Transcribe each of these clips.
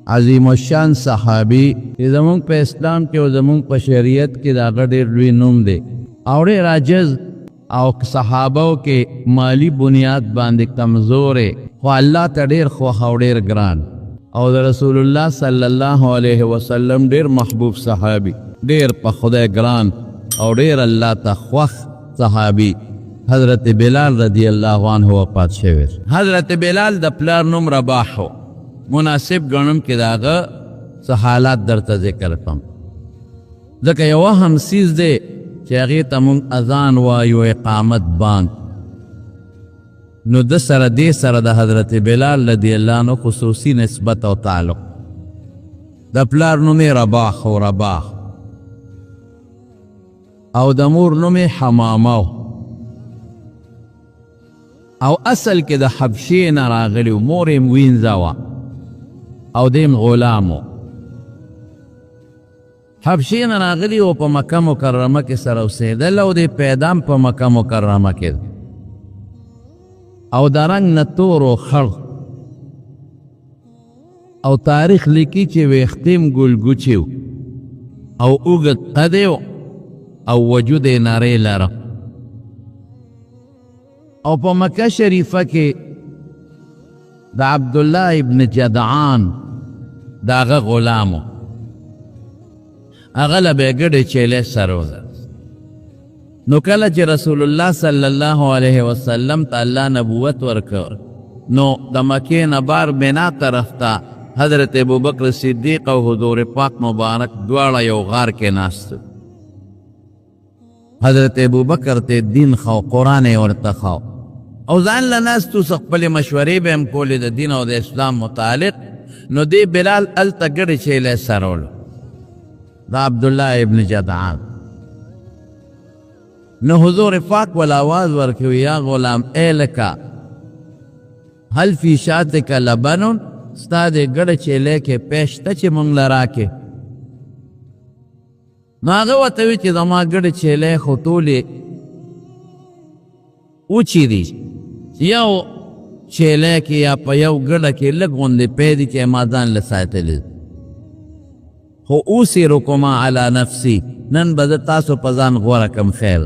عظیم الشان صحابي چې زمونږ په اسلام کې او زمونږ په شریعت کې د هغه ډېر لوی نوم دی او ډېر عاجز او صحابو کې مالی بنیاد باندې کمزورې، خو الله ته ډېر خوښ او ډېر ګران، او د رسول الله صلی الله علیه وسلم ډېر محبوب صحابي، ډېر په خدای ګران او ډېر الله ته خوښ صحابي حضرت بلال رضی الله عنه وفات شوی. حضرت بلال د پلار نوم رباح و. مناسب ګڼم کې د هغه څه حالات درته ذکر کړم، ځکه یو اهم څیز دی چې هغې ته موږ اذان وایو، اقامت، بانګ. نو د سره دې سره د حضرت بلال رضی الله عنه خصوصي نسبت او تعلق. د پلار نوم یې رباح او رباح او د مور نوم یې حمامه، او اصل کې د حبشې نه راغلی، مور یې وینځه وه او دی غلام و. حبشې نه راغلی او په مکه مکرمه کې سره اوسېدل، او دی پیدام په مکه مکرمه کې، او د رنګ نه تور او خړ، او تاریخ لیکي چې ویښتیم ګلګوچی او اوږد قد او وجود یې نری لره. او په مکه شریفه کې د عبدالله ابن جدعان د هغه غلام و، هغه له به یې ګډې چیلې سروله. نو کله چې رسول الله صلی الله علیه وسلم ته الله نبوت ورکړ، نو د مکې نه بار بنا طرف ته حضرت ابوبکر صدیق او حضور پاک مبارک دواړه یو غار کې ناست. حضرت ابوبکر ته دین خو قرآن یې ورته خو او ځان له ناستو څه خپلې مشورې به هم کولې د دین او د اسلام متعلق. نو دې بلال هلته ګډې چیلی سرولو د عبدالله ابن جدعان. نو حضور پاک ول آواز ورکوي، یا غلام، ای لکه، هل فی شاتک لبن؟ ستا دې ګډه چیلی کې پی شته چې مونږ له راکې؟ نو هغه ورته وی چې زما ګډې چیلې خو ټولې وچې دي، یو چیلې کې یا په یو ګډه کې لږ غوندې پی دي چې ما ځان له ساتلې، خو اوثرکما علی نفسي، نن به زه تاسو په ځان غوره کم. خیر،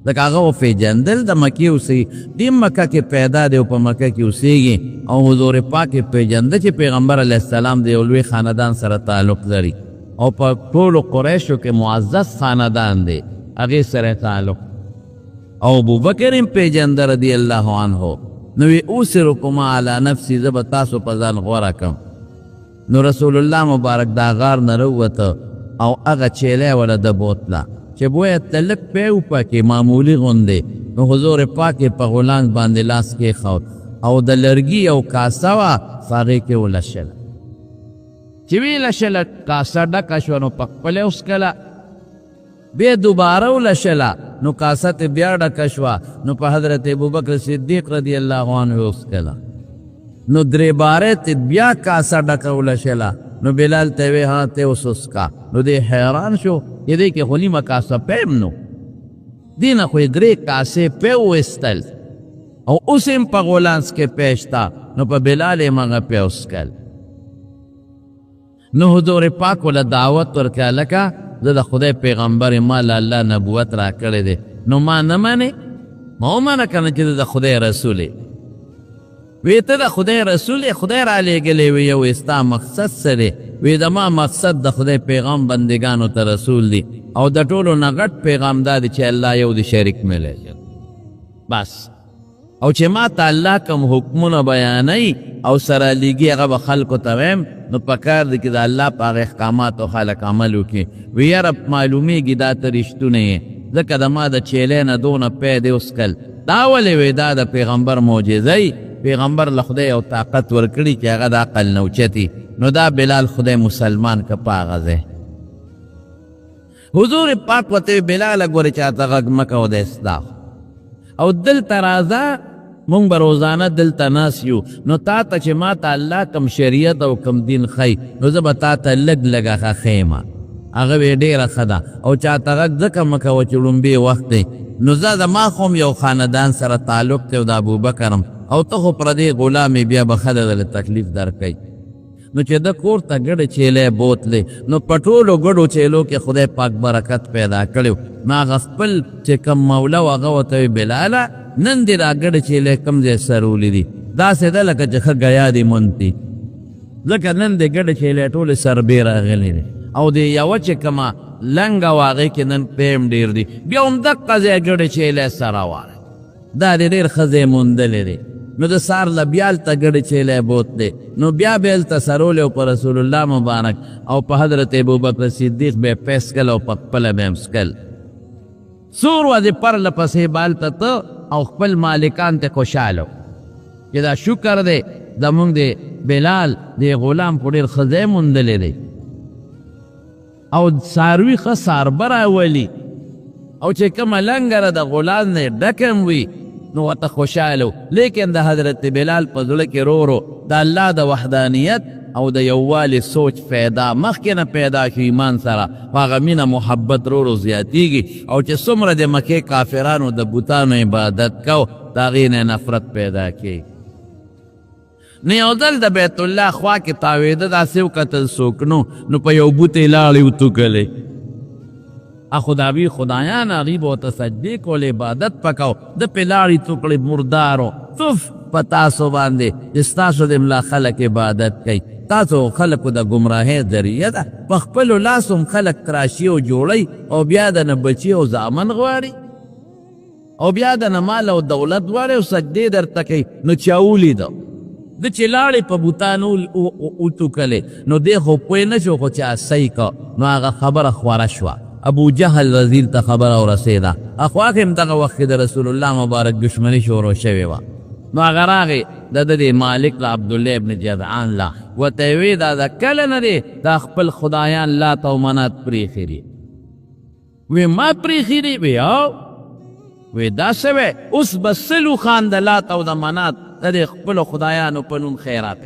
ځکه هغه وپېژندل، د مکې اوسي دې مکه کې پیدا دی او په مکه کې اوسېږي، او حضور پاک یې پېژنده چې پیغمبر علیه السلام د یو لوی خاندان سره تعلق لري او په ټولو قریشو کې معزز خاندان دی، هغې سره تعلق، او ابوبکر هم پېژنده رضی الله عنه. نو وی اوثرکما علی نفسي، زه به تاسو په ځان غوره کم. نو رسول الله مبارک دا غار نه راووته او هغه چیلی وله د بوتله چې بویه ته لږ پی وپکې معمولي غوندې. نو حضور پاک یې په غولانځ باندې لاس کېښود او د لرګي یو کاسه وه، په هغې کې ولشله. چې ویلشله، کاسه ډکه شوه، نو په خپله یې وڅکله. بیا دوباره ولشله، نو کاسه ته بیا ډکه شوه، نو په حضرت ابوبکر صدیق رضی الله عنه وڅکله. نو درې باره ته بیا کاسه ډکه ولشله، نو بلال ته وی ها ته اوس وڅکه. نو دی حیران شو چې دې کې خو نیمه کاسه پیم، نو دې نه خو یې درې کاسې پی وویستل او اوس هم په غولانس کې پی شته. نو په بلال یې مغه پی وڅکل. نو حضور پاک ول دعوت ورکړه، لکه زه د خدای پیغمبر، ما له الله نبوت را کړی دی، نو ما نه منې؟ ما ومنه که نه چې د خدای رسول یې؟ وی ته د خدای رسول یې، خدای را لېږلی؟ وی یو ستا مقصد څه دی؟ وی د ما مقصد د خدای پیغام بندګانو ته رسول دی، او د ټولو نه غټ پیغام دا دی چې الله یو دی، شریک مه لري، بس. او چې ما ته الله کوم حکمونه بیانوي او سره لیږي، هغه به خلکو ته وایم، نو پکار دی چې د الله په هغه احکاماتو خلک عمل وکړي. وی یاره، معلومیږي دا ته رښتونی یې، ځکه د ما د چیلې نه دونه پی دی وڅکل، دا ولې؟ وی دا د پیغمبر معجزه وي، پیغمبر له خدای یو طاقت ورکړي چې هغه د عقل نه اوچتي. نو دا بلال خدای مسلمان که په هغه ځای. حضور پاک وته بلال ګورې، چاته غږ مه کوه د اصلاح، او دلته راځه، مونږ به روزانه دلته ناست یو، نو تا ته چې ما ته الله کم شریعت او کم دین ښیي، نو زه به تا ته لږ لږ هغه ښیم. هغه وی ډېره ښه ده، او چاته غږ ځکه مه کوه چې ړومبی وخت دی، نو زه زما خو هم یو خاندان سره تعلق دی او د ابوبکر هم، او ته خو پردی غلام یې، بیا به ښه ده تکلیف درکوي. نو چې د کور ته ګډې چیلې بوتلې، نو په ټولو ګډو چیلو کې خدای پاک برکت پیدا کړو. نو هغه خپل چې کوم مولا و، هغه ورته وایي، بلاله، نن دې دا ګډې چیلې کوم ځای سرولې دي؟ داسې ده لکه چې ښه ګیا دې مونتي، ځکه نن دې ګډې چیلې ټولې سربې راغلې دي، او دې یوه چې کومه لنګه وه، هغې کې نن پیم ډېر دي. بیا هم دقه ځای ګډې چیلې سره وه، دا دې ډېر ښه ځای موندلی دی. نو د سار له بیا هلته ګډې چیلې بوتلې، نو بیا به هلته سرولې، او په رسول الله مبارک او په حضرت ابوبکر صدیق به یې پیسکل او په خپله به یې هم څکل. څو ورځې پرله پسې به هلته ته او خپل مالکان ته خوشحاله چې دا شکر دی، زمونږ دی بلال دی غلام خو ډېر ښه ځای موندلی دی، او څاروي ښه څاربه راولي، او چې کومه لنګره د غلام نه ډکه هم وي، نو ورته خوشحاله و. لیکن د حضرت بلال په زړه کې رو رو د الله د وحدانیت او د یووالي سوچ پیدا، مخکې نه پیدا شو، ایمان سره په هغه مینه محبت رو رو زیاتیږي، او چې څومره د مکې کافرانو د بتانو عبادت کو، د هغې نه نفرت پیدا کیږي. نو یو ځل د بیت الله خوا کې تاوېده، داسې وکتل څوک نو په یو بوتې لاړې وتوکلې. خو د هغوی خدایان، هغوی به ورته سجدې کولې، عبادت پکاو، ده پرې لاړې توکړې، مردارو، تف په تاسو باندې چې ستاسو د ملا خلک عبادت کوي. تاسو خلکو د ګمراهۍ ذریعه ده، په خپلو لاسو هم خلک تراشي او جوړوي، او بیا د نه بچي او زامن غواړي، او بیا د نه مال او دولت غواړي، او سجدې درته کوي. نو چا ولیده د چې لاړې په بوتانو وټوکلې، نو دی خو پوه نه شو، خو چا صحیح که، نو هغه خبره خوره شوه. ابو جهل رزیل ته خبره ورسېده. اخوا هم دغه وخت کې د رسول الله مبارک دښمني شروع شوې وه. نو هغه راغی د ده دې مالک له، عبدالله ابن جدعان له، ورته یې وی، دا د کله نه دی دا خپل خدایان لات او منات پرېښي دي؟ وی ما پرېښي دي؟ وی او. وی دا څه وی؟ اوس به سل اوښان د لات او د منات د دې خپلو خدایانو په نوم خیرات.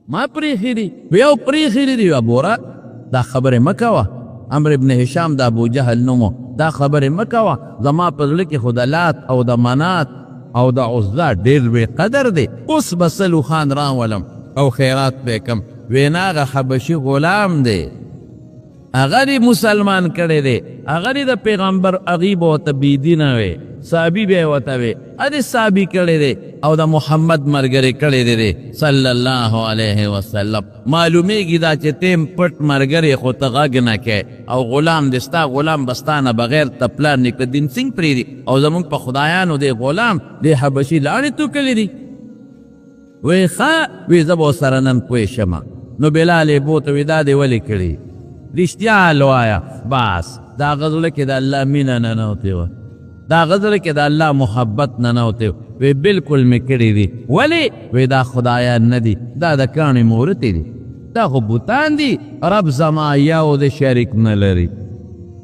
ما پرېښي دي؟ وی او پرېښي دي. ابوره، دا خبرې مه کوه. عمرو ابن هشام د ابو جهل نوم، دا خبرې مه کوه. زما په زړه کې خو د لات او د منات او د عزا ډېر لوی قدر دی. اوس به سل اوښان راولم او خیرات به کوم. وینا هغه حبشي غلام دی، هغه دې مسلمان کړی دی، هغه دې د پیغمبر، هغوی به ورته بېدینه وی، صحابي به یې ورته وی، هغه دې صحابي کړی دی او د محمد ملګری کړی دی صلی الله علیه وسلم. معلومیږي دا چې تیم پټ ملګری، خو ته غږ نه کوې، او غلام دې ستا غلام به ستا نه بغیر ته پلار نیکه دین څنګه پرېږدي؟ او زمونږ په خدایانو دې غلام دې حبشي لاړې توکلې دي. وی ښه، وی زه به ورسره نن پوه شم. نو بلال یې بوته، وی دا دې ولې کړي؟ رښتیا وایه. بس د هغه زړه کې د الله مینه ننوتې وه، د هغه زړه کې د الله محبت ننوتی. وی بالکل مې کړي دي. ولې؟ وی دا خدایان نه دي، دا د کاڼي مورتې دي، دا خو بوتان دي. رب زما یو د شریک نه لري،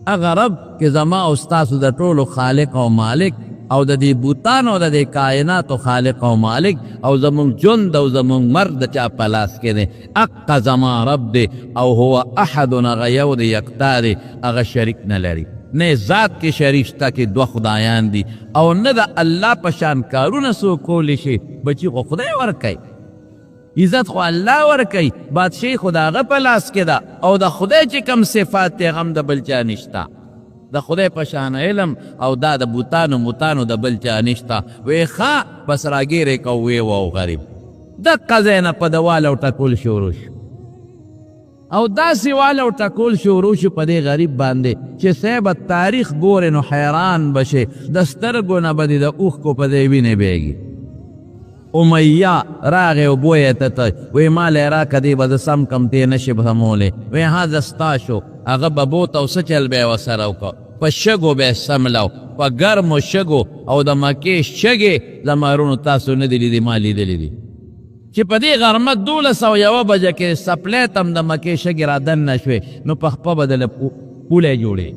هغه رب کې زما او ستاسو د ټولو خالق او مالک، او د دې بوتانو د دې کائناتو خالق او مالک، او زمونږ ژوند او زمونږ مرګ د چا په لاس کې دی، اقا زما رب دی، او هو احد، هغه یو دی، یکتا دی، هغه شریک نه لري. نه ذات کې شریک شته کې دوه خدایان دي، او نه د الله په شان کارونه څوک کولی شي. بچي خو خدای ورکوي، عزت خو الله ورکوي، بادشاهي خو د هغه په لاس کې ده، او د خدای چې کوم صفات دی، هغه هم د بل چا نشته. د خدای په شان علم او دا د بوتانو متانو د بل چا نشته. وی ښه، بس راګیرې کو. وی او غریب دقه ځای نه په د وال او ټکول شروع شو، او داسې وال او ټکول شروع شو په دې غریب باندې چې صاحب تاریخ ګورې نو حیران به شې، د سترګو نه به دې د اوښکو په ځای وینې بهېږي. امیه راغی او بویې ته ته وی ما له راکه، دی به زه سم کم، تی نه شې سمولی. وی ها زه ستا شو. هغه به بوته او څه چل به یې ورسره وکړ؟ په شګو به یې سملو، په ګرمو شګو، او د مکې شګې زما وروڼو تاسو نه دي لیدي، ما لیدلي دي چې په دې غرمه 12:01 بجه کې سپلی ته هم د مکې شګې را دننه شوې، نو په خپه به دله پولی جوړې،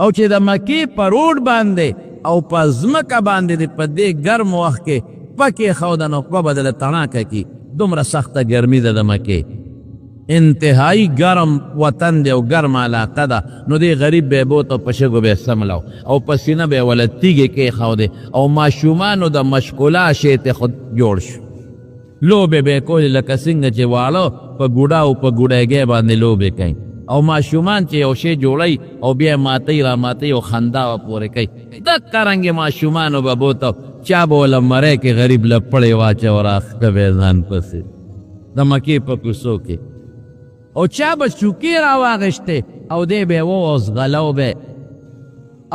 او چې د مکې په روډ باندې او په ځمکه باندې دې په دې ګرم وخت کې پښه کېښوده، نو پښه به دله تڼاکه کي، دومره سخته ګرمي ده. د مکې انتهایی ګرم وطن دی او ګرمه علاقه ده. نو دې غریب به بوته، په شګو به سملو او په سینه به وله تیږې کېښودې، او ماشومانو د مشکولا شی ته خود جوړ شو. لوبې به یې کولې لکه څنګه چې واړه په ګوډه او په ګوډیګۍ باندې لوبې کوي او ماشومان چې یو شی جوړوي او بیا یې ماتوي راماتوي او خندا ورپورې کوي، دقه رنګې ماشومانو به بوته، چا به ورله مرۍ کې غریب له پړې واچوه راښکه به یې ځان پسې د مکې په کوڅو کې او چا به چوکې راواخیستې او دی به یې و او ځغلو به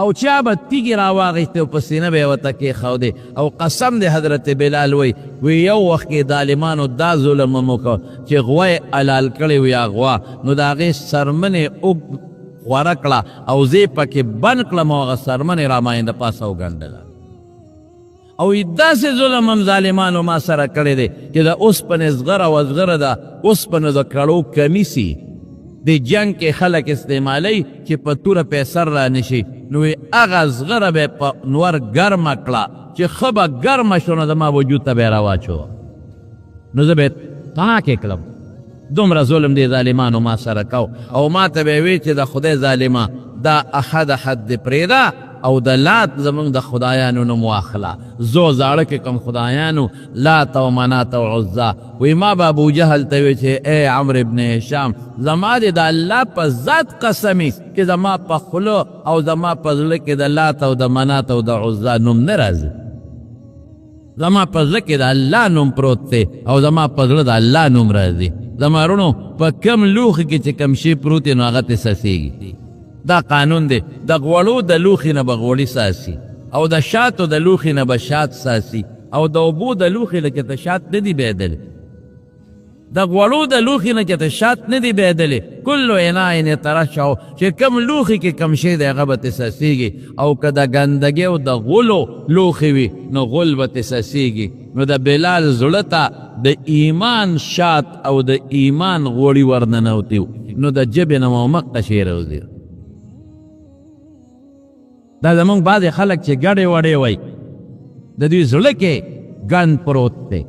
او چا به تیږې راواخیستې او په سینه به یې ورته کېښودې او قسم دی حضرت بلال وایي وی یو وخت کې ظالمانو دا ظلم هم وکړ چې غوا یې حلال کړې وي یا غوا نو د هغې څرمن یې اوږد خوره کړه او زه یې پکې بند کړم او هغه څرمن یې راباندې د پاسه وګنډله. او داسې ظلم هم ظالمانو ما سره کړی دی چې د اوسپنې زغره او ازغره د اوسپنو د کړو کمیسي د جنګ کې خلک استعمالوي چې په توره پې سر را نشي، نو هغه زغره به په نور ګرمه کړه چې ښه به ګرمه شو نو زما وجود ته به یې راواچوه نو زه به پاکې کړم. دومره ظلم دې ظالمانو ما سره کو او ما ته به وی چې د خدای ظالمه دا احد احد دې پرېږده او د لات زمونږ د خدایانو نوم واخله، زو زاړه کې کوم خدایانو لات او منات او عزا. وی ما به ابو جهل ته وی چې ای عمرو ابن هشام زما دې د الله په ذات قسمي چې زما په خوله او زما په زړه کې د لات او د منات او د عزا نوم نه راځي، زما په زړه کې د الله نوم پروت دی او زما په زړه د الله نوم راځي. زما وروڼو په کم لوښي کې چې کم شی پروت دی نو هغه ترې څڅېږي. دا قانون دی. د غوړو د لوښي نه به غوړي څاڅي او د شاتو د لوښي نه به شات څاڅي او د اوبو د لوښي نه چې ته شات نه دي بهېدلي، د غوړو د لوښي نه چې ته شات نه دي بهېدلي، کل اناء یترشح، چې کوم لوښي کې کوم شی دی هغه به ترې څڅېږي، او که د ګندګۍ او د غولو لوښي وي نو غول به ترې څڅېږي. نو د بلال زړه ته د ایمان شات او د ایمان غوړي ورننوتي وو، نو د ژبې نه همقه شی راوځي. دا زمونږ بعضې خلک چې ګډې وډې وایي د دوی زړه کې ګند پروت دی،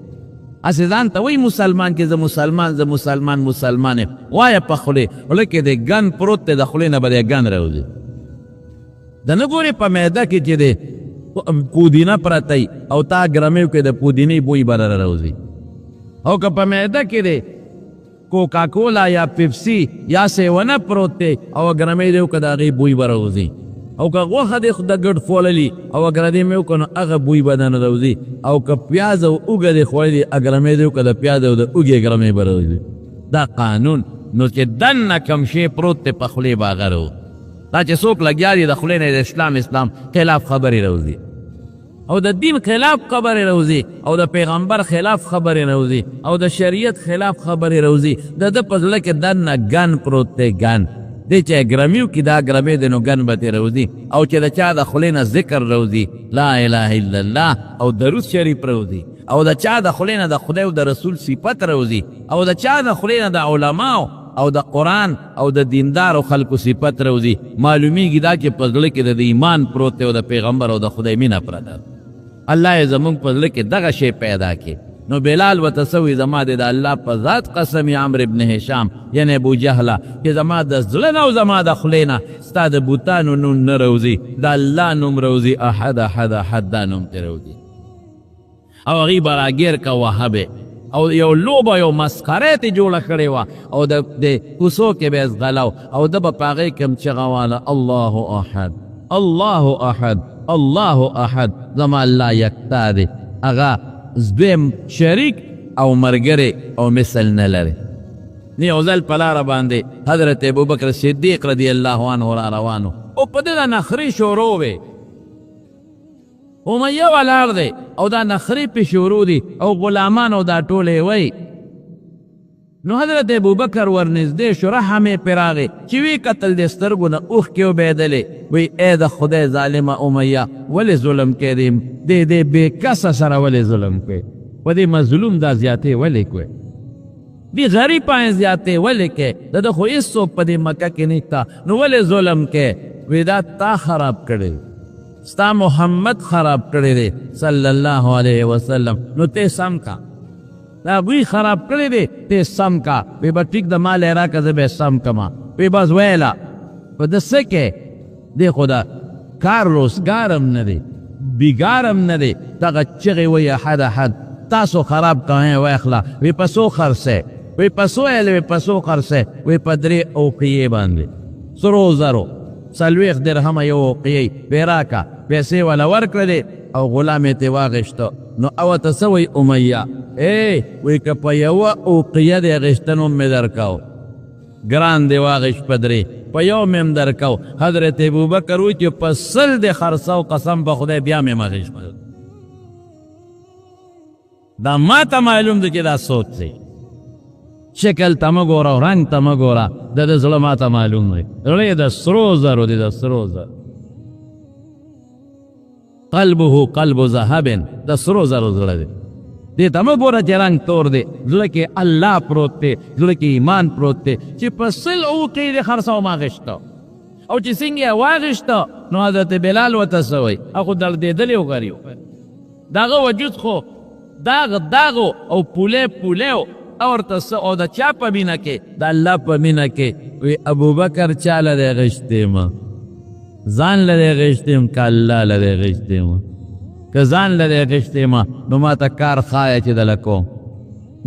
هسې ځان ته وایي مسلمان کې زه مسلمان زه مسلمان مسلمان یم، وایه په خولې، خوله کې دی ګند پروت دی، د خولې نه به دی ګند راوځي. د نه ګورې په معده کې چې دی پودینه پرته او تا ګرمیو کې د پودینې بوی به راوځي، او که په معده کې دی کوکا کولا یا پیپسي یا سیون اپ پروت دی او ګرمۍ دی وکړه د هغې بوی به راوځي، او که غوښه دې د ګډ خوړلي او ګردې مې وکړه نو هغه بوی به درنه راوځي، او که پیاز او اوږه دې خوړلي ګرمۍ دې وکړه د پیاز او د اوږې ګرمۍ به راوځي. دا قانون نو چې دننه کوم شی پروت دی په خولې به هغه راوځي. دا چې څوک لګیا دي د خولې نه د اسلام اسلام خلاف خبرې راوځي او د دین خلاف خبرې راوځي او د پیغمبر خلاف خبرې راوځي او د شریعت خلاف خبرې راوځي، د ده په زړه کې دننه ګن پروت دی، ګن دی چې ګرمیو کې دا ګرمې دی نو ګن به ترې راوځي، او چې د چا د خولې نه ذکر راوځي لا اله الا الله او درود شریف راوځي، او د چا د خولې نه د خدای او د رسول صفت راوځي، او د چا د خولې نه د علماو او د قرآن او د دیندارو خلکو صفت راوځي، معلومیږي دا چې په زړه کې د ایمان پروت دی او د پیغمبر او د خدای مینه پرته ده. الله یې زمونږ په زړه کې دغه شی پیدا کړي. نو بلال ورته څه وایي؟ زما دې د الله په ذات قسم یا عمرو ابن هشام یعنې ابو جهله چې زما د زړه نه او زما د خولې نه ستا د بوتانو نوم نه راوځي، د الله نوم راوځي، احد احد احد دا نوم ترې راوځي. او هغوی به راګیر که وهه به او یو لوبه یو مسخره یې ترې جوړه کړې وه او د دې کوڅو کې به یې ځغلو او ده به په هغې کې هم چغه واله الله احد الله احد الله احد، زما الله یکتا دی، هغه دویم شریک او ملګری او مثل نه لري. نو یو ځل په لاره باندې حضرت ابوبکر صدیق رضی الله عنه را روان او په ده د نخرې شروع وې. امیه ولاړ دی او دا نخرې پې شروع دي او غلامان او دا ټول یې وایي. نو حضرت ابوبکر ورنږدې شو، رحم یې پرې راغی، چې ویې کتل د سترګو نه اوښکې وبهېدلې، وایي ای د خدای ظالمه امیه، ولې ظلم کوې دې دې بې کسه سره ولې ظلم کوې، په دې مظلوم دا زیاتې ولې کوې، دې غریب باندې زیاتې ولې کوې، د ده خو هېڅوک په دې مکه کې نشته، نو ولې ظلم کوې؟ وایي دا تا خراب کړی، ستا محمد خراب کړی دی صلی الله علیه وسلم، نو ته سم کا، دا هغوی خراب کړی دی ته سم کا. وی به ټیک د مال یې راکړه زه به یې سم کړم. وی بس ویله په ده څه کې دی، خو د کار روزګار هم نه دی، بیګار هم نه دی، دغه چغې وایي احد احد. تاسو خراب کوئ واخله. وی په څو خرڅې؟ وی په څو یې؟ وی په څو خرڅې؟ وی په 3 اوقیې باندې، سرو زرو 40 درهمه یو اوقیې. وی راکه. پیسې ولا ورکړلې او غلام یې ترې واخیسته. نو او ته څه وایي امیه؟ ای وی که په یوه اوقیه دې اخیسته نو مې درکاو، ګران دې واخیست په 3، په یو مې هم درکاو. حضرت ابوبکر وایي چې په 100 دې خرڅاو، قسم په خدای بیا مې هم اخیسته. دا ما ته معلوم دی چې دا سوچ دی. شکل ته مه ګوره او رنګ ته مه ګوره، د ده زړه ما ته معلوم دی. زړه یې د سرو زرو دی، د سرو زرو. قلبه قلب ذهب، د سرو زرو زړه دی. دې ته مه ګوره چې رنګ تور دی، زړه کې الله پروت دی، زړه کې ایمان پروت دی. چې په 100 اوقې دې خرڅاو ما اخیسته، او چې څنګه یې واخیسته نو حضرت بلال ورته څه وایي؟ هغه دردېدلی و، غریب د هغه وجود خو داغ داغ او پولی پولی و. او ورته څه او د چا په مینه کې؟ د الله په مینه کې. وی ابوبکر چا له دی غشتی ما؟ ځان له دی غشتی یم که الله له دی غشتی ما؟ که ځان له دی غشتی ما نو ما ته کار ښایه چې دله کوم.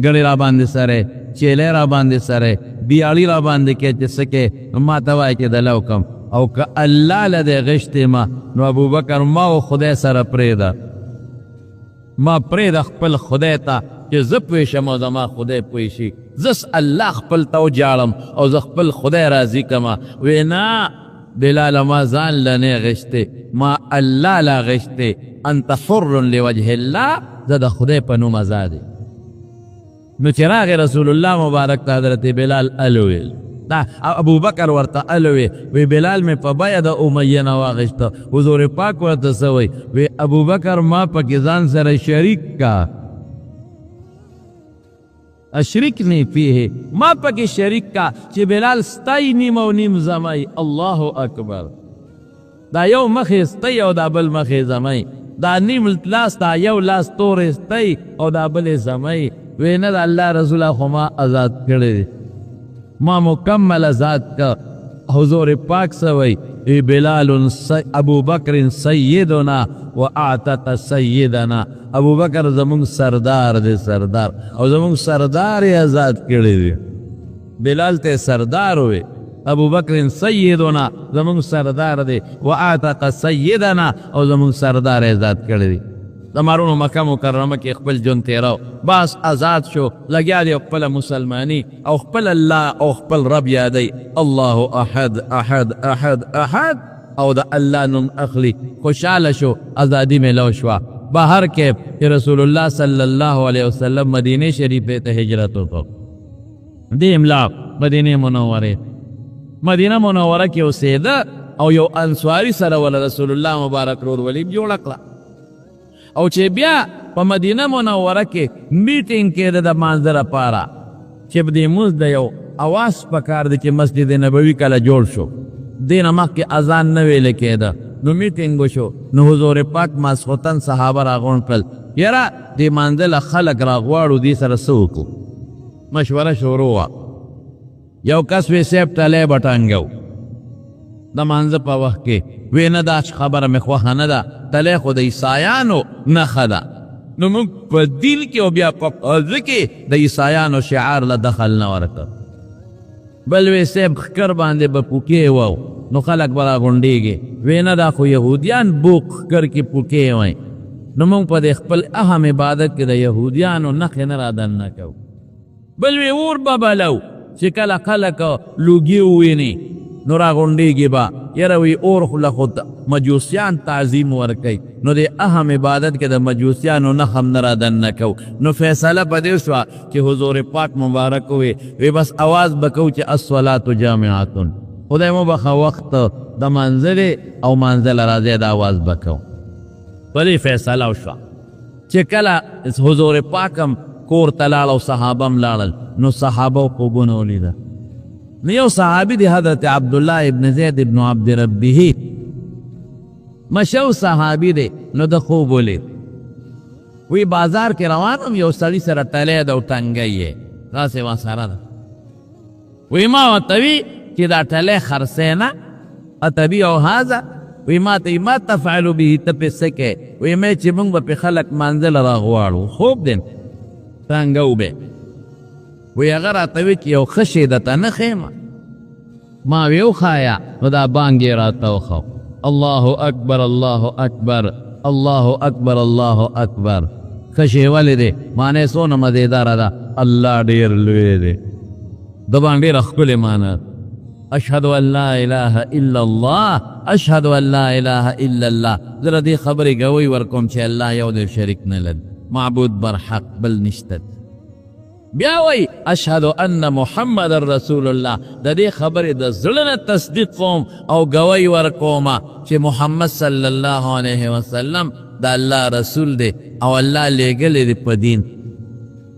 ګړی را باندې سره، چیلی را باندې سره، بیاړي را باندې کې چې څه کې، نو ما ته وایه چې دله وکړم. او که الله له دی غشتی ما نو ابوبکر ما او خدای سره پرېږده، ما پرېږده خپل خدای ته چې زه پوه شم او زما خدای پوه شي. زه الله خپل ته وجاړم او زه خپل خدای راضي کړم. وی نه بلاله، ما ځان له نه غشتې، ما الله له غشتې. انت حر لوجه الله، زه د خدای په نوم ازاد یم. نو چې راغی رسول الله مبارک ته حضرت بلال الویل، دا ابوبکر ورته الوی، وی بلال مې په بیه د امیه نه واخیسته. حضور پاک ورته څه وایي؟ وی ابوبکر ما پکې ځان سره شریک کا، اشرکنی فیه، ما پکې شریک کا چې بلال ستای نیم او نیم زمای. الله اکبر، دا یو مخې ستای او دا بل مخې زمای، دا نیم لاس، دا یو لاس تورې ستای او دا بل زمای. وی نه د الله رسول خو ما آزاد کړی دی، ما مکمل آزاد کا. حضور پاک سوی ای بلال ابو بکر سیدنا و اعتق سیدنا. ابو بکر زمون سردار دی، سردار، او زمون سردار یې آزاد کړی دی. بلال ته سردار وی، ابو بکر سیدنا زمون سردار دی، و اعتق سیدنا او زمون سردار یې آزاد کړی دی. د مارونو مکه مکرمه کې خپل ژوند تېراو، بس آزاد شو، لګیا دی خپله مسلماني او خپل الله او خپل رب یادوي. الله احد احد احد احد، او د الله نوم اخلي. خوشحاله شو، ازادي میلاو شوه. بهر کې چې رسول الله صلی الله علیه وسلم مدینې شریفې ته هجرت وکړ، دې املا مدینې منورې، مدینه منوره کې اوسېده او یو انصاري سره وله رسول الله مبارک ورورولي جوړه کړه. او چې بیا په مدینه منوره کې میټینګ کېده د مانځه لپاره، چې په دې مونځ د یو اواز پکار دی چې مسجد نبوي کله جوړ شو، دې نه مخکې اذان نه ویل کېده، نو میټینګ وشو. نو حضور پاک ماسخوتن صحابه راغونډ کړل، یاره دې مانځه له خلک راغواړو، دې سره څه وکړو؟ مشوره شروع وه. یو کس وی صاحب ټلی به ټنګو د مانځه په وخت کې، وی نه دا خبره مې خوښه نه ده، ټلی خو د عیسایانو نښه ده، نو موږ په دین کې او بیا په قاضي کې د عیسایانو شعار له دخل نه ورکړ. بل وی صاحب ښکر باندې به پوکې وو، نو خلک به راغونډېږي، وی نه دا خو یهودیان بوق ښکر کې پوکې وایي، نو موږ په دې خپل اهم عبادت کې د یهودیانو نښې نه رادننه کوو. بل وی اور به بلو چې کله خلک لوګي وویني نو راغونډېږي به، یاره وی اور خو له خو مجوسیان تعظیم ورکوي، نو دې اهم عبادت کې د مجوسیانو نښه هم نه رادننه کوو. نو فیصله په دې شوه چې حضور پاک مبارک ووی، وی بس اواز به کوو چې الصلاة جامعة، خدای مو بخښه وخت د مانځه دی او مانځه له راځی، دا اواز به کوو. په دې فیصله وشوه چې کله حضور پاک هم کور ته لاړ او صحابه هم لاړل، نو صحابه خوبونه ولیده. نو یو صحابي دی حضرت عبدالله ابن زید ابن عبد ربه، مشهور صحابي دی، نو د خوب ولید. وی بازار کې روان وم، یو سړي سره ټلی ده او ټنګی یې داسې ورسره ده. وی ما ورته وی چې دا ټلی خرڅی نه، اتبیع هذا؟ وی ما ته ما تفعل به، ته پې څه کوې؟ وی مې چې موږ به پې خلک مانځه له راغواړو، خوب دی څنګه وبه. وی هغه راته وی چې یو ښه شی درته نه ښیم. ما وی وښایه، نو دا بانګ یې راته وښو، الله اکبر الله اکبر الله اکبر الله اکبر. ښه شی ولې دی؟ معنی څونه مزېداره ده، الله ډېر لوی دی. د بانګ ډېره ښکلې معنی، اشهد ان لا اله الا الله، اشهد ان لا اله الا الله. زه د دې خبرې ګواهي ورکوم چې الله یو دی، شریک نه لري، معبود برحق بل نشته. بیا وایي اشهد ان محمد رسول الله، د دې خبرې د زړه نه تصدیق کوم او ګواهي ورکوم چې محمد صلی الله علیه وسلم د الله رسول دی او الله لېږلی دی په دین.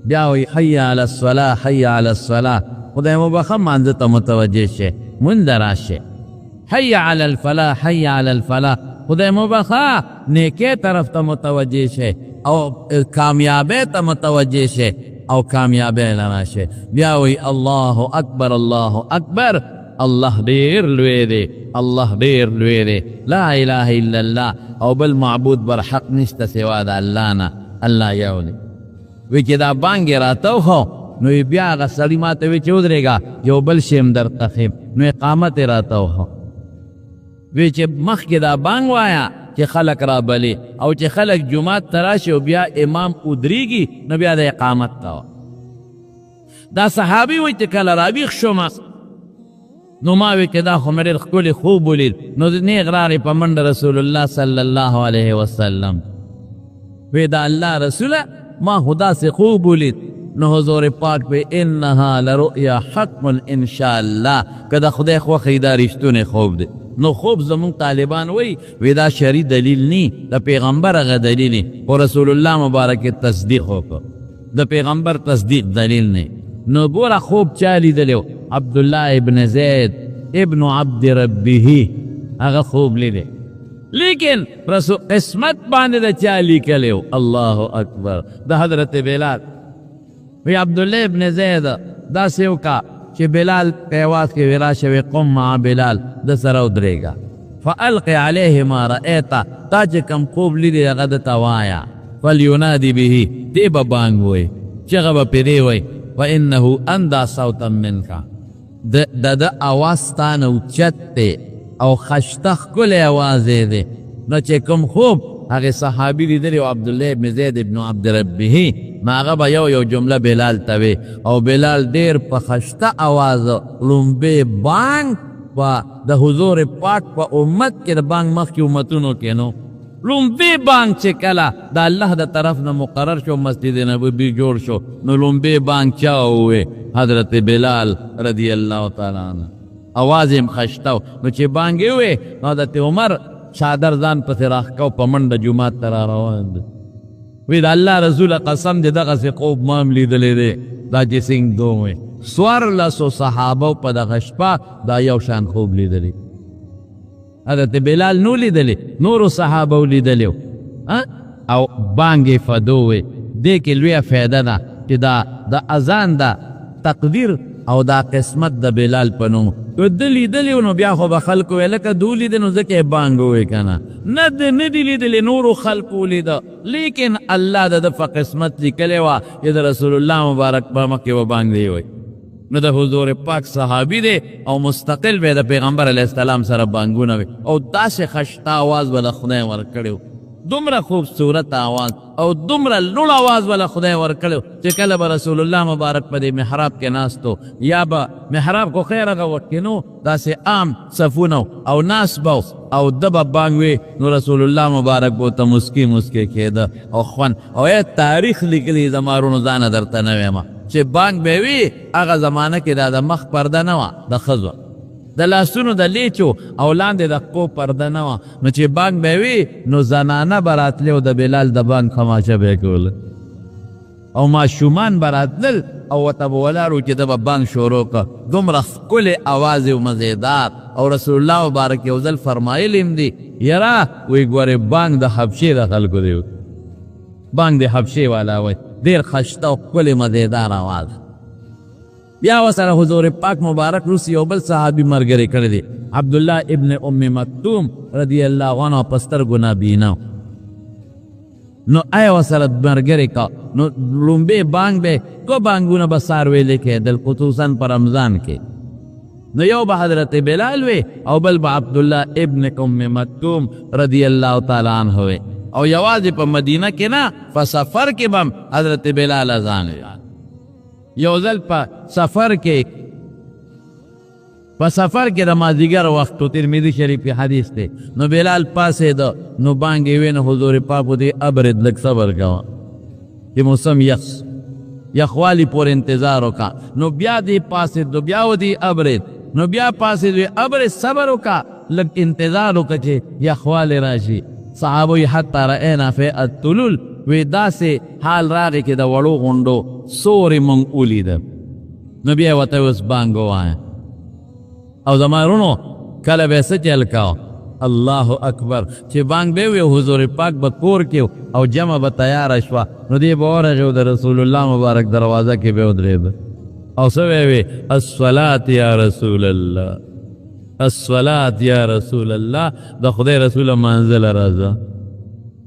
بیا وایي حی علی الصلاة حی علی الصلاة، خدای مو بخښه مانځه ته متوجه شئ، مونږ راشئ. حی علی الفلاح حی علی الفلاح، خدای مو بخښه نیکۍ طرف ته متوجه شئ او کامیابۍ ته متوجه شئ او کامیابۍ له راشئ. بیا وایي الله اکبر الله اکبر، الله ډېر لوی دی، الله ډېر لوی دی، لا اله الا الله، او بل معبود بر حق نشته سوا د الله نه، الله یو دی. وی چې دا بانګ یې راته وښو، نو یې بیا هغه سړي ما ته وی چې ودرېږه یو بل شی هم درته ښیم، نو اقامت یې راته وښو. وی چې مخکې دا بانګ وایه چې خلک رابلي، او چې خلک جومات ته راشي او بیا امام ودرېږي نو بیا د اقامت کوه. دا صحابي وایي چې کله راویښ شوم نو ما وی چې دا خو مې ډېر ښکلی خوب ولید، نو نېغ راغی په منډه رسول الله صلی الله علیه وسلم، وی دا الله رسوله ما خو داسې خوب ولید. نو حضور پاک پې انها لرؤیا حق ان شاء الله، که د خدای خوښه دا رښتونی خوب دی. نو خوب زمونږ طالبان وایي وی دا شرعي دلیل نی، د پیغمبر هغه دلیل دی، خو رسول الله مبارک تصدیق وکړ، د پیغمبر تصدیق دلیل نه. نو ګوره خوب چا لیدلی و؟ عبدالله ابن زید ابن عبد ربه هغه خوب لیدی، لیکن رسول قسمت باندې د چا لیکلی و؟ الله اکبر، د حضرت بلال. وی عبدالله ابن زید داسې وکړه چې بلال په اواز کې وی راشه، وی قم مع بلال، د سره ودرېږه، فألق علیه ما رأیت، تا چې کوم خوب لیدی هغه ده ته وایه، فلینادي به، دی به بانګ وایي، چغه به پرې وایي، فإنه اندى صوتا منک، د ده اواز ستا نه اوچت دی او خشته ښکلی اواز یې دی. نو چې کوم خوب هغې صحابي لیدلی و عبدالله ابن زید ابن عبد ربه، نو هغه به یو یو جمله بلال ته وی، او بلال ډېر په خشته اواز ړومبی بانګ په د حضور پاک په امت کې، د بانګ مخکې امتونو کې، نو لومبی بانګ چې کله د الله د طرف نه مقرر شو، مسجد نبوي جوړ شو، نو لومبی بانګ چا ووی؟ حضرت بلال رضی الله تعالی عنه. اواز یې هم خشته و، نو چې بانګ یې ووی نو حضرت عمر چادر ځان پسې راښکه په منډه جومات ته را روان دی. وی د الله رسوله قسم دې دغسې خوب ما هم لیدلی دی، دا چې څنګه دوم وی. 14 صحابه په دغه شپه دا یو شان خوب لیدلی. حضرت بلال نو لیدلی، نورو صحابه لیدلی او بانګ یې فدو وی. دې کې لویه فایده ده چې دا د اذان دا تقدیر او دا قسمت د بلال په نوم که ده لیدلی نو بیا خو به خلکو ویل لکه ده ولیده نو ځکه یې بانګ ووی که نه، نه ده نه دي لیدلی، نورو خلکو ولیده، لیکن الله د ده په قسمت لیکلی وه چې د رسول الله مبارک په مخ کې به بانګ دی وایي. نو د حضور پاک صحابي دی او مستقل به د پیغمبر علیه السلام سره بانګونه وي، او داسې خشته اواز به له خدای ورکړی، دومره خوبصورت اواز او دومره لوړ اواز به له خدای ورکړی چې کله به رسول الله مبارک په دې محراب کې ناست و، یا به محراب خو خیر هغه وخت کې نو داسې عام صفونه او ناست به او ده به بانګ وي، نو رسول الله مبارک به ورته مسکی مسکی کېده او خوند. او ای تاریخ لیکلی زما وروڼو، ځانه درته نه وایم چې بانګ به وي هغه زمانه کې دا د مخ پرده نه وه د ښځو، د لاسونو د لیچو او لاندې د خپو پرده نه وه، نو چې بانګ به وي نو زنانه به راتلې او د بلال د بانګ تماشه به یې کوله، او ماشومان به راتلل او ورته به ولاړ وو چې ده به بانګ شروع کړ. دومره ښکلی اواز یې و، مزېدار. او رسول الله مبارک یو ځل فرمایلی هم دي، یاره وایي ګورې بانګ د حبشې د خلکو دی، بانګ د حبشې والا وایي، ډېر خشته او ښکلی مزېدار اواز. بیا وسره حضور پاک مبارک روس یو بل صحابي مرګري کړی دی، عبد الله ابن ام مکتوم رضی الله عنه، په سترګو نابینا. نو ای وسره مرګري کا، نو لومبه بانګ به دو بانګونه به سار ویلې کېدل، خصوصا په رمضان کې. نو یو به حضرت بلال وی او بل به عبد الله ابن ام مکتوم رضی الله تعالی عنہ وی. او یوازې په مدینه کې نه، په سفر کې به حضرت بلال اذان وی. یو ځل په سفر کې، په سفر کې د مازیګر وخت، ترمذی شریف کې حدیث دی، نو بلال پاسې ده، نو بانګ یې وی، نو حضور پاک دې ابرد، لږ صبر کوه چې موسم یخ یخوالی پور انتظار وکا. نو بیا دې پاسې دو، بیا ودی ابرد، نو بیا پاسې دوی ابرد، صبر وکا، لږ انتظار وکا چې یخوالی راشي. صحابه حتی رأینا فی التلول، وی داسې حال راغی چې د وړو غونډو سورې مونږ ولیده. نو بیا ورته اوس بانګ ووایه. او زما وروڼو کله به څه چل کاوه، الله اکبر، چې بانګ به وي، حضور پاک به کور کې او جمع به تیاره شوه، نو دی به ورغی او د رسول الله مبارک دروازه کې به ودرېده او څه به وي؟ الصلاة یا رسول الله، الصلاة یا رسول الله، د خدای رسول منزل راځه.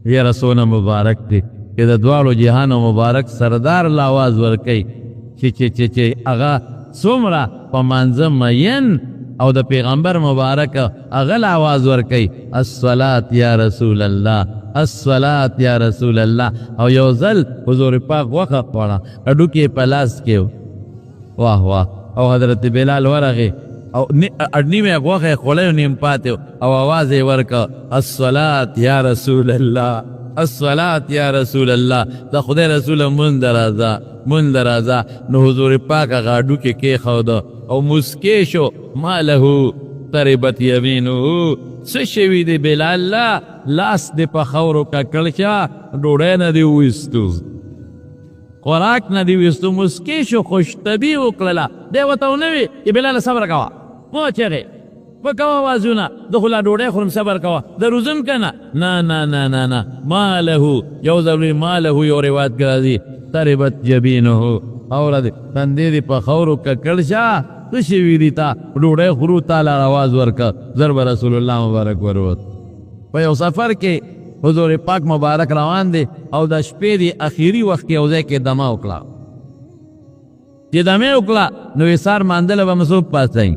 یاره څونه مبارک دی چې د دواړو جهانو مبارک سردار لا आवाज ورکوي، چې چې چې چې هغه څومره په مانځه مین، او د پیغمبر مبارک هغه لا आवाज ورکوي، الصلاة یا رسول الله، الصلاة یا رسول الله. او یو ځل حضور پاک غوښه خوړه، هډوکي په لاس کې، واه واه، او حضرت بلال ورغی او نیمه غوښه یې خوړی، نیم پاتې، او आवाज یې ورکړ، الصلاة یا رسول الله، الصلاة یا رسول الله، د خدای رسول مونږ راځه، مونږ راځه. نو حضور پاک هغه هډوکې کېښوده او مسکی شو، ما له تربت یمینه، څه شوي دی بلال له لاس دې په خاورو ککړ شه، ډوډۍ نه دې وویستو، خوراک نه دی وستو؟ مسکی شو، خوشطبی وکړله. دی ورته ونه وي چې بلاله صبر کوه، مو چغې مه کوه وازونه، زه خو لا ډوډۍ خورم، صبر کوه، د روزم که نه. نه نه نه نه نه، ما له یو ځل ما له یو روایت کې راځي تربت جبینه، اوره دې تندې دې په خاورو ککړ شه، څه شوي دي تا ډوډۍ خورو تا له اواز ورکړه؟ زر به رسول الله مبارک وروت. په یو سفر کې حضور پاک مبارک روان دی او د شپې دی اخیری وخت کې یو ځای کې دمه وکړه. چې دمه وکړه نو یې سار ماندله به مو څوک پاڅوي؟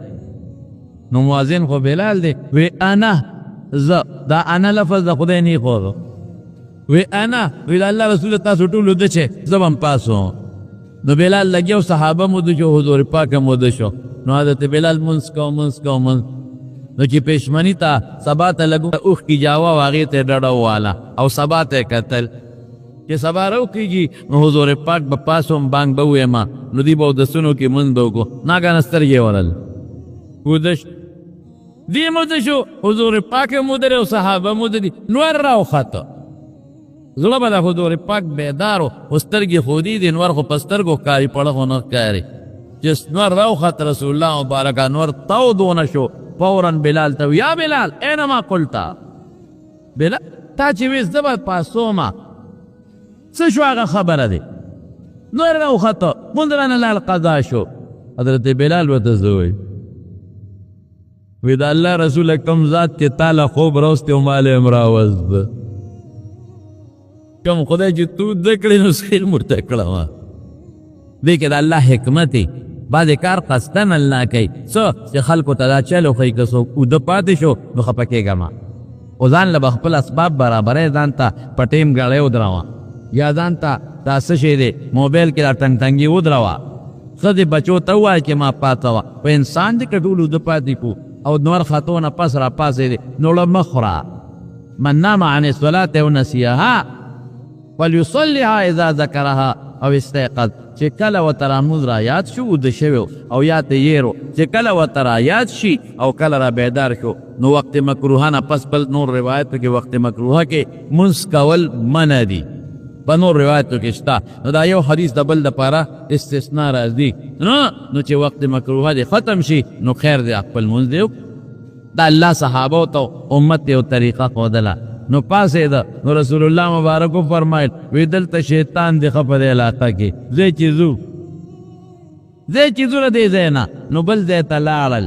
نو مؤذن خو بلال دی، وی انا زه. دا انا لفظ د خدای نه خو وی انا، وی د الله رسول تاسو ټول د چې زه به هم پاڅوم. نو بلال لګیا، صحابه مو د شو، حضور پاک مو د شو. نو حضرت بلال مونځ کو، مونځ کو، مونځ. نو چې پېشمنی ته سبا ته لګو، اوښ کی جاوا واغې ته ډډه وواله او سبا ته کتل چې سبا راو کېږي، نو حضور پاک به پاسوم، بانګ به ووایم، نو دی به اودسونو کې مونځ به وکړو. ناګهانه سترګې ورل، وده دی موده شو، حضور پاک موده او صحابه موده دي، نور راوخته. زړه به د حضور پاک بیدارو، خو سترګې خودي دي، نور خو په سترګو ښکاري، پړه خو نه ښکاري. چې نور راوخت رسول الله مبارک، نور تاو دونه شو، فورا بلال ته، یا بلال اینما قلتا، بلال تا چې وې زه به پاسومه، څه شو هغه خبره دی؟ نور راوخته، مونږ رانه لاړ، قضا شو. حضرت بلال ورته څه وایي؟ وی د الله رسول کوم ذات چې تاله خوب راوستی او ماله هم راوست، کوم خدای چې تو د کړې نو سخیل مرته کړه. ما دې کې د الله حکمت دی، بعضې کار قصدن الله کوي، څه چې خلکو ته دا چل وښیي، که څوک اوده پاتې شو نو خفه کېږه مه، خو ځان له به خپل اسباب برابرې، ځان ته په ټیم ګړی ودروه، یا ځان ته دا څه شی دی موبایل کې دا ټنګ ټنګي ودروه، ښځې بچو ته ووایه چې ما پاڅوه. په انسان دې که ټول اوده پاتې کړو او نور ختو نه پس را پاڅېدې نو ړه مه خوره. من نام عن الصلاة او نسیها فلیصلیها اذا ذکرها او استيقظ. چې کله ورته لمونځ را یاد شو، اوده شوی او یا ته یېرو، چې کله ورته را یاد شي او کله را بیدار شو، نو وقت مکروه نه پس، بل نور روایتو کې وقت مکروه کې مونځ کول منع دي، په نور روایتو کې شته، نو دا یو حدیث د بل دپاره استثنا راځي. نو چې وقت مکروه دې ختم شي نو خیر دی، خپل مونځ دی. دا الله صحابه ته امت یو طریقه ښودله. نو پاڅېده، نو رسول الله مبارک وفرمایل، وی دلته شیطان دی ښه په دې علاقه کې ځای چې ځو. ځای چې ځو له دې ځای نه نو بل ځای ته لاړل،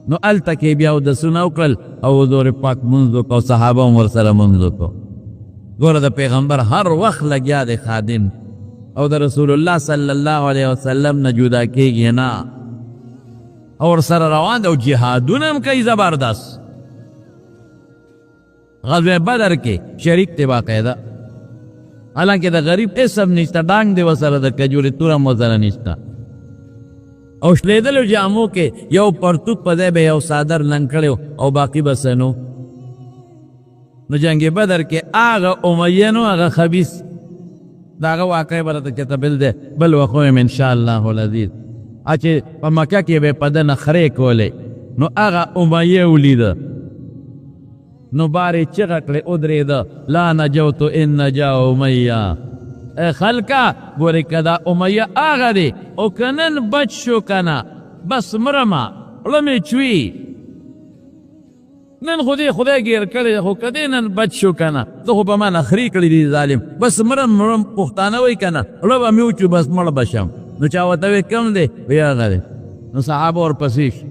نو هلته کې بیا اودسونه وکړل او حضور پاک مونځ وکړو، صحابه هم ورسره مونځ وکړو. ګوره د پیغمبر هر وخت لګیا دی خادم، او د رسول الله صلی الله علیه وسلم نه جدا کېږي نه، او ورسره روان دی او جهادونه هم کوي زبردست. غزوه بدر کې شریک دی باقاعده، حالانکه د غریب هېڅ هم نشته، ډانګ دی ورسره، د کجورې توره هم ورسره نشته، او شلېدلو جامو کې یو پرتوک په ځای به یو څادر لنګ کړی او باقي به څه نو. نو جنګ بدر کې هغه امیه نو هغه خبیث، د هغه واقع به راته چېرته بل دی بل وخت ووایم انشاءالله العزیز. چې په مکه کې به په ده نخرې کولې، نو هغه امیه ولیده، نو بارې چغه کړې ودرېده، لا نجوت ان نجا امیه. ای خلکه ګورې که دا امیه هغه دی او که نن بچ شو که نه بس مرمه، زړه مې چوي، نن خو دې خدای ګیر کړی، خو که دې نن بچ شو که نه زه خو په ما نخرې کړې دي ظالم، بس مرم مرم. پښتانه وایي که نه زړه به مې وچو بس مړ به شم. نو چا ورته وایي کوم دی؟ وایي هغه دی. نو صحابه ورپسې شو،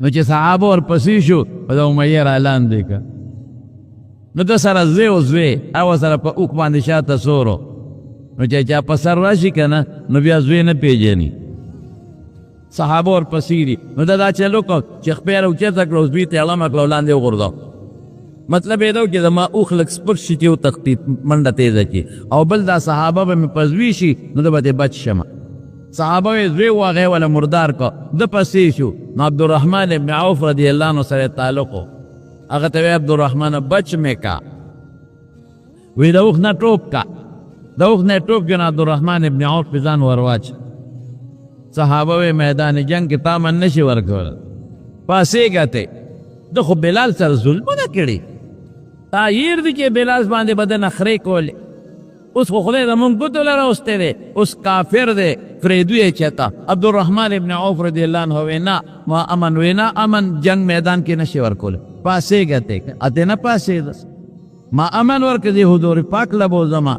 نو چې صحابه ورپسې شو په د امیه را لاندې که، نو ده سره زوی او زوی هغه سره په اوښ باندې شاته سورو، نو چې چا په سر راشي که نه نو بیا زوی نه پېژني. صحابه ورپسې دي، نو ده دا چل وکړ چې خپې یې راوچته کړه او زوی ته یې اړمه کړه او لاندې وغورځاوه. مطلب یې دا و چې زما اوښ لږ سپک شي چې وتښتي منډه تېزه کړي، او بل دا صحابه به مې په زوی شي نو زه به ترې بچ شم. صحابه یې زوی و هغه یې وله مردار کړ، ده پسې شو. نو عبدالرحمن ابن عوف رضی الله عنه سره تعلق و، هغه ته وایي عبدالرحمن بچ مې کا، وی د اوښ نه ټوپ کا، د اوښ نه یې ټوپ کړ. نو عبدالرحمن ابن عوف پې ځان ورواچ. صحابه وی میدان جنګ کې تا من نشي ورکول، پاسېږه ته، ده خو بلال سره ظلمونه کړي، تا هېر دي چې بلال باندې به ده نخرې کولې، اوس خو خدای زمونږ ګوتو له راوستی دی، اوس کافر دی، پرېږدو یې چېرته. عبدالرحمن ابن عوف رضی الله عنه وی نه ما امن، وی نه امن جنګ میدان کې نشي ورکولی، پاسېږه ته، اتې نه پاسېده، ما امن ورکړ دی حضور پاک له بوځمه.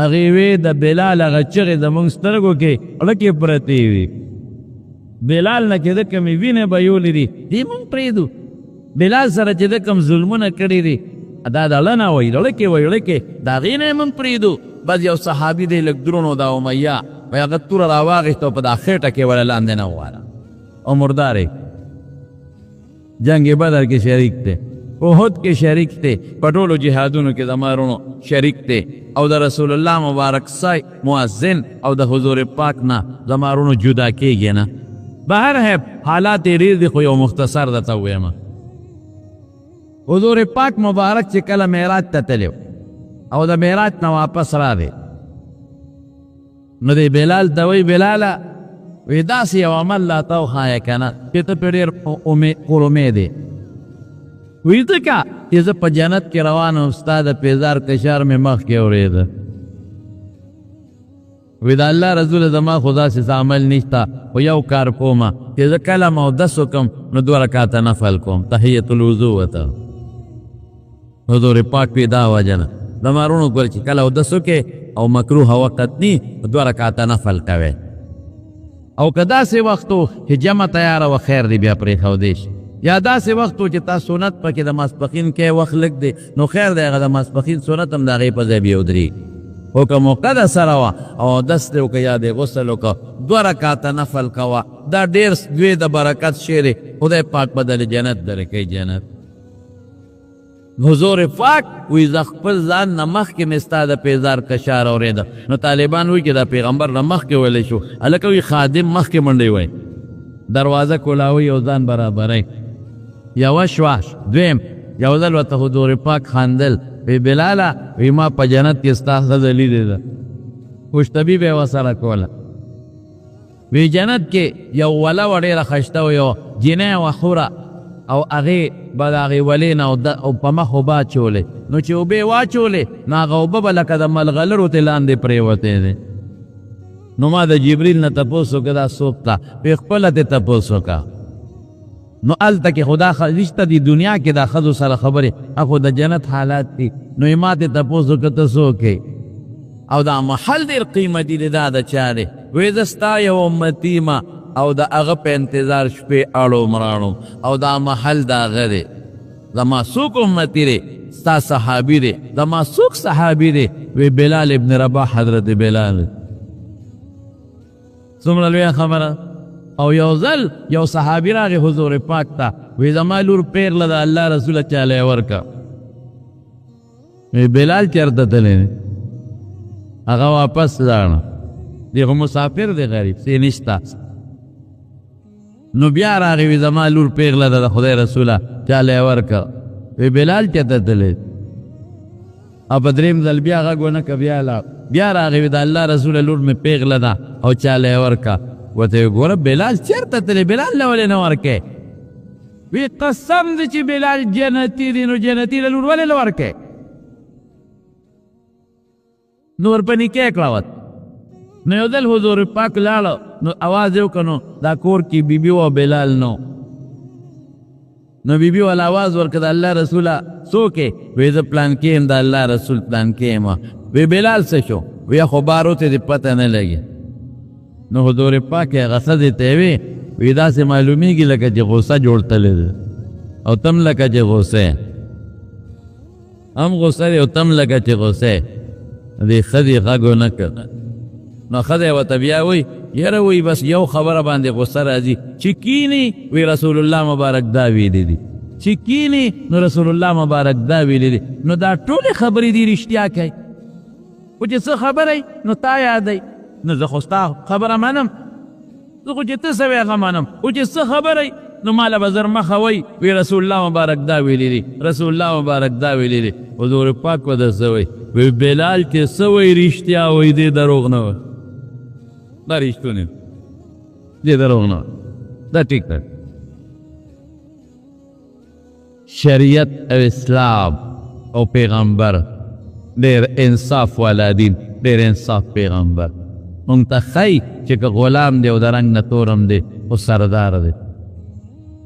هغې وی د بلال هغه چغې زمونږ سترګو کې ړکې پرتې وي، بلال نه چې ده کومې وینې بهیولې دي دې مونږ پرېږدو، بلال سره چې ده کوم ظلمونه کړي دي دا د ړه نه وایي، ړکې وایي ړکې، د هغې نه یې مونږ پرېږدو. بس یو صحابي دی لږ درونو دا امیه وایي هغه توره راواخیسته او په دا خېټه کې وله لاندې نه وواله او مردار یې. جنګ بدر کې شریک دی، احد کې شریک دی، په ټولو جهادونو کې زما وروڼو شریک دی، او د رسول الله مبارک سای مؤذن او د حضور پاک نه زما وروڼو جدا کېږي نه. بهر حیف حالات یې ډېر دي، خو یو مختصر درته ووایم. حضور پاک مبارک چې کله معراج ته تللی او د معراج نه واپس راغی، نو دی بلال ته وایي بلاله وی داسې یو عمل راته وښایه که نه چې ته پرې ډېر پر امید یې. وی ځکه چې زه په جنت کې روان وم، ستا د پیزار کشار مې مخکې اورېده. وی د الله رسول زما خو داسې څه عمل نشته، خو یو کار کوم چې زه کله هم اودس وکړم نو دوه رکعته نفل کوم، تحیت الوضو ورته. حضور پاک پې دا وجه نه زما وروڼو ګوره چې کله اودس وکړې او مکروه وخت نی دوه رکعته نفل کوې، او که داسې وخت و چې جمع تیاره وه خیر دی بیا پرېښودی شي، یا داسې وخت و چې تا سنت پکې د ماسپښین کې وخت لږ دی نو خیر دی هغه د ماسپښین سنت هم د هغې په ځای بیا ودرېږي. خو که موقع د سره وه او اودس دې وکړه یا دې غسل وکړه دوه رکعته نفل کوه، دا ډېر لوی د برکت شی دی، خدای پاک به درې جنت درکوي جنت. حضور پاک وی زه خپل ځان نه مخکې مې ستا د پیزار کشار اورېده. نو طالبان وایي چې دا پیغمبر نه مخکې ویلی شو، هلکه وایي خادم مخکې منډې وایي، دروازه کولاوي او ځان برابروي. یوه شوه. دویم یو ځل ورته حضور پاک خندل، وی بلاله وی ما په جنت کې ستا ښځه لیدې ده، خوشطبي به یې ورسره کوله. وی جنت کې یو وله وه ډېره ښایسته وه، یو جینۍ وه خوره، او هغې به د هغې ولې نه او په مخ اوبه اچولې، نو چې اوبه یې واچولې نو هغه اوبه به لکه د ملغلرو ترې لاندې پرېوتې دی. نو ما د جبریل نه تپوس وکړ دا څوک ده؟ وی خپله ترې تپوس وکړه. نو هلته کې خو دا نشته دی دنیا کې دا ښځو سره خبرې، هغه د جنت حالات دي. نو یې ما ترې تپوس وکړ ته څوک یې؟ او دا محل ډېر قیمتي دی، دا د چا دی؟ وې زه ستا یو امتي ما او د هغه په انتظار شپې اړو مراڼو او دا محل د هغه دی. زما څوک امتي دی؟ ستا صحابي دی. زما څوک صحابي دی؟ وی بلال ابن رباح، حضرت بلال. څومره لویه خبره. او یو ځل یو صحابي راغی حضور پاک ته، وی زما لور پیغله ده، الله رسوله چاله یې ورکړه. وی بلال چېرته تللی دی؟ هغه واپس لاړ، دی خو مسافر دی، غریب څه نشته. نو بیا راغی، وی زما لور پیغله ده، د خدای رسوله چاله یې ورکړه. وی بلال چېرته تللی؟ او په دریم ځل بیا غږ ونه کړ، بیا لاړ. بیا راغی، وی د الله رسوله لور مې پیغله ده او چاله یې ورکړه. ورته وی ګوره بلال چېرته تللی، بلال له ولې نه ورکې؟ وی قسم دی چې بلال جنتي دی، نو جنتي له لور ولې نه ورکې؟ نو ورپه نکاح کړه ورته. نو یو ځل حضور پاک لاړ، نو اواز یې وکړ، نو دا کور کې بیبي وه، بلال نو. نو بیبي والا اواز ورکړ، د الله رسوله څوک یې؟ وی زه پلان کې یم، د الله رسول پلان کې یم. وی بلال څه شو؟ وی خو بار ورته دې پته نه لګي. نو حضور پاک هغه ښځې ته وی، وی داسې معلومیږي لکه چې غوسه جوړ تللی دی، او تم لکه چې غوسه هم غوسه دی، او تم لکه چې غوسه دې. ښځې غږ ونه کړ. نو ښځه ورته بیا وایي، یاره وایي بس یو خبره باندې غوسه راځي چې کینی، وی رسول الله مبارک دا ویلي دي، چې کینی نو رسول الله مبارک دا ویلي دي، نو دا ټولې خبرې دي رښتیا کوي، خو چې څه خبره نو تا یادوي، نو زه خو ستا خبره منم، زه خو چې ته څه وایې هغه منم، خو چې څه خبره نو ماله به زر مخه وایي، وی رسول الله مبارک دا ویلي دي، رسول الله مبارک دا ویلي دي. حضور پاک به درته وایي، وی بلال چې څه وایي رښتیا وایي، دې دروغ نه وایي، دا رښتونی دې دروغ نه، دا ټیک ده. شریعت او اسلام او پیغمبر ډېر انصاف والا دین، ډېر انصاف پیغمبر مونږ ته ښایي چې که غلام دی او د رنګ نه تورم دی خو سردار دی.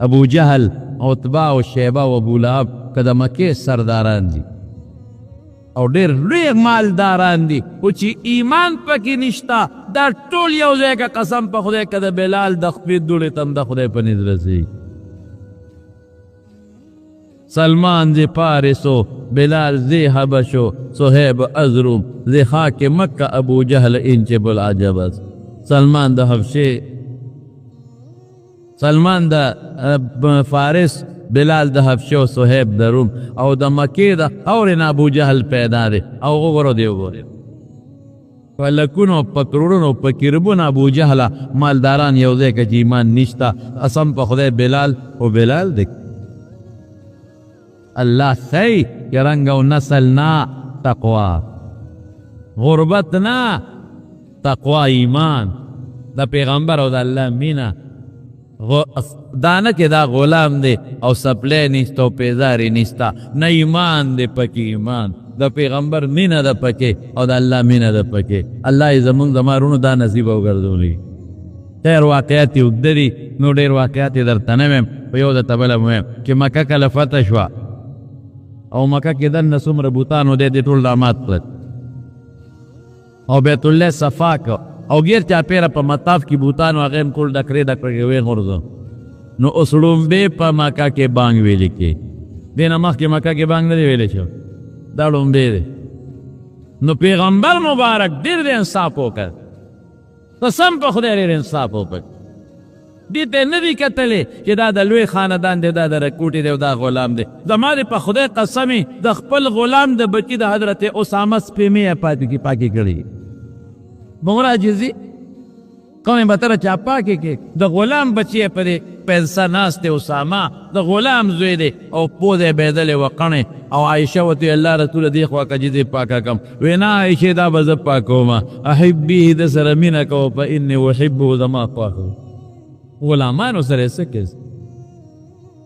ابو جهل، عتبه او شیبه او ابو لهب که د مکې سرداران دي او ډېر لوی مالداران دي، خو چې ایمان پکې نشته، دا ټول یو ځای که قسم په خدای که د بلال د خپې دوړې ته هم د خدای په نزد رسېږي. سلمان ز پارسو، بلال ز حبشو، صهیب از روم، ز خاک مکه ابو جهل اینچه بلعجب است. سلمان د حبشې، سلمان د فارس، بلال د حبشې او صهیب د روم، او د مکې د خاورې نه ابو جهل پیدا دی. او وګوره دی وګوره، په لکونو په کروړونو په کربونو ابو جهله مالداران یو ځای که چې ایمان نشته، قسم په خدای بلال او بلال دی. الله ښیي چې رنګ او نسل نه تقوا، غربت نه تقوا، ایمان د پیغمبر او د الله مینه. دا نه چې دا غلام دی او سپلی نشته او پیزارې نشته، نه، ایمان دی پکې، ایمان د پیغمبر مینه ده پکې او د الله مینه ده پکې. الله یې زمونږ زما وروڼو دا نصیب وګرځولي. خیر واقعات یې اوږده دي، نو ډېر واقعات یې درته نه وایم، خو یو درته بله وایم چې مکه کله فتح شوه او مکه کې دننه څومره بوتانو دی، دې ټول رامات کړل او بیت الله صفا کړ او غیر چاپېره په مطاف کې بوتانو هغه هم ټول ډکرې ډکرې ویې غورځو. نو اوس ړومبی په مکه کې بانګ ویل کې، دې نه مخکې مکه کې بانګ نه دی ویلی شو، دا ړومبی دی. نو پیغمبر مبارک ډېر د انصاف وکړ، قسم په خدای ډېر انصاف وکړ. دې ته نه دي کتلې چې دا د لوی خاندان دی، دا د رکوټي دی او دا غلام دی. زما دې په خدای قسمې د خپل غلام د بچي د حضرت اسامه سپېمې یې پاکې کړې. بمره عاجزي کومې به تر چا پاکې کې، د غلام بچی یې په دې پنسه ناست دی، اسامه د غلام زوی دی او پوزه یې بهېدلې وه قڼې. او عایشه ورته ویل، الله رسوله دې خوا که چې زه یې پاکه کړم. ویې نه عایشې دا به زه پاکوم، احبیه ده سره مینه کوه، فانی احبه زما خوښ. غلامانو سره یې څه کوي؟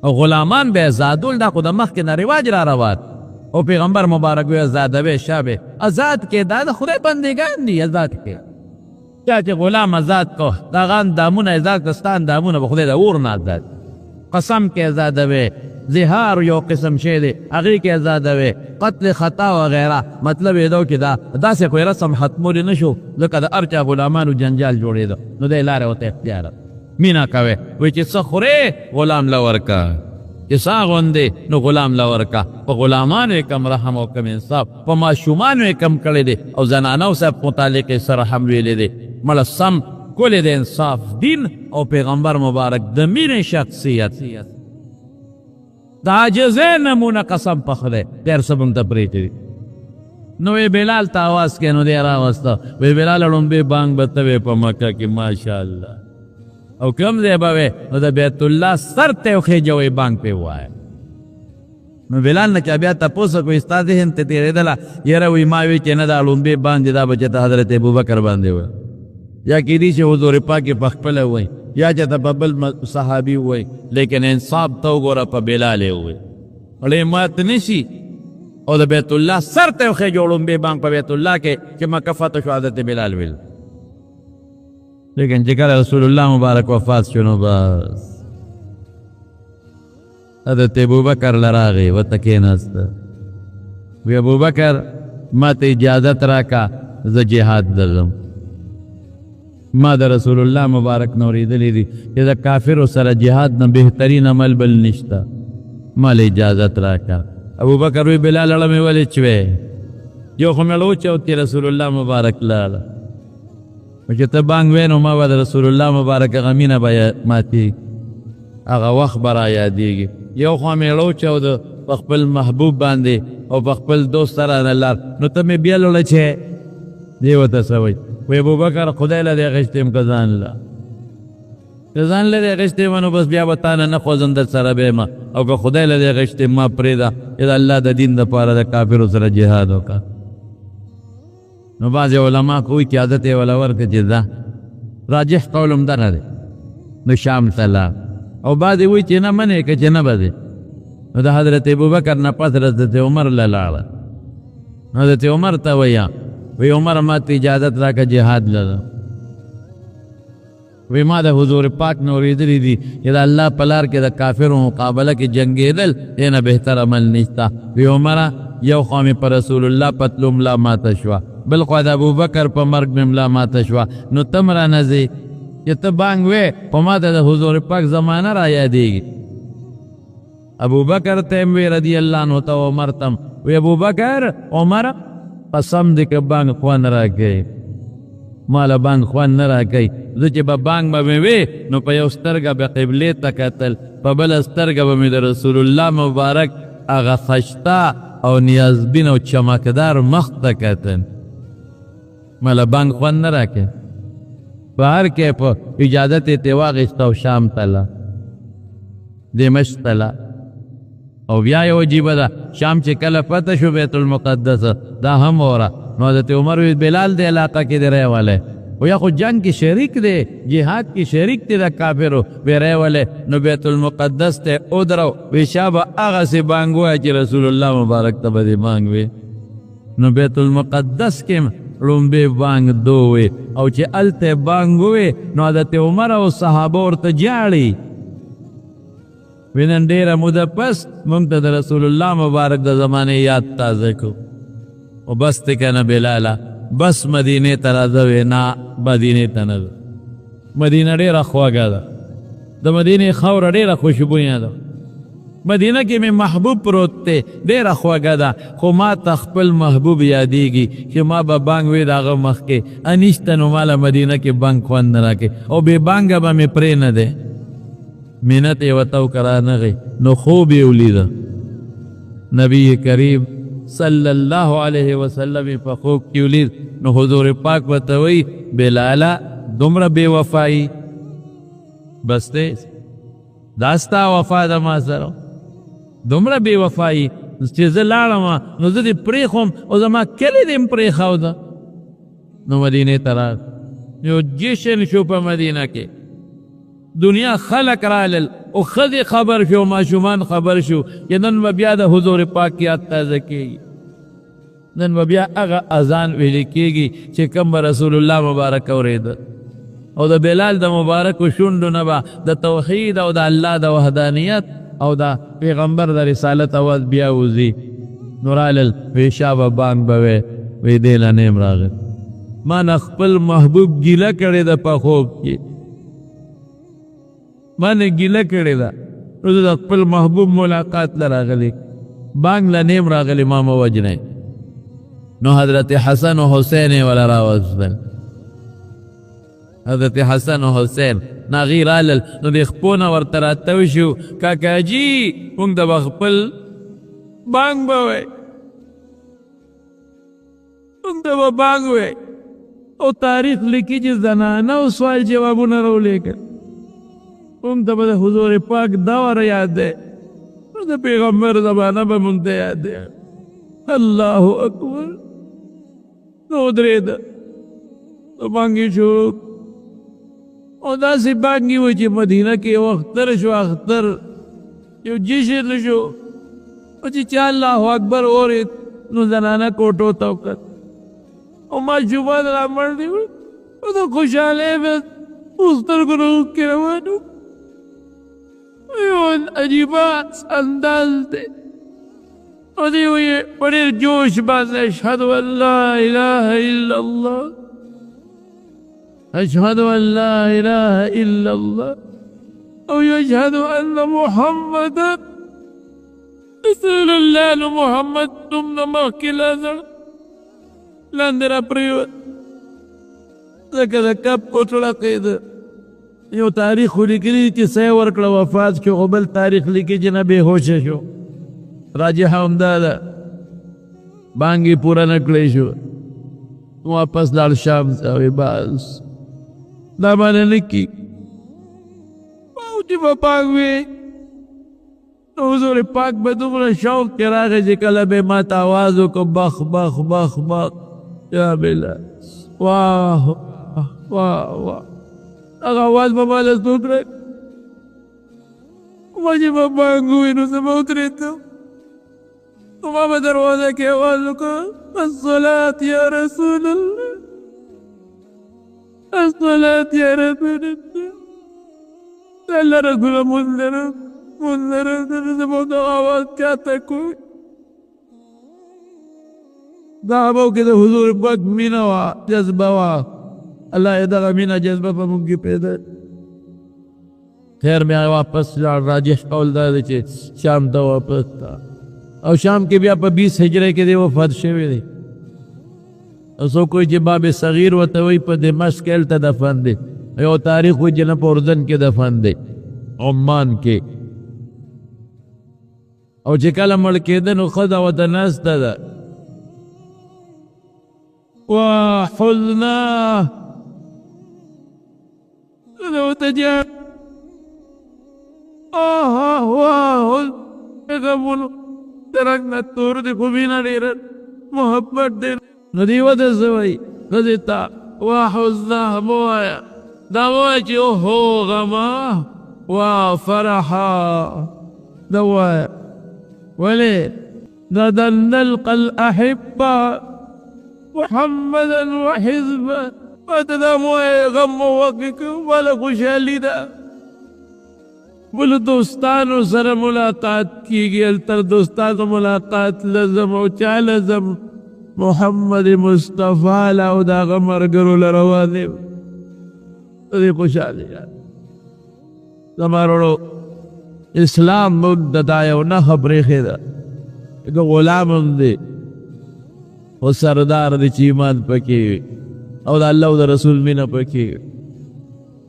او غلامان به ازادول، دا خو د مخکې نه رواج را روان. او پیغمبر مبارک وی ازادوي شابه ازاد کې، دا د خدای بندګان دي، ازاد کې. چا چې غلام ازاد کو، دا غان دامونه ازاد کړه، ستا اندامونه به خدای د اور نه ازاد. قسم کې ازادوي، ظهار یو قسم شی دی، هغې کې ازادوې، قتل خطا وغیره. مطلب یې دا و چې دا داسې خو یې رسم ختمولی نه شو، ځکه د هر چا غلامانو جنجال جوړېده، نو دی لاره ورته اختیاره مینه کوي. وایي چې څه خورې غلام له ورکه، چې څه اغوندې نو غلام له ورکه. په غلامانو یې کم رحم او کم انصاف، په ماشومانو یې کم کړی دی، او زنانو صاحب متعلق یې څه رحم ویلی دی. مړه سم ښکلی د انصاف دین او پیغمبر مبارک د مینې شخصیت، د عاجزۍ نمونه، قسم په خدای ډېر څه به ته پرېږدي. نو وی بلال ته आवाज کې، نو دی راوسته. وی بلال، ړومبی بانګ به ته وې په مکه کې، ماشاءالله، او کوم ځای به وې؟ نو د بیت الله سر ته وخېژوئ، بانګ پې ووایه. نو بلال نه چا بیا تپوس وکړو، ستا ذهن ته تېرېدله؟ یاره وایي ما وی چې نه، دا ړومبی بانګ دی دا به چې ته حضرت ابوبکر باندې وایي، یا کېدی شي حضور پاک یې په خپله وایي، یا چې ته په بل صحابي وایي، لیکن انصاف ته وګوره، په بلال یې ووایي، زړه مات نه شي او د بیت الله سر ته وخېژو. ړومبی بانګ په بیت الله کې چې مکه فتح شو حضرت بلال ویل. لیکن چې کله رسول الله مبارک وفات شو، نو بس حضرت ابوبکر له راغی، ورته کېناسته. وی ابوبکر، ما ته اجازت راکا، زه جهاد ته ځم. ما د رسول الله مبارک نه اورېدلي دي چې د کافرو سره جهاد نه بهترین عمل بل نشته، ما له اجازت راکا. ابوبکر وی بلال، اړه مې ولې چوې؟ یو خو مې اړه وچوتې، رسول الله مبارک لاړه، چې ته بانګ وې نو ما به د رسول الله مبارک هغه مینه به ماتېږي، هغه وخت به را یادېږي. یو خوا مې اړه وچاوده په خپل محبوب باندې او په خپل دوست سره نه لار، نو ته مې بیا لوړه چې دی ورته څه وایي؟ وایي ابوبکر، خدای له دې اخیستې یم که ځان له؟ که ځان له دې اخیستې یم نو بس بیا به تا نه نه خوځم، در سره به یم، او که خدای له دې اخیستې ما پرېږده چې د الله د دین دپاره د کافرو سره جهاد وکړه. نو بعضې علما کوي چې عادت یې وله ورکړه چې ده راجح قول هم دغه دی، نو شام ته لاړ، او بعضې وایي چې نه منې که چې نه به دی. نو د حضرت ابوبکر نه پس حضرت عمر له لاړه. حضرت عمر ته ویه، وی عمر، ما ته اجازت راکړه، جهاد لره. وی ما د حضور پاک نه اورېدلي دي چې د الله په لار کې د کافرو مقابله کې جنګېدل دې نه بهتر عمل نشته. وی عمره، یو خوا مې په رسول الله په تلو ملا ماته شوه، بل خوا د ابوبکر په مرګ مې ملا ماته شوه، نو ته هم رانه ځې؟ چې ته بانګ وې خو ما ته د حضور پاک زمانه را یادېږي. ابوبکر ته هم وی رضی الله عنه ته، عمر ته هم وی، ابوبکر، عمر، قسم دې که بانګ خوند راکوي، ما له بانګ خوند نه راکوي. زه چې به بانګ به مې وی نو په یو سترګه به قبلې ته کتل، په بله سترګه به مې د رسول الله مبارک هغه خشته او نیازبین او چمکدار مخ ته کتل، ما له بانګ خوند نه راکوي. په هر کیف اجازت یې ترې واخیسته او شام ته لاړ، دمشق ته لاړ. او بیا یو عجیبه ده، شام چې کله فتح شو، بیت المقدس، دا هم وره، نو حضرت عمر وی بلال دې علاقه کې دی راولې، او یا خو جنگ کې شریک دی، جهاد کې شریک دی د کافرو، وی راولې. نو بیت المقدس ته ودرو، وی شابه هغسې بانګ ووایه چې رسول الله مبارک ته به دې بانګ وي. نو بیت المقدس کې ړومبی بانګ دوی، او چې هلته بانګ ووی نو حضرت عمر او صحابه ورته جاړي، وینن ډیره موده پس مونږ ته د رسول الله مبارک د زمانې یاد تازه کو، او بس ته کنه بلاله، بس مدینه ته راځه. وی نه، مدینه ته نه، مدینه ډیره خوږه ده، د مدینې خاوره ډیره خوشبویه ده، مدینه کې مې محبوب پروت دی، ډیره خوږه ده، خو ما ته خپل محبوب یادېږي چې ما به بانګ وی د هغه مخکې انیشته، نو ما له مدینه کې بانګ خوند نه راکوي او بې بانګه به مې پرې نه دی. منت یې ورته وکړه، رانغی، نو خوب یې ولیده، نبی کریم صلی الله علیه وسلم یې په خوب کې ولید. نو حضور پاک ورته وایي بلاله، دومره بې وفایي بس دی، دا ستا وفا ده ما سره؟ دومره بې وفایي چې زه لاړم نو زه دې پرېښوم او زما کلی دې هم پرېښوده. نو مدینې ته راغی، یو جشن شو په مدینه کې، دنیا خلق رالل، او ښځې خبر شو، ماشومان خبر شو چې نن به بیا د حضور پاک یاد تازه کېږي، نن به بیا هغه اذان ویل کېږي چې کوم به رسول الله مبارک اورېده، او د بلال د مبارکو شونډو نه به د توحید او د الله د وحدانیت او دا پیغمبر د رسالت اواز بیا وځي. نو رالل وی شابه بانګ به وی، وی دی لا نه یم راغلی، ما نه خپل محبوب ګیله کړې ده په خوب کې، ما نه ګیله کړې ده، نو زه د خپل محبوب ملاقات له راغلی، بانګ لا نه یم راغلی، ما مه وژنئ. نو حضرت حسن و حسین یې وله راوستل. حضرت حسن و حسین ناغي رالل، نو د خپو نه ورته راتاو شو، کاکاجي موږ د به خپل بانګ به وی، موږ ته به بانګ وی. او تاریخ لیکي چې زنانه او سوال جوابونه راولېږل. موږ ته به د حضور پاک دور یاد دی، د پیغمبر زمانه به موږ ته یاد دی. الله اکبر. نو ودرېده، نو بانګ یې شروع. او داسې بانګ یې و چې مدینه کې یو اختر شو، اختر یو جشن شو، او چې چا الله اکبر اورېد نو زنانه کوټو ته وکتل، او ماشومان رامړ دي، او د خوشحالۍ به سترګو نه اوښکې روان وو. یو عجیبه انداز دی. او دی وایي په ډېر جوش باندې اشهد ان لا اله الا الله، اشهد ان لا اله الا الله، او یشهد ان محمدا رسول الله. نو محمد نوم نه مخکې لا زړه لاندې را پرېوت، ځکه د کب وټړقېده. یو تاریخ خو لیکلي چې څه یې ورکړه وفات شو، خو بل تاریخ لیکي چې نه بېهوشه شو. راجحه همدا ده، بانګ یې پوره نه کړی شو، واپس لاړ شام ته. وایي بس دا باندې نه کېږي. او چې به بانګ وي نو حضور پاک به دومره شوق کې راغی چې کله به یې ما ته اواز وکړ، بخ بخ بخ بخ یا بلال، واه واه واه. هغه اواز به ما له څوک راکړي؟ ما چې به بانګ ووي نو زه به ودرېدم، نو ما به دروازه کې اواز وکړ، الصلاة یا رسول الله، الصلاة یا رسول الله. د الله رسوله مونځ لرم، مونځ لرم، زه به دغه اواز چا ته کوم؟ صحابو کې د حضور پاک مینه وه، جذبه وه. الله یې دغه مینه جذبه په موږ کې پیدا. خیر بیا واپس لاړ. راجح قول دا دی چې شام ته واپس ته، او شام کې بیا په 20 هجرې کې دی وفات شوی دی. او څوک وایي چې باب صغیر ورته وایي په دمشق کې هلته دفن دی. یو تاریخ وایي چې نه په اردن کې دفن دی، عمان کې. او چې کله مړ کېده نو ښځه ورته ناسته ده، وحزناه ورته آه واه غمونو د رنګ نه تور دی، خو مینه ډېره محبت دی. نو دی ورته څه وایي ښځې ته؟ وحزناه مه وایه، دا مه وایه چې اوهو غمه وا فرحا، دا وایه. ولې؟ غدا نلقى الأحبة محمدا وحزبه. ما ته دا مه وایه غم مو وکړي، ماله خوشحالي ده. بل دوستانو سره ملاقات کیږي، هلته دوستانو ملاقات لزم او چا لزم؟ محمد مصطفی له او د هغه ملګرو له روان دی. دې خوشحالي زما وروڼو، اسلام موږ ته دا یو نښه پرېښې ده، که غلام هم دی خو سردار دی چې ایمان پکې وي او د الله او د رسول مینه پکې وي.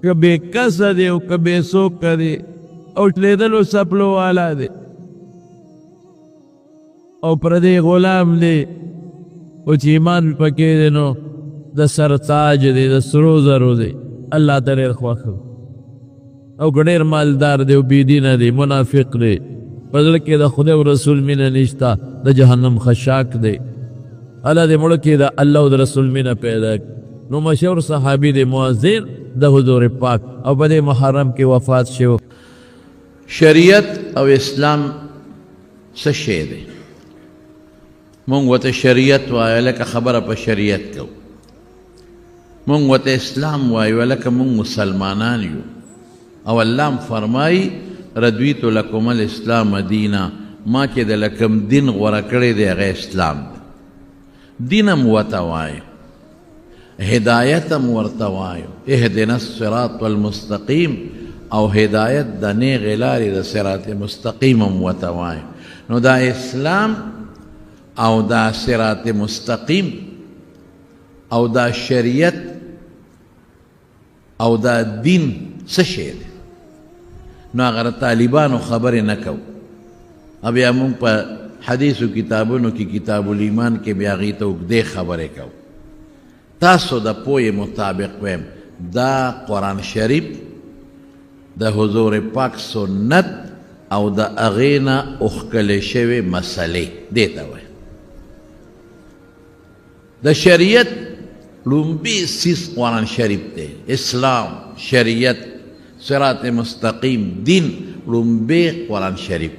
که بې کسه دی او که بې څوکه دی او شلېدلو څپلو والا دی او پردی غلام دی، خو چې ایمان پکې دی نو د سرتاج دی، د سرو زرو دی، الله ته ډېر خوښ. او که ډېر مالدار دی او بې دینه دی، منافق دی، په زړه کې د خدای او رسول مینه نشته، د جهنم خشاک دی. الله دې مړ کړي د الله او د رسول مینه پیدا کړي. نو مشهور صحابي دی مؤذن د حضور پاک، او په دې محرم کې وفات شو. شریعت او اسلام څه شی دی؟ مونږ ورته شریعت وایو لکه خبره په شریعت کوو، مونږ ورته اسلام وایو لکه مونږ مسلمانان یو. او الله هم فرمایي رضیت لکم الاسلام دینا، ما چې د لکم دین غوره کړی دی هغه اسلام دی. دین هم ورته وایو، هدایت هم ورته وایو، اهدنا الصراط المستقیم، او هدایت د نیغې لارې د صراط مستقیم هم ورته وایو. نو دا اسلام او دا صراط مستقیم او دا شریعت او دا دین څه شی دی؟ نو هغه طالبانو خبرې نه کوو. او بیا مونږ په حدیثو کتابونو کې کتاب الایمان کې بیا هغې ته اوږدې خبرې کوو. تاسو د پوهې مطابق وایم، دا قرآن شریف، د حضور پاک سنت او د هغې نه اوښکلې شوې مسلې دې ته وایي. د شریعت لومبی څیز قرآن شریف دی. اسلام، شریعت، صراط مستقیم، دین لومبی قرآن شریف،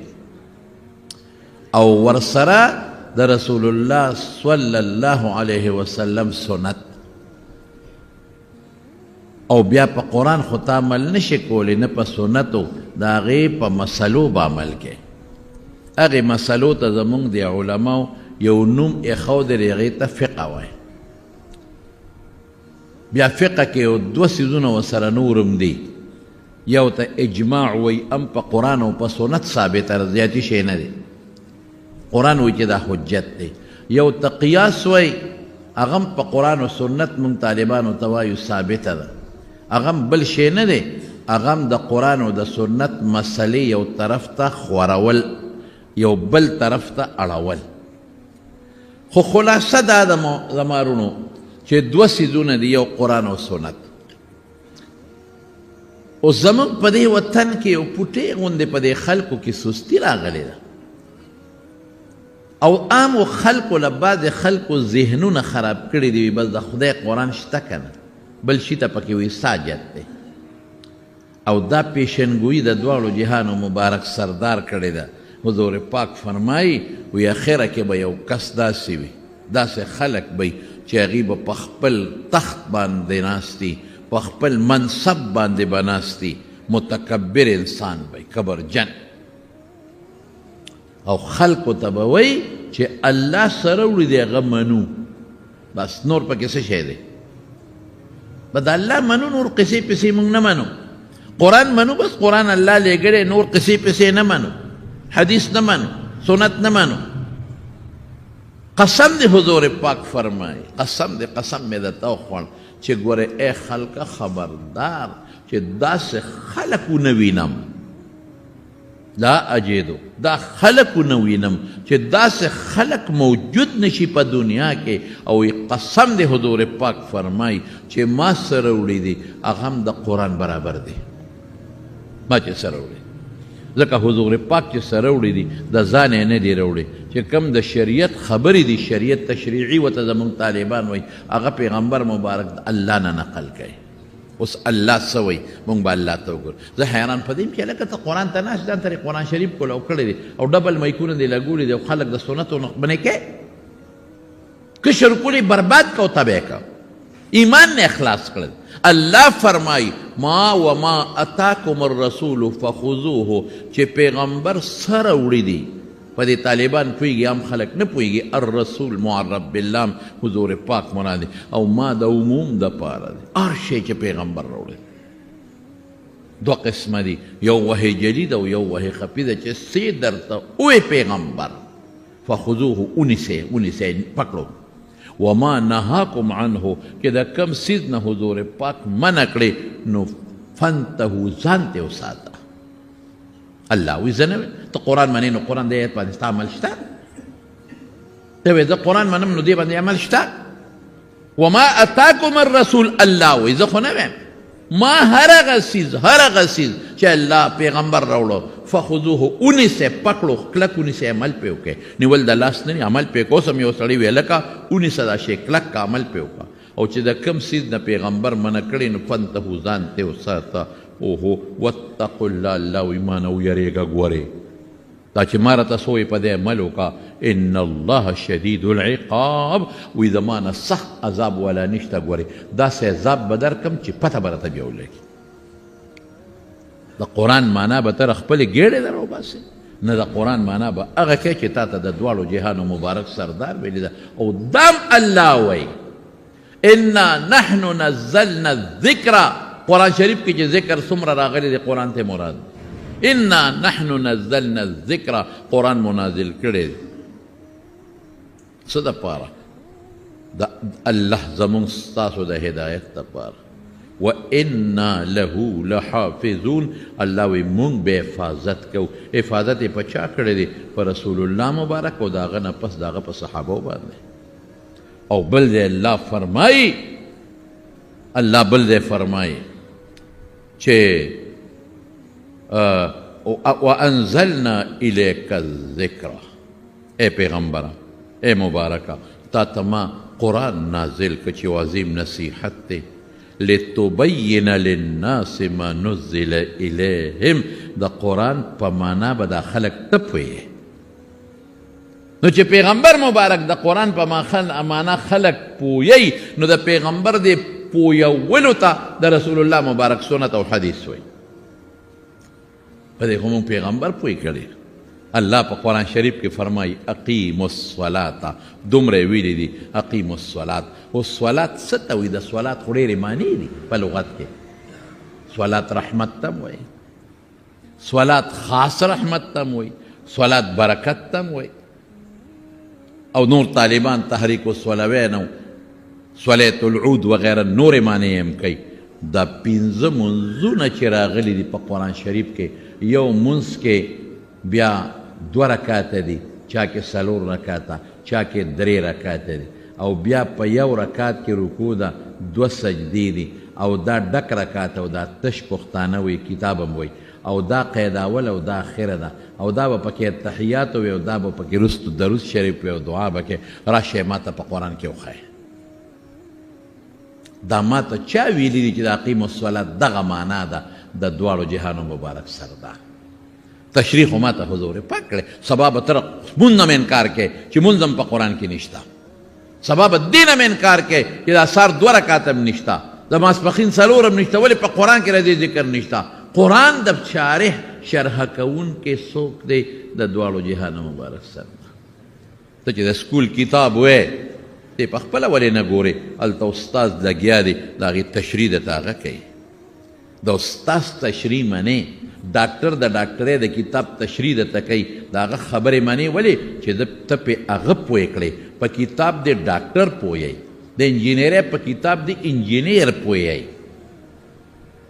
او ورسره د رسول الله صلی الله علیه وسلم سنت. او بیا په قرآن خو تا عمل نشي کولی، نه په سنتو، د هغې په مسلو به عمل کوې. هغې مسلو ته زمونږ د علماو یو نوم ایښودلی، هغې ته فقه وایي. بیا فقه کې یو دوه څیزونه ورسره نور هم دي. یو ته اجماع وایي، هم په قرآن او په سنت ثابته ده، زیاتي شی نه دی. قرآن وایي چې دا حجت دی. یو ته قیاس وایي، هغه هم په قرآن او سنت مونږ طالبانو ته وایو ثابته ده، هغه هم بل شی نه دی، هغه هم د قرآن او د سنت مسلې یو طرف ته خورول، یو بل طرف ته اړول. خو خلاصه دا ده زما وروڼو چې دوه څیزونه دي، یو قرآن او سنت. اوس زموږ په دې وطن کې یو پوټې غوندې په دې خلکو کې سستی راغلې ده، او عامو خلکو له بعضې خلکو ذهنونه خراب کړي دي، بس د خدای قرآن شته که نه، بل شي ته پکې وایي ساجت دی. او دا پیشنګویي د دواړو جهانو مبارک سردار کړې ده. حضور پاک فرمایي وی اخره کې به یو کس داسې وي، داسې خلک به چې هغوی به په خپل تخت باندې ناست دي، په خپل منصب باندې به ناست دي، متکبر انسان به وي، کبرجن، او خلکو ته به وایي چې الله سره وړي دی هغه منو، بس نور پکې څه شی دی؟ به د الله منو، نور قصې پسې موږ نه منو. قرآن منو، بس قرآن الله لېږلی، نور قصې پسې نه منو، حدیث نه منو، سنت نه منو. قسم دی حضور پاک فرمایي، قسم دی، قسم مې درته وخوړ چې ګورې ای خلکه خبردار چې داسې خلک ونه وینم، لا اجدو، دا خلک ونه وینم چې داسې خلک موجود نشي په دنیا کې. او قسم دی حضور پاک فرمایي چې ما سره وړي دي هغه هم د قرآن برابر دی، ما چې سره وړي، ځکه حضور پاک چې سره وړي دي د ځان یې نه دي راوړي، چې کوم د شریعت خبرې دي، شریعت تشریعي ورته زموږ طالبان وایي، هغه پیغمبر مبارک د الله نه نقل کوي. اوس الله څه وایي موږ به الله ته وګورو. زه حیران په دې یم چې هلکه ته قرآن ته ناست ځان ته قرآن شریف کولاو کړی دی او ډبل مایکونه دې لګولي دي او خلک د سنتو نه منې کوې، کشر کلی برباد که او تباه که، ایمان نه اخلاص کړل. الله فرمایي ما وما اتاکم الرسول فخذوه، چې پیغمبر سره وړي دي. په دې طالبان پوهېږي، عام خلک نه پوهېږي. الرسول معرب باللام حضور پاک مراد دی، او ما د عموم دپاره دی، هر شی چې پیغمبر راوړی. دوه قسمه دي، یو وحی جدید او یو وحی خفي ده، چې څه درته ووایي پیغمبر فخذوه، ونیسئ، ونیسئ، پکړو. وما نهاکم عنه، چې د کم څیز نه حضور پاک منع کړي نو فانتهو، ځان ته وساته. الله وایي زه نه وایم، ته قرآن منې نو قرآن دې آیت باندې ستا عمل شته؟ ته وایې زه قرآن منم نو دې باندې عمل شته؟ وما اتاکم الرسول، الله وایي زه خو نه وایم، ما هر هغه څیز، هر هغه څیز چې الله پیغمبر راوړو فخذوه، ونیسئ، پکړو، کلک ونیسئ، عمل پرې وکړئ. نیول د لاس نه دی، عمل پرې کوه. اوس هم یو سړی ویې لکه ونیسه دا شی، کلک که عمل پرې وکړه. او چې د کم څیز نه پیغمبر منع کړی نو فانتهو، ځان ترې وساته. اوهو، واتقوا الله، الله وایي ما نه ویرېږه. ګورې دا چې ما راته څه وایي په دې عمل وکړه. ان الله شدید العقاب، وایي زما نه سخت عذاب والا نشته. ګورې داسې عذاب به درکړم چې پته به راته بیا ولګي. د قرآن معنا به تر خپلې ګېډې در وباسې؟ نه، د قرآن معنا به هغه کوې چې تا ته د دواړو جهانو مبارک سردار ویلې ده. او دام الله وایي انا نحن نزلنا الذکر. قرآن شریف کې چې ذکر څومره راغلی دی قرآن ته مراد. انا نحن نزلنا الذکر، قرآن مو نازل کړی دی. څه دپاره؟ د الله زمونږ ستاسو د هدایت دپاره. وإنا له لحافظون، الله وایي مونږ به حفاظت کوو. حفاظت یې په چا کړی دی؟ په رسول الله مبارک او د هغه نه پس د هغه په صحابو باندې. او بل ځای الله فرمایي، الله بل ځای فرمایي چې وانزلنا الیک الذکر، ای پیغمبره، ای مبارکه، تا ته ما قرآن نازل کړ چې عظیم نصیحت دی، لتبین للناس ما نزل الیهم. د قرآن په معنا به دا خلک ته پوهېږي. نو چې پیغمبر مبارک د قرآن په معنا خلک پوهوي، نو د پیغمبر دې پوهولو ته د رسول الله مبارک سنت او حدیث وایي. په دې خو مونږ پیغمبر پوه کړی. الله په قرآن شریف کې فرمایي اقیموا الصلاة، دومره یې ویلي دي اقیموا الصلاة. اوس صلات څه ته وایي؟ د صلات خو ډېرې معنی دي په لغت کې. صلات رحمت ته هم وایي، صلات خاص رحمت ته هم وایي، صلات برکت ته هم وایي. او نور طالبان تحریک الصلوین او صلیت العود وغیره نورې معنی یې هم کوي. دا پنځه منځونه چې راغلي دي په قرآن شریف کې، یو منځ کې بیا 2 رکعته دي، چا کې 4 رکعته، چا کې 3 رکعته دي، او بیا په یو رکعت کې رکوع ده، 2 سجدې دي، او دا ډک رکعت او دا تش پښتانه وایي، کتاب هم وایي، او دا قید اول او دا اخره ده، او دا به پکې التحیات وي، او دا به پکې وروستو درود شریف وي، او دعا به کې راشه ما ته په قرآن کې وښایه. دا ما ته چا ویلي دي چې د اقیم الصلاة دغه معنا ده د دواړو جهانو مبارک سردار. تشریح خو ما ته حضور پاک کړی. سبا به تر مونځ هم انکار کوې چې مونځ هم په قرآن کې نشته، سبا به دې نه هم انکار کوې چې دا سهار 2 رکعته هم نشته، د ماسپښین 4 هم نشته، ولې په قرآن کې د دې ذکر نشته؟ قرآن د شارح شرح کوونکی څوک دی؟ د دواړو جهانو مبارک سردار. ته چې د سکول کتاب وې ته په خپله ولې نه ګورې؟ هلته استاد لګیا دی د هغې تشریح درته هغه کوي. د استاد تشریح منې، ډاکټر د ډاکټرۍ د کتاب تشریح درته کوي، د هغه خبرې منې، ولې چې ته پې هغه پوه کړې. په کتاب دې ډاکټر پوهوي، د انجینرۍ په کتاب دې انجینر پوهوي،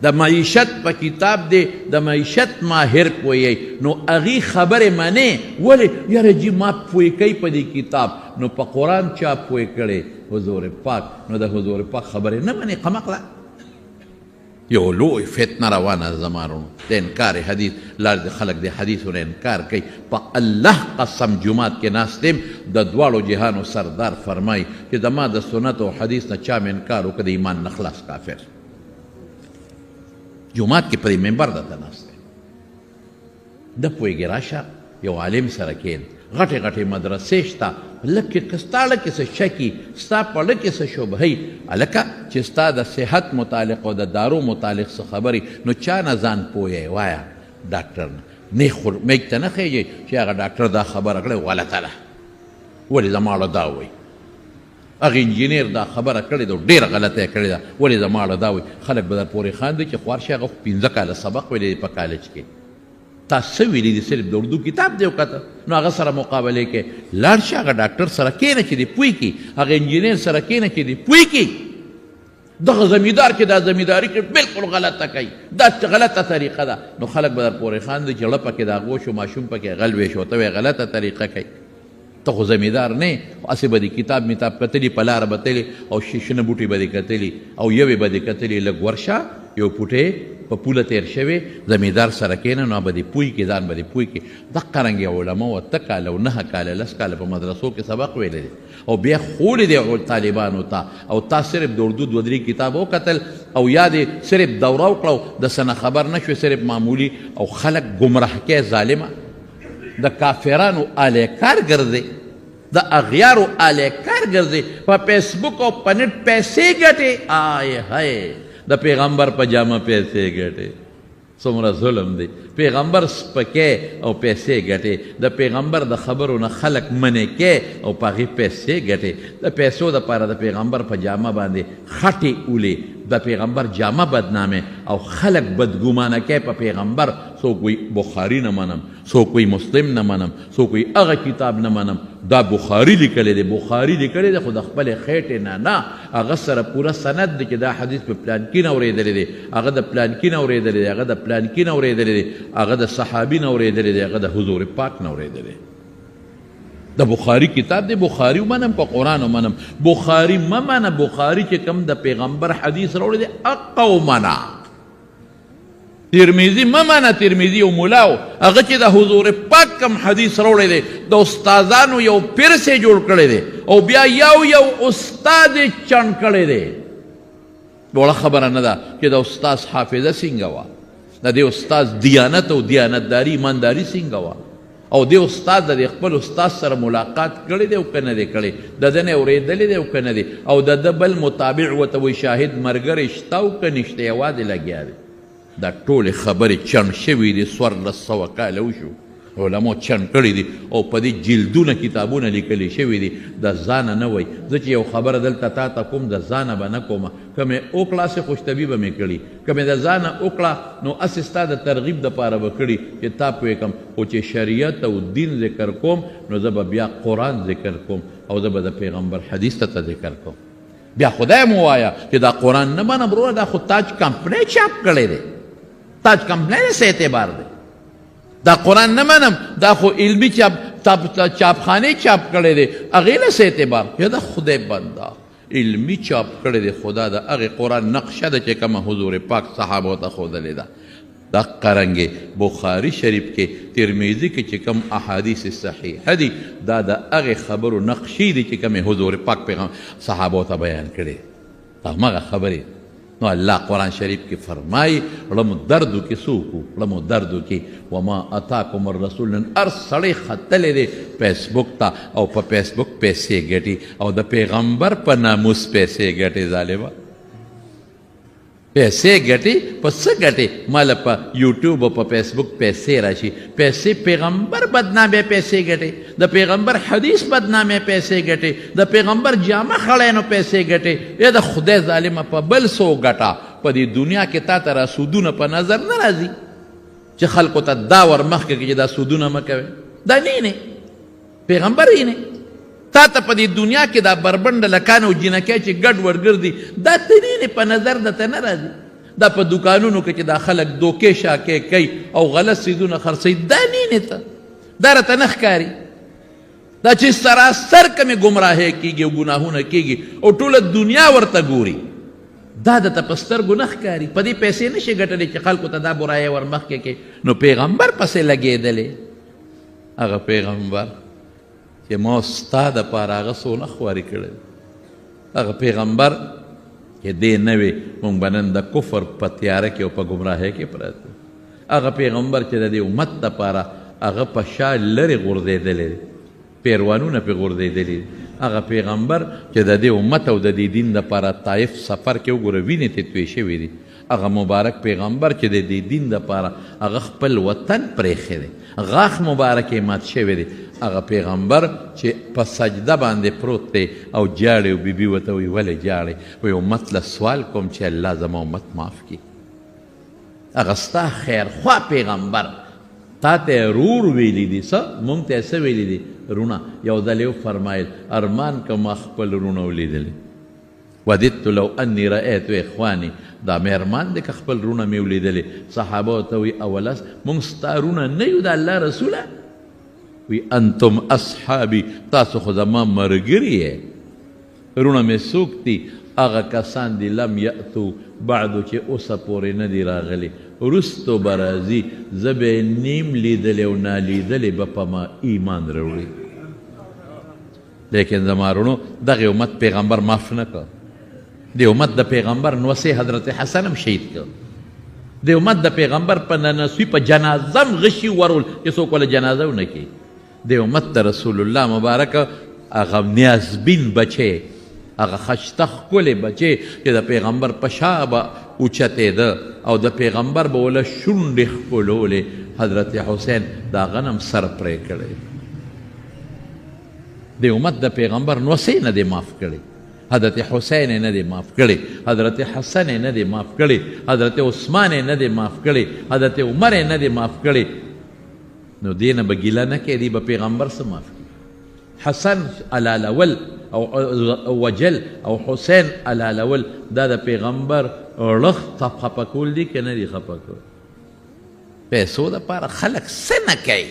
د معیشت په کتاب دې د معیشت ماهر پوهوي. نو هغې خبرې منې، ولې؟ یاره جي ما پوه کوي په دې کتاب. نو په قرآن چا پوه کړی؟ حضور پاک. نو د حضور پاک خبرې نه منې، قمقله. یو لوی فتنه روانه ده زما وروڼو، د انکار حدیث لار د خلک د حدیثو نه انکار کوي. په الله قسم جومات کې ناست یم، د دواړو جهانو سردار فرمایي چې زما د سنت او حدیث نه چا مې انکار وکړ د ایمان نه خلاص کافر. جومات کې پرې منبر درته ناست دی، ده پوهېږي. راشه یو عالم سره کښېن، غټې غټې مدرسې شته، لږ که ستا ړه کې څه شکي، ستا په ړه کې څه شبهه، هلکه چې ستا د صحت متعلق او د دارو متعلق څه خبرې، نو چا نه ځان پوهی؟ وایه ډاکټر نه. نه خو میک ته نه خېږي چې هغه ډاکټر دا خبره کړې غلطه ده، ولې زما ړه دا وایي؟ هغه انجینر دا خبره کړې ده، ډېره غلطه یې کړې ده، ولې زما ړه دا وایي؟ خلک به در پورې خاندي چې خوار شي، هغه خو 5 کاله سبق ویلی دی په کالج کې، تا څه ویلي دي؟ صرف د اردو کتاب دی وکته، نو هغه سره مقابلې کوې. لاړ شه هغه ډاکټر سره کښېنه چې دې پوه کړي، هغه انجینر سره کښېنه چې دې پوه کړي. دغه زمیندار چې دا زمینداري کوي بالکل غلطه کوي، دا غلطه طریقه ده. نو خلک به در پورې خاندي چې ړه پکې د هغو شو، ماشوم پکې غل وی شو، ته وایې غلطه طریقه کوي. ته خو زمیندار نه یې، خو هسې به دې کتاب میتاب کتلي، په لاره به تلې او شنه بوټي به دې کتلي او یوې به دې کتلي. لږ ورشه یو پوټی په پوله تېر شوی، زمیندار سره کښېنه، نو به دې پوه کړي، ځان به دې پوه کړي. دقه رنګې علماو 8 کاله او 9 کاله 10 کاله په مدرسو کې سبق ویلی دی او بیا ښوولی دی طالبانو ته، او تا صرف د اردو 2 3 کتاب وکتل او یا دې صرف دوره وکړه او د څه نه خبر نه شوې، صرف معمولي، او خلک ګمراه کوې. ظالمه، د کافرانو آلی کار ګرځې، د اغیارو آلی کار ګرځې، په فیسبوک او په نت پیسې ګټې. آی های، د پیغمبر په جامه پیسې ګټې. څومره ظلم دی. پیغمبر سپکې او پیسې ګټې، د پیغمبر د خبرو نه خلک منې کې او په هغې پیسې ګټې. د پیسو دپاره د پیغمبر په جامه باندې خټې اولې، د پیغمبر جامه بدنامه او خلک بدګمانه کې په پیغمبر. څوک وایي بخاري نه منم، څوک وایي مسلم نه منم، څوک وایي هغه کتاب نه منم، دا بخاري لیکلی دی، بخاري لیکلی دی، خو د خپلې خېټې نه نه، هغه سره پوره سند دی چې دا حدیث په پلانکي نه اورېدلی دی، هغه د پلانکي نه اورېدلی دی، هغه د پلانکي نه اورېدلی دی، هغه د صحابي نه اورېدلی دی، هغه د حضور پاک نه اورېدلی. د بخاري کتاب دی، بخاري ومنم که قرآن ومنم؟ بخاري مه منه، بخاري چې کوم د پیغمبر حدیث راوړی دی هقه ومنه. ترمذي مه منه، ترمذي یو ملا و، هغه چې د حضور پاک کوم حدیث راوړی دی د استادانو یو پرس یې جوړ کړی دی او بیا یو یو استاد یې چڼ کړی دی. وړه خبره نه ده چې د استاد حافظه څنګه وه، د دې استاد دیانت او دیانتداري ایمانداري څنګه وه، او دې استاد د دې خپل استاد سره ملاقات کړی دی او که نه دی کړی، د ده نه اورېدلی دی او که نه دی، او د ده بل متابع ورته وایي شاهد ملګری شته او که نشته، یوازې لګیا دی. دا ټولې خبرې چڼ شوې دي، 1400 کاله وشو علماو چڼ کړي دي او په دې جلدونه کتابونه لیکل شوي دي. د ځانه نه وایي، زه چې یو خبره دلته تا ته کوم د ځانه به نه کومه، که مې وکړه هسې خوشطبي به مې کړي، که مې د ځانه وکړه نو هسې ستا د ترغیب دپاره به کړي چې تا پوه کړم، خو چې شریعت او دین ذکر کوم نو زه به بیا قرآن ذکر کوم او زه به د پیغمبر حدیث ته ذکر کوم. بیا خدای مو وایه چې دا قرآن نه منم وروره، دا خو تاج کمپنۍ چاپ کړی دی، تاج کمپنۍ له څه اعتبار دی؟ دا قرآن نه منم، دا خو علمي چاپخانې چاپ کړی دی، هغې له څه اعتبار؟ یا د خدای بنده علمي چاپ کړی دی، خدا د هغې قرآن نقشه ده چې کومه حضور پاک صحابو ته ښودلې ده. دقه رنګې بخاري شریف کې ترمذي کې چې کوم احادیث صحیحه دي دا د هغې خبرو نقشې دي چې کومې حضور پاک پیغام صحابو ته بیان کړي، همغه خبرې. نو الله قرآن شریف کې فرمایي ړمو دردو کې څوک وو، ړمو دردو کې وما اتاکم الرسول. نن هر سړی ختلی دی فیسبوک ته او په فیسبوک پیسې ګټي او د پیغمبر په ناموس پیسې ګټي. ظالمه پیسې ګټي، په څه ګټي؟ ماله په یوټیوب او په فیسبوک پیسې راشي، پیسې پیغمبر بدنامې پیسې ګټي، د پیغمبر حدیث بدنامې پیسې ګټي، د پیغمبر جامه خړی نو پیسې ګټي. یا د خدای ظالمه په بل څه وګټه، په دې دنیا کې تا ته را سودونه په نظر نه راځي چې خلکو ته دا ور مخکې کړي چې دا سودونه مه کوئ، دا نه نه پیغمبر یې نه. تا ته په دې دنیا کې دا بربنډه لکان او جینکۍ چې ګډ ورګرځي دا ته نه نه په نظر درته نه راځي. دا په دوکانونو کې چې دا خلک دوکې شاکې کوي او غلط څیزونه خرڅوي دا نه نه ته دا راته نه ښکاري. دا چې سراسر کومې ګمراهۍ کېږي او ګناهونه کېږي او ټوله دنیا ورته ګوري دا درته په سترګو نه ښکاري. په دې پیسې نه شي ګټلی چې خلکو ته دا برایۍ ور مخکې کړي. نو پیغمبر پسې لګېدلی، هغه پیغمبر چې ما ستا دپاره هغه څونه خواري کړې، هغه پیغمبر چې دی نه وي موږ به نن د کفر په تیاره کې او په ګمراهۍ کې پراته، هغه پیغمبر چې د دې امت دپاره هغه په شا لرې غورځېدلی دی، پیروانونه پرې غورځېدلي دي، هغه پیغمبر چې د دې امت او د دې دین دپاره طایف سفر کې وګوره وینې ترې توی شوې دي، هغه مبارک پیغمبر چې د دې دین دپاره هغه خپل وطن پرېښی دی، غاښ مبارک یې مات شوی دی، هغه پیغمبر چې په سجده باندې پروت دی او جاړي او بیبي ورته وایي ولې جاړې؟ وایي امت له سوال کوم چې الله زما امت معاف کړي. هغه ستا خیرخوا پیغمبر تا ته یې رور ویلي دي، څه مونږ ته یې څه ویلي دي؟ روڼه. یو ځل یې وفرمایل ارمان که ما خپل روڼه ولیدلې، وددت لو انی رأیت اخوانی، دا مې ارمان دی که خپل روڼه مې ولیدلې. صحابه ورته وایي اولس مونږ ستا روڼه نه یو د الله رسوله؟ وی انتم اصحابي، تاسو خو زما ملګري یې. روڼه مې څوک دي؟ هغه کسان دي لم یأتو بعدو چې اوسه پورې نه دي راغلي، وروستو به راځي، زه به یې نیم لیدلی او نالیدلی به په ما ایمان راوړي. لیکن زما وروڼو دغې امت پیغمبر معاف نه کړ. دې امت د پیغمبر نوسې حضرت حسن هم شهید کړ. دې امت د پیغمبر په ننسوي په جنازه هم غشي ورول چې څوک وله جنازه ونه کړي. دې امت د رسول الله مبارک هغه نیازبین بچی، هغه خشته ښکلی بچی چې د پیغمبر په شا به اوچتېده او د پیغمبر به وله شونډې ښکلولې، حضرت حسین د هغه نه هم سر پرې کړی. د امت د پیغمبر نوسې نه دی معاف کړی، حضرت حسین نه دی معاف کړی، حضرت حسن نه دی معاف کړی، حضرت عثمان نه دی معاف کړی، حضرت عمر نه دی معاف کړی. نو دې نه به ګیله نه کوي، دی به پیغمبر څه معاف کړي؟ حسن حلالول او وجل او حسین حلالول دا د پیغمبر ړخ خفه کول دي که نه دي خفه کول؟ پیسو دپاره خلک څه نه کوي.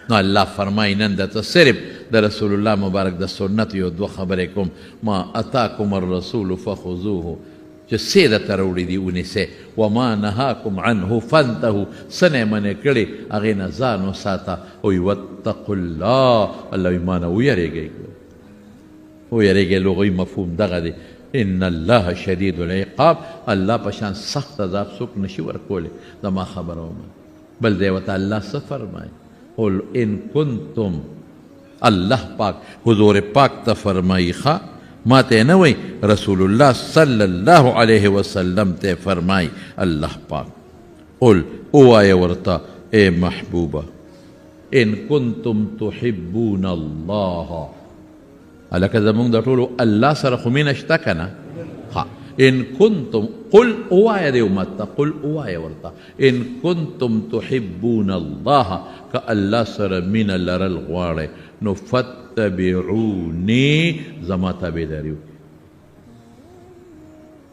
نو الله فرمایي نن درته صرف د رسول الله مبارک د سنت یو دوه خبرې کوم. ما اتاکم الرسول فخذوه، چې څه یې درته راوړي دي ونیسئ، وما نهاکم عنه فانتهوا، څه نه یې منع کړي هغې نه ځان وساته. وایي واتقوا الله، الله وایي ما نه ویرېږئ، ویرېږئ لغوي مفهوم دغه دی. ان الله شدید العقاب، الله په شان سخت عذاب څوک نشي ورکولی. زما خبره ومنه. بل ځای ورته الله څه فرمایي؟ قل ان کنتم، الله پاک حضور پاک ته فرمایي، ښه ما ته نه وایي، رسول الله صلی الله علیه وسلم ته فرمایي الله پاک، قل ووایه ورته ای محبوبه، ان کنتم تحبون الله، هلکه زمونږ د ټولو الله سره خو مینه شته که نه؟ ان کنتم، قل ووایه دې امت ته، قل ووایه ورته ان کنتم تحبون الله، که الله سره مینه لرل غواړئ نو فتبعوني، زما تابعداري وکړئ.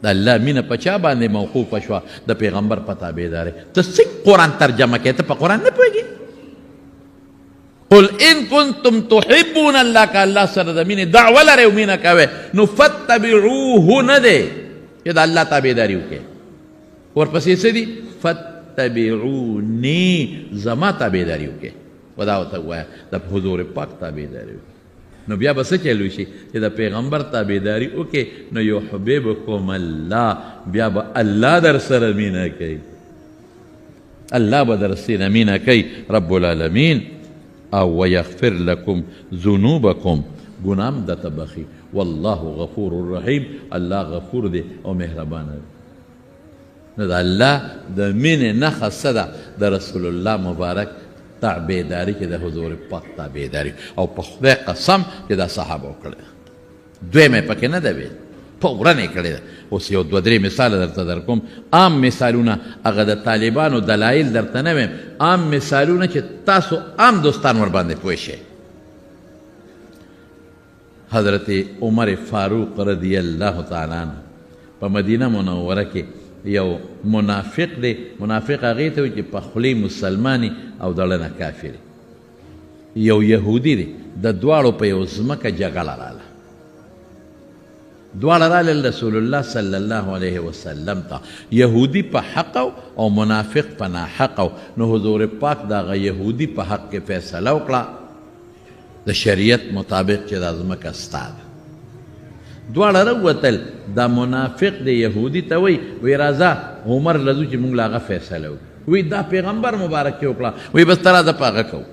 د الله مینه په چا باندې موقوفه شوه؟ د پیغمبر په تابعداري. ته څنګه قرآن ترجمه کوې؟ ته په قرآن نه پوهېږې؟ قل ان کنتم تحبون الله، که الله سره د مینې دعوه لرئ او مینه کوئ نو فتبعوه نه دی چې د الله تابعداري وکړئ، ورپسې څه دي؟ فتبعوني، زما تابعداري وکړئ. ودا ورته ووایه د حضور پاک تابعداري وکړئ. نو بیا به څه چل وشي؟ چې د پیغمبر تابعداري وکړئ نو یحببکم الله، بیا به الله در سره مینه کوي، الله به در سره مینه کوي رب العالمین. او ویغفر لکم ذنوبکم، ګناه هم درته بخښي. والله غفور رحیم، الله غفور دی او مهربانه دی. نو د الله د مینې نښه څه ده؟ د رسول الله مبارک تابعداري، چې د حضور پاک تابعداري. او په خدای قسم چې دا صحابه وکړی ده، دویمه یې پکې نه ده ویل، فوراً یې کړې ده. اوس یو دوه درې مثاله درته درکوم، عام مثالونه، هغه د طالبانو دلایل درته نه وایم، عام مثالونه چې تاسو عام دوستان ورباندې پوه شئ. حضرت عمر فاروق رضی الله تعالی عنه په مدینه منوره کې یو منافق دی، منافق هغې ته وایي چې په خولې مسلماني او د زړه نه کافر، یو یهودي دی، د دواړو په یو ځمکه جګړه راله، دواړه رالل رسول الله صلی الله علیه وسلم ته، یهودي په حق او منافق په ناحق. نو حضور پاک د هغه یهودي په حق کې فیصله وکړه د شریعت مطابق چې دا ځمکه ستا ده. دواړه راووتل، دا منافق دی یهودي ته وایي، وایي راځه عمر له ځو چې موږ له هغه فیصله وکړو. وایي دا پیغمبر مبارک یې وکړه، وایي بس ته راځه په هغه کوو،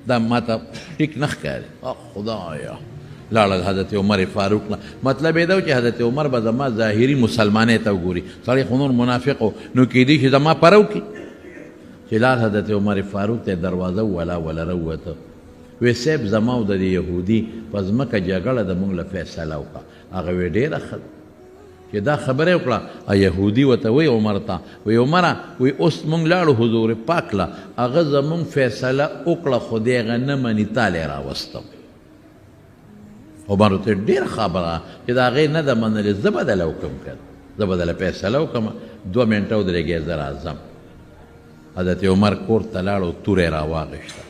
دا ماته ټیک نه ښکاري. خدایه، لاړل حضرت عمر فاروق نه، مطلب یې دا و چې حضرت عمر به زما ظاهري مسلمانۍ ته وګوري، سړی خو نور منافق و، نو کېدی شي زما پره وکړي. چې لاړ حضرت عمر فاروق ته دروازه ووهله، وله راووته، وی صاحب زما او د دې یهودي په ځمکه جګړه ده، موږ له فیصله وکړه. هغه وی ډېره ښه ده. چې دا خبره یې وکړه، یهودي ورته وایي عمر ته، وایي عمره، وایي اوس موږ لاړو حضور پاک له، هغه زموږ فیصله وکړه خو دی هغه نه مني، تا له یې راوستم. عمر ورته ډېره خبره چې د هغې نه ده منلې، زه به دله وکړم که نه، زه به دله فیصله وکړم، 2 منټه ودرېږئ زه راځم. حضرت عمر کور ته لاړ او توره یې راواخیسته،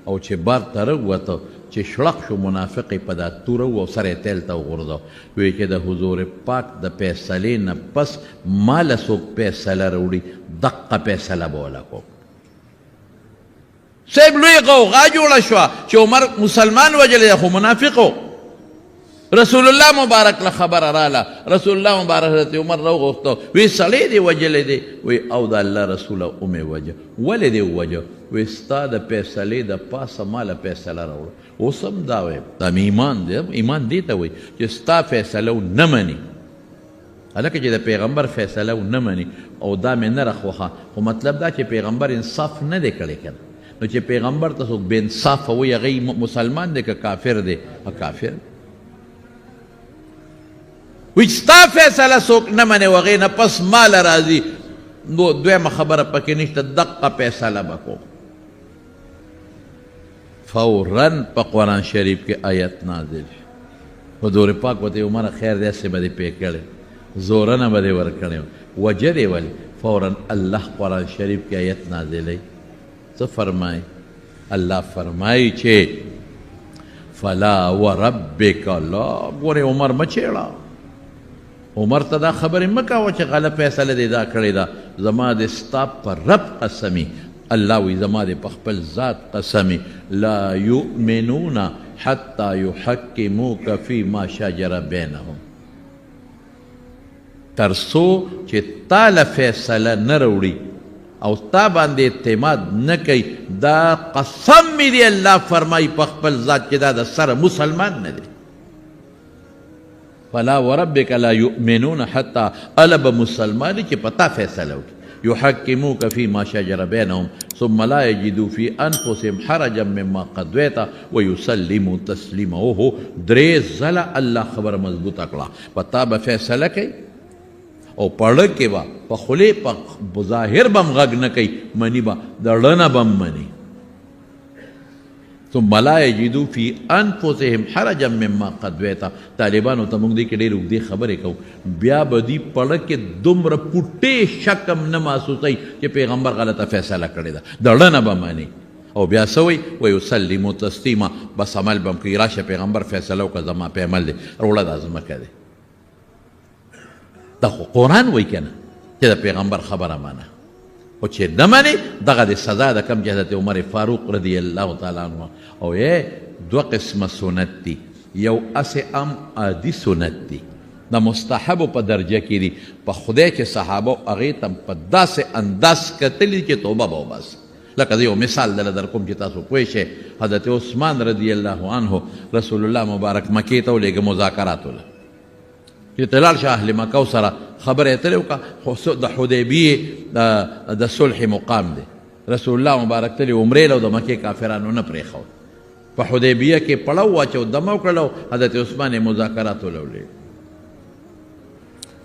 او چې بار ته راووته چې شړق شو منافق یې په دا توره و او سر یې تیل ته وغورځاوه. وایي چې د حضور پاک د فیصلې نه پس ما له څوک فیصله راوړي، دقه فیصله به وله کوم. صاحب لوی غوغا جوړه شوه چې عمر مسلمان وژلی دی خو منافق و. رسول الله مبارک له خبره راله، رسول الله مبارک حضرت عمر راوغوښته، وی سړی دی وژلی دی. وی او د الله رسوله ومې وژه. ولې دی ووژه؟ وی ستا د فیصلې د پاسه ما له فیصله راوړه. اوس هم دا وایم، دا مې ایمان دی، ایمان دې ته وایي چې ستا فیصله نه مني. هلکه چې د پیغمبر فیصله ونه مني او دا مې نه خوښه، خو مطلب دا چې پیغمبر انصاف نه دی کړی که نه. نو چې پیغمبر ته څوک بې انصافه وایي، هغه مسلمان دی که کافر دی؟ کافر وي. چې ستا فیصله څوک نه مني او هغې نه پس ماله راځي، نو دویمه خبره پکې نشته، دقه فیصله به کوم. فورا په قرآن شریف کې آیت نازل شو. حضور پاک ورته عمره خیر دی، هسې به دې پې کړی، زورنه به دې ورکړې، وجه دې ولې؟ فورا الله قرآن شریف کې آیت نازلوي. څه فرمایي؟ الله فرمایي چې فلا وربک لا، ګورې عمر مه چېړه، عمر ته دا خبرې مه کوه چې غلط فیصله دې دا کړې ده، زما دې ستا په رب قسمي. الله وایي زما دې په خپل ذات قسمي، لا یؤمنون حتی یحکموک فیما شجر بینهم، تر څو چې تا له فیصله نه راوړي او تا باندې اعتماد نه کوي، دا قسم مې دی الله فرمایي په خپل ذات چې دا د سره مسلمان نه دی. فلا وربک لا یؤمنون حتی، اله به مسلمان چې په تا فیصله وکړي. يحكموك فيما شجر بينهم ثم لا يجدوا في انفسهم حرجا مما قضيت ويسلموا تسليما. اوهو، درې ځله الله خبره مضبوطه کړه، په تا به فیصله کوي او په زړه کې به په خولې په ظاهر به هم غږ نه کوي، مني به، د زړه نه به هم مني. ثم لا يجدوا في انفسهم حرجا مما قضيت. طالبانو ته موږ دې کې ډېرې اوږدې خبرې کوو، بیا به دوی په زړه کې دومره پوټې شک هم نه محسوسوي چې پیغمبر غلطه فیصله کړې ده، د زړه نه به مني. او بیا څه وایي؟ ویسلمو تسلیما، بس عمل به هم کوي. راشه پیغمبر فیصله وکړه، زما په عمل دی، روړه دا ځمکه دی. دا خو قرآن وایي که نه چې د پیغمبر خبره منه، خو چې نه منې دغه د سزا ده، کوم چې حضرت عمر فاروق رضی الله تعالی عنه. او یې دوه قسمه سنت دي، یو هسې عام عادي سنت دي، د مستحبو په درجه کې دي. په خدای چې صحابه هغې ته په داسې انداز کتلي چې توبه به وباسي. لکه زه یو مثال دله در کوم چې تاسو پوه شئ. حضرت عثمان رضی الله عنه رسول الله مبارک مکې ته ولېږه مذاکراتو له، چې ته لاړ شه اهل مکه سره خبرې اترې وکړه، خو د حدیبیې د صلح مقام دی. رسول الله مبارک تللی عمرې له، د مکې کافرانو نه پرېښود، په حدیبیه کې پړاو واچو، دمه وکړله، حضرت عثمان یې مذاکراتو له ولېږه.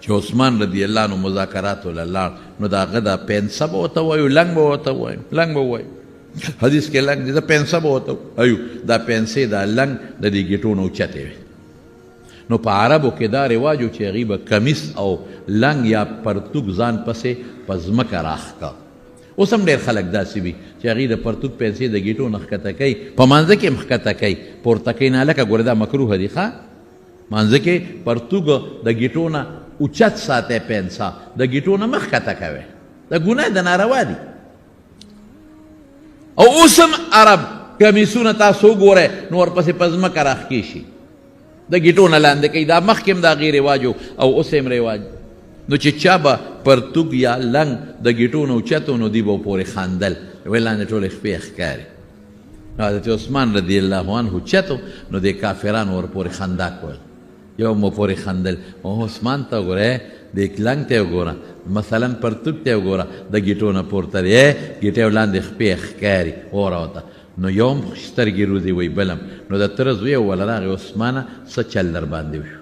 چې عثمان رضی الله عنه مذاکراتو له لاړ، نو د هغه دا پنسه به ورته وایو، لنګ به ورته وایو، لنګ به وایو، حدیث کې لنګ دی، دا پنسه به ورته وایو، دا پنسې دا لنګ د دې ګیټو نه اوچتې وې. نو په عربو کې دا رواج و چې هغوی به کمیس او لنګ یا پرتوګ ځان پسې په ځمکه راښکه. اوس هم ډېر خلک داسې وي چې هغوی د پرتوګ پیسې د ګیټو نه ښکته کوي، په مانځه کې هم ښکته کوي، پورته کوي نه. هلکه ګوره دا مکروه دي، ښه مانځه کې پرتوګ د ګیټو نه اوچت ساتې، پنسه د ګیټو نه مه ښکته کوې، دا ګناه ده، ناروا دي. او اوس هم عرب کمیسونه تاسو وګورئ نو ورپسې په ځمکه راښکې شي، د ګیټو نه لاندې کوي. دا مخکې هم د هغې رواج او اوس هم رواج. نو چې چا به پرتوګ یا لنګ د ګیټو نه اوچتو، نو دوی به پورې خندل، ویل لاندې ټولې خپې ښکاري. نو حضرت عثمان رضی الله عنه اوچتو، نو دې کافرانو ورپورې خندا کول، یو مو پورې خندل، او عثمان ته وګوره، دې لنګ ته وګوره، مثلا پرتوګ ته وګوره، د ګیټو نه پورته دی، ګیټې لاندې خپې ښکاري، وره ورته. نو یو هم سترګې روزي وایي بل هم. نو د تره زوی وله راغی، عثمانه څه چل در باندې وشو؟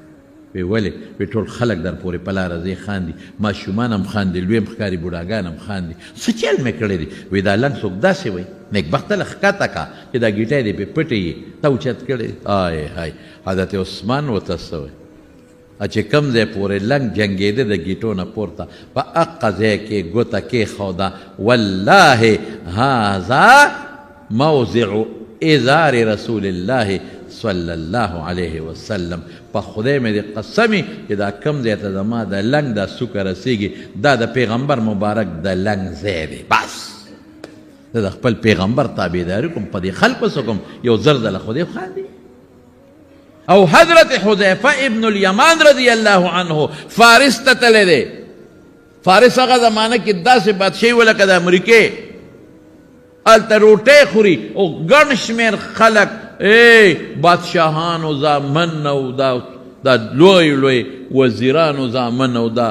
وی ولې؟ وی ټول خلک در پورې په لاره ځي خاندي، ماشومان هم خاندي، لوی هم ښکاري، بوډاګان هم خاندي، څه چل مې کړی دی؟ وی دا لنګ څوک داسې وایي، نېکبخته له ښکته کا چې دا ګیټی دې پې پټې یې، تا اوچت کړی. آی های، حضرت عثمان ورته څه وایي چې کوم ځای پورې لنګ جنګېده د ګیټو نه پورته، په هقه ځای کې ګوته کېښوده، والله هذا موضع ازار رسول الله صلی الله علیه وسلم. په خدای مې دې قسمي چې دا کوم ځای ته زما د لنګ دا سوکه رسېږي، دا د پیغمبر مبارک د لنګ ځای دی. بس زه د خپل پیغمبر تابعداري کوم، په دې خلکو څه کوم، یو زر ځله خو دې خاندي. او حضرت حذیفه ابن الیمان رضی الله عنه فارس ته تللی دی. فارس هغه زمانه کې داسې بادشاهي وه لکه د امریکې، هلته روټۍ خوري او ګڼ شمېر خلک، ای بادشاهانو زامن او دا د دا لوی لوی وزیرانو زامن او دا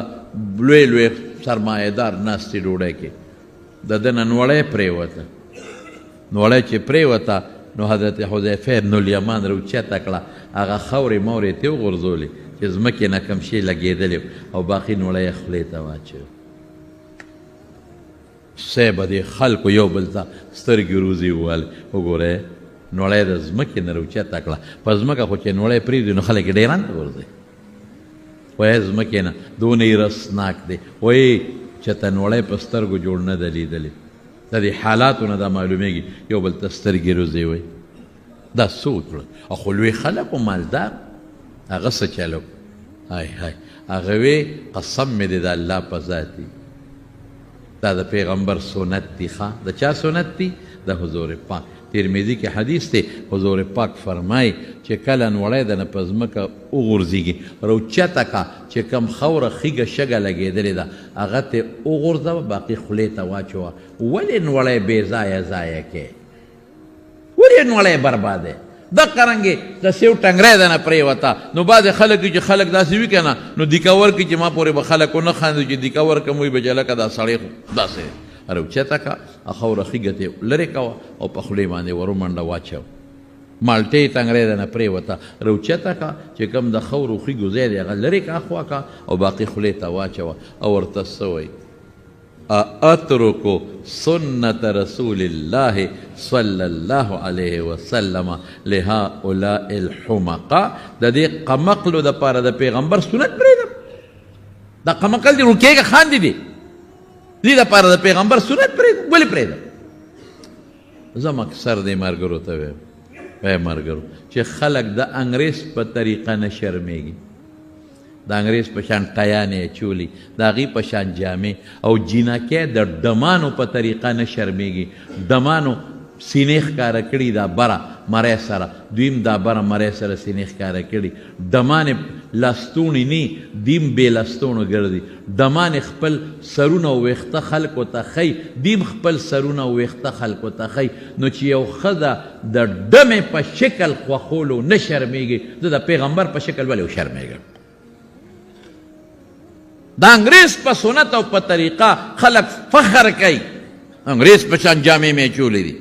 لوی لوی سرمایهدار ناست دي ډوډۍ کې. د ده نه نوړی پرېوته، نوړی چې پرېوته نو حضرت حذیفه ابن الیمان راوچته کړه، هغه خاورې مورې ترې وغورځولې چې ځمکې نه کوم شی لګېدلی او باقي نوړی یې خولې ته واچوي. صاحب دې خلکو یو بل ته سترګې روزي ووهلې، وګورئ نوړی د ځمکې نه راوچته کړه. په ځمکه خو چې نوړی پرېږدي نو خلک یې ډېران ته غورځوي، وایي ځمکې نه دونه یې رسناک دی، وایي چې ته نوړی په سترګو جوړ نه ده لیدلی. د دې حالاتو نه دا معلومېږي یو بل ته سترګې روزي وایي دا څه وکړل. خو لوی خلک و مالدار، هغه څه چل وکړ؟ های های، هغه وی قسم مې دی د الله په ذات دی، دا د پیغمبر سنت دی. ښه د چا سنت دی؟ د حضور پاک. ترمذي کې حدیث دی، حضور پاک فرمایي چې کله نوړی د نه په ځمکه وغورځېږي راوچته که چې کوم خاوره خیږه شګه لګېدلې ده هغه ترې وغورځوه، باقي خولې ته واچوه. ولې نوړی بې ځایه ضایع کې؟ ولې نوړی بربادی؟ دقه رنګې د سیو ټنګری د نه پرېوته. نو بعضې خلک چې خلک داسې وي که نه، نو دیکه ورکړي چې ما پورې به خلک ونه خاندي، چې دیکه ورکړم وایي به چې هلکه دا سړی خو داسې دی. راوچته که خاوره خیږه ترې لرې کوه او په خولې باندې ورومنډه واچوه. مالټې ټنګری د نه پرېوته، راوچته که چې کوم د خاورو خیږو ځای دی هغه لرې که اخوا که او باقي خولې ته واچوه. او ورته څه وایي؟ اترک سنة رسول الله صلی الله علیه وسلم لهؤلاء الحمقاء. د دې قمقلو دپاره د پیغمبر سنت پرېږدم؟ دا قمقل دي ورکېږه خاندي دي، دې دپاره د پیغمبر سنت پرېږدم؟ ولې پرېږدم؟ زه اکثر دې ملګرو ته وایم، ای ملګرو چې خلک د انګریز په طریقه نه شرمېږي، د انګریز په شان ټیانې اچولي، د هغې په شان جامې، او جینکۍ د ډمانو په طریقه نه شرمېږي. ډمانو سینې ښکاره کړي دا بره مری سره، دویم دا بره مری سره سینې ښکاره کړي. ډمانې لستوڼي نی، دیم بې لستوڼو ګرځي. ډمانې خپل سرونه او ویښته خلکو ته ښیي، دیم خپل سرونه او ویښته خلکو ته ښیي. نو چې یو ښځه د ډمې په شکل خوښولو نه شرمېږي، زه د پیغمبر په شکل ولې وشرمېږم؟ د انګریز په سنت او په طریقه خلک فخر کوي، انګریز په شان جامې مې اچولې دي،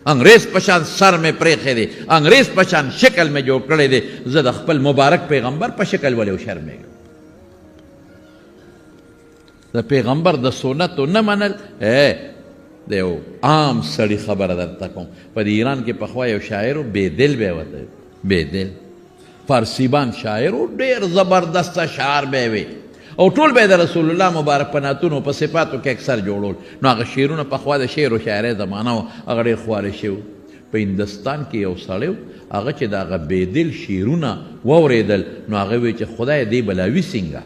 انګریز په شان سر مې پرېښی دی، انګریز په شان شکل مې جوړ کړی دی، زه د خپل مبارک پیغمبر په شکل ولې وشرمېږم؟ د پیغمبر د سنتو نه منل د یو عام سړي خبره درته کوم. په دې ایران کې پخوا یو شاعر و، بېدل به یې ورته ویل، بېدل فارسیبان شاعر و، ډېر زبردست شعر به یې وی، او ټول به یې د رسول الله مبارک په نعتونو په صفاتو کې اکثر جوړول. نو هغه شعرونه پخوا د شعر و شاعرۍ زمانه وه، هغه ډېر خواره شوي وو. په هندوستان کې یو سړی و، هغه چې د هغه بېدل شعرونه واورېدل نو هغه وی چې خدای دې بلاوي څنګه،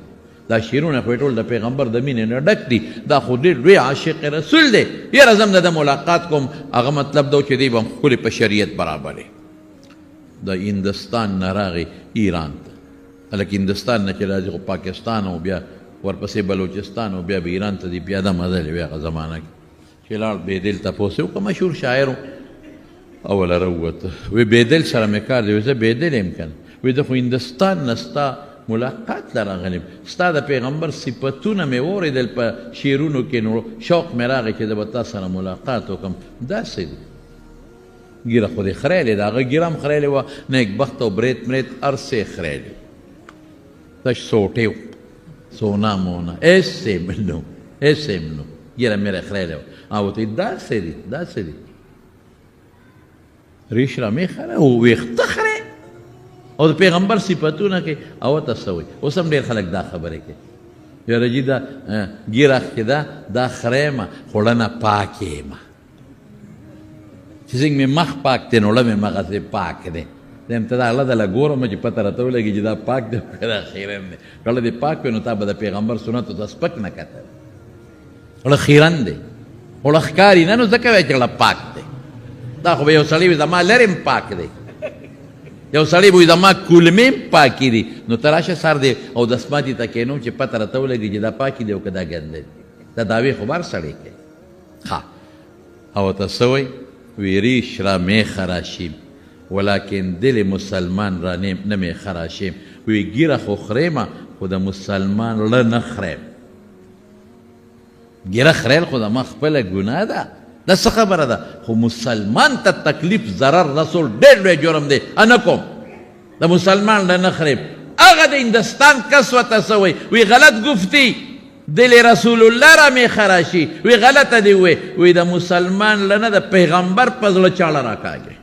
دا شعرونه خو ټول د پیغمبر د مینې نه ډک دي، دا خو ډېر لوی عاشق رسول دی، یاره زه هم د ده ملاقات کوم. هغه مطلب دا و چې دی به هم ښکلې په شریعت برابرې. د هندوستان نه راغی ایران ته، هلکه هندوستان نه چې راځي خو پاکستان او بیا ورپسې بلوچستان او بیا به ایران ته ځي، پیاده مزلې وې هغه زمانه کې. چې لاړ بېدل تپوس یې وکړ، مشهور شاعر و، اوله راووته، وی بېدل سره مې کار دی، وی زه بېدل یم که نه، وی زه خو هندوستان نه ستا ملاقات له راغلی یم، ستا د پیغمبر صفتونه مې واورېدل په شعرونو کې، نو شوق مې راغی چې زه به تا سره ملاقات وکړم. داسې دی ږیره خو دې خریلې ده، هغه ږیره هم خریلې وه، نېکبخت او برېت مرېت هر څه یې خریلې، تش سوټې و، سونا مونا هېڅ یې نه و، هېڅ یې نه و، ږیره میره خریلې وه. او ورته وایي داسې دي، داسې دي، ریش را مې خره او ویښته خره او د پیغمبر صفتونه کوي. او ته څه وایي؟ اوس هم ډېر خلک دا خبرې کوي، یاره جي دا ږیره کې ده دا خره یم، خو ړنه پاک یم، چې څنګه مې مخ پاک دی نو ړه مې مغزې پاک دی. زه یم ته دا ړه دله ګورم چې پته راته ولګي چې دا پاک دی او که دا خیرن دی. که ړه دې پاک وي نو تا به د پیغمبر سنتو ته سپک نه کتل. ړه خیرن دی، خو ړه ښکاري نه، نو ځکه وایي چې ړه پاک دی. دا خو به یو سړی وي زما لرې هم پاک دی، یو سړی به وي زما کولمې هم پاکې دي، نو ته راشه سر دې او دستماتي ته کښېنوم چې پته راته ولګي چې دا پاکې دي او که دا ګنده دي. دا دعوې خو به هر سړی کوي. ښه، او ته څه وایي؟ وی ریش را مې خراشیم، ولکن دل مسلمان را نه مې خراشیم. وی ګیره خو خریمه خو د مسلمان ړه نه خریم. ګیره خریل خو د ما خپله ګناه ده، دا څه خبره ده؟ خو مسلمان ته تکلیف ضرر رسول ډېر لوی جرم دی، نه کوم د مسلمان ړه نه خریم. هغه د هندستان کس ورته څه وایي؟ وی غلط ګفتي دل رسول الله را میخه راشي، وی غلطه دی وی، وی د مسلمان ړه نه د پیغمبر په زړه چاړه راکاږي.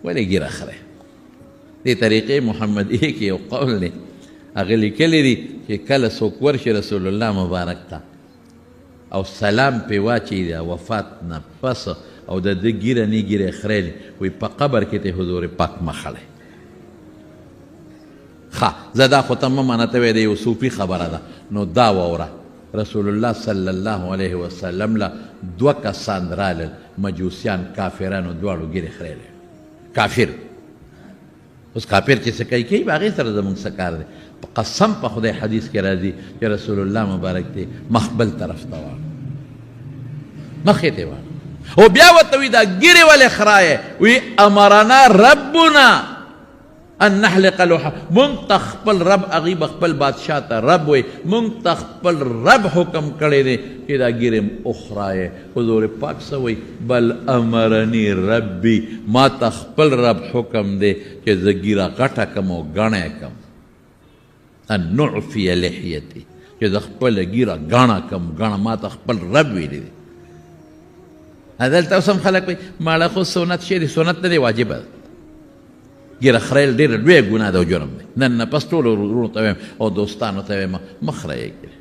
ولې ګیره خرې؟ دې طریقې محمدیې کې یو قول دی، هغه لیکلی دی چې کله څوک ورشي رسول الله مبارک ته او سلام پې واچوي د وفات نه پس او د ده ګیره نه ګیره خریلې، وایي په قبر کې ته حضور پاک مه خړی. ښه زه دا خو ته مه منه، ته وایې د یو صوفي خبره ده، نو دا واوره. رسول الله صلی الله علیه وسلم له دوه کسان رالل، مجوسیان کافرانو، دواړو ګیرې خریلې، کافر. اوس کافر چې څه کوي کوي به، هغې سره زموږ څه کار دی؟ په قسم په خدای حدیث کې راځي چې رسول الله مبارک دی مخ بل طرف ته واړه، مخ یې ته واړه، او بیا ورته وایي دا ګیرې ولې خرایې؟ وایي امرنا ربنا ان نحلق لوحه، مونږ ته خپل رب، هغوی به خپل بادشاه ته رب وایي، مونږ ته خپل رب حکم کړی دی چې دا ګیرې وخرایې. حضور پاک څه وایي؟ بل امرني ربي، ما ته خپل رب حکم دی چې زه ګیره غټه کم او ګڼه یې کم، ان نعفي لحیتي، چې زه خپله ګیره ګڼه کم، ګڼه ما ته خپل رب ویلی دی. دلته اوس هم خلک وایي ماړه خو سنت شی دی، سنت نه دی واجبه ده. ګیره خریل ډېره لویه ګناه ده او جرم دی. نن نه پس ټولو وروڼو ته وایم او دوستانو ته وایم مه خریئ ګیرې،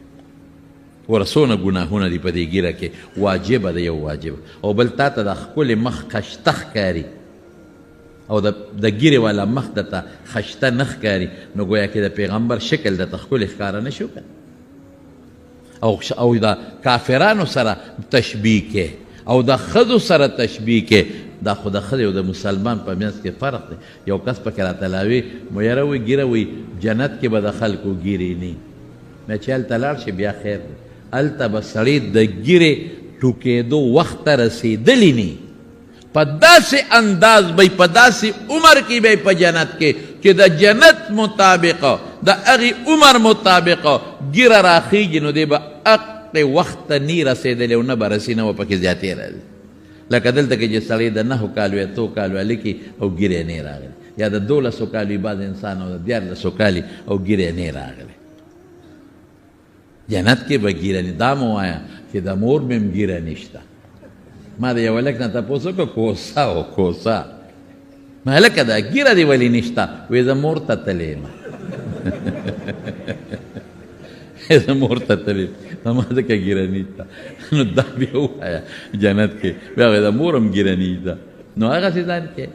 ګوره څونه ګناهونه دي په دې ګیره کې، واجبه ده یو واجب. او بل تا ته د ښکلې مخ خشته ښکاري او د ګیرې والا مخ درته خشته نه ښکاري، نو ګویا کې د پیغمبر شکل درته ښکلې ښکاره نه شو که؟ او د کافرانو سره تشبیه کې او د ښځو سره تشبیه کې، دا خو د ښځې او د مسلمان په منځ کې فرق دی. یو کس پکې راته لاوي مو یاره وایي ګیره وایي جنت کې به د خلکو ګیرې نی، مې چې هلته لاړ شي بیا خیر دی، هلته به سړی د ګیرې ټوکېدو وخت ته رسېدلی نی، په داسې انداز به په داسې عمر کې به په جنت کې چې د جنت مطابق د هغې عمر مطابق ګیره راخیږي، نو دی به هغې وخت ته نی رسېدلی او نه به رسي، نه به پکې زیاتې راځي. لکه دلته کې چې سړی د 9 کالو یا 2 کالو هلکي او ګیره یې نه راغلی، یا د 12 کالو بعض انسان او د 13 کالي او ګیره یې نه راغلی، جنت کې به ګیره نه. دا مو وایه چې د مور مې هم ګیره نشته. ما د یو هلک نه تپوس وکړ، کوسه او کوسه، ما هلکه دا ګیره دې ولې نشته؟ وایي زه مور ته تللی یم. زه مور ته تللی یم، ما ځکه ګیره نشته. نو دا بیا ووایه جنت کې بیا وایي د مور هم ګیره نشته، نو هغسې ځان کې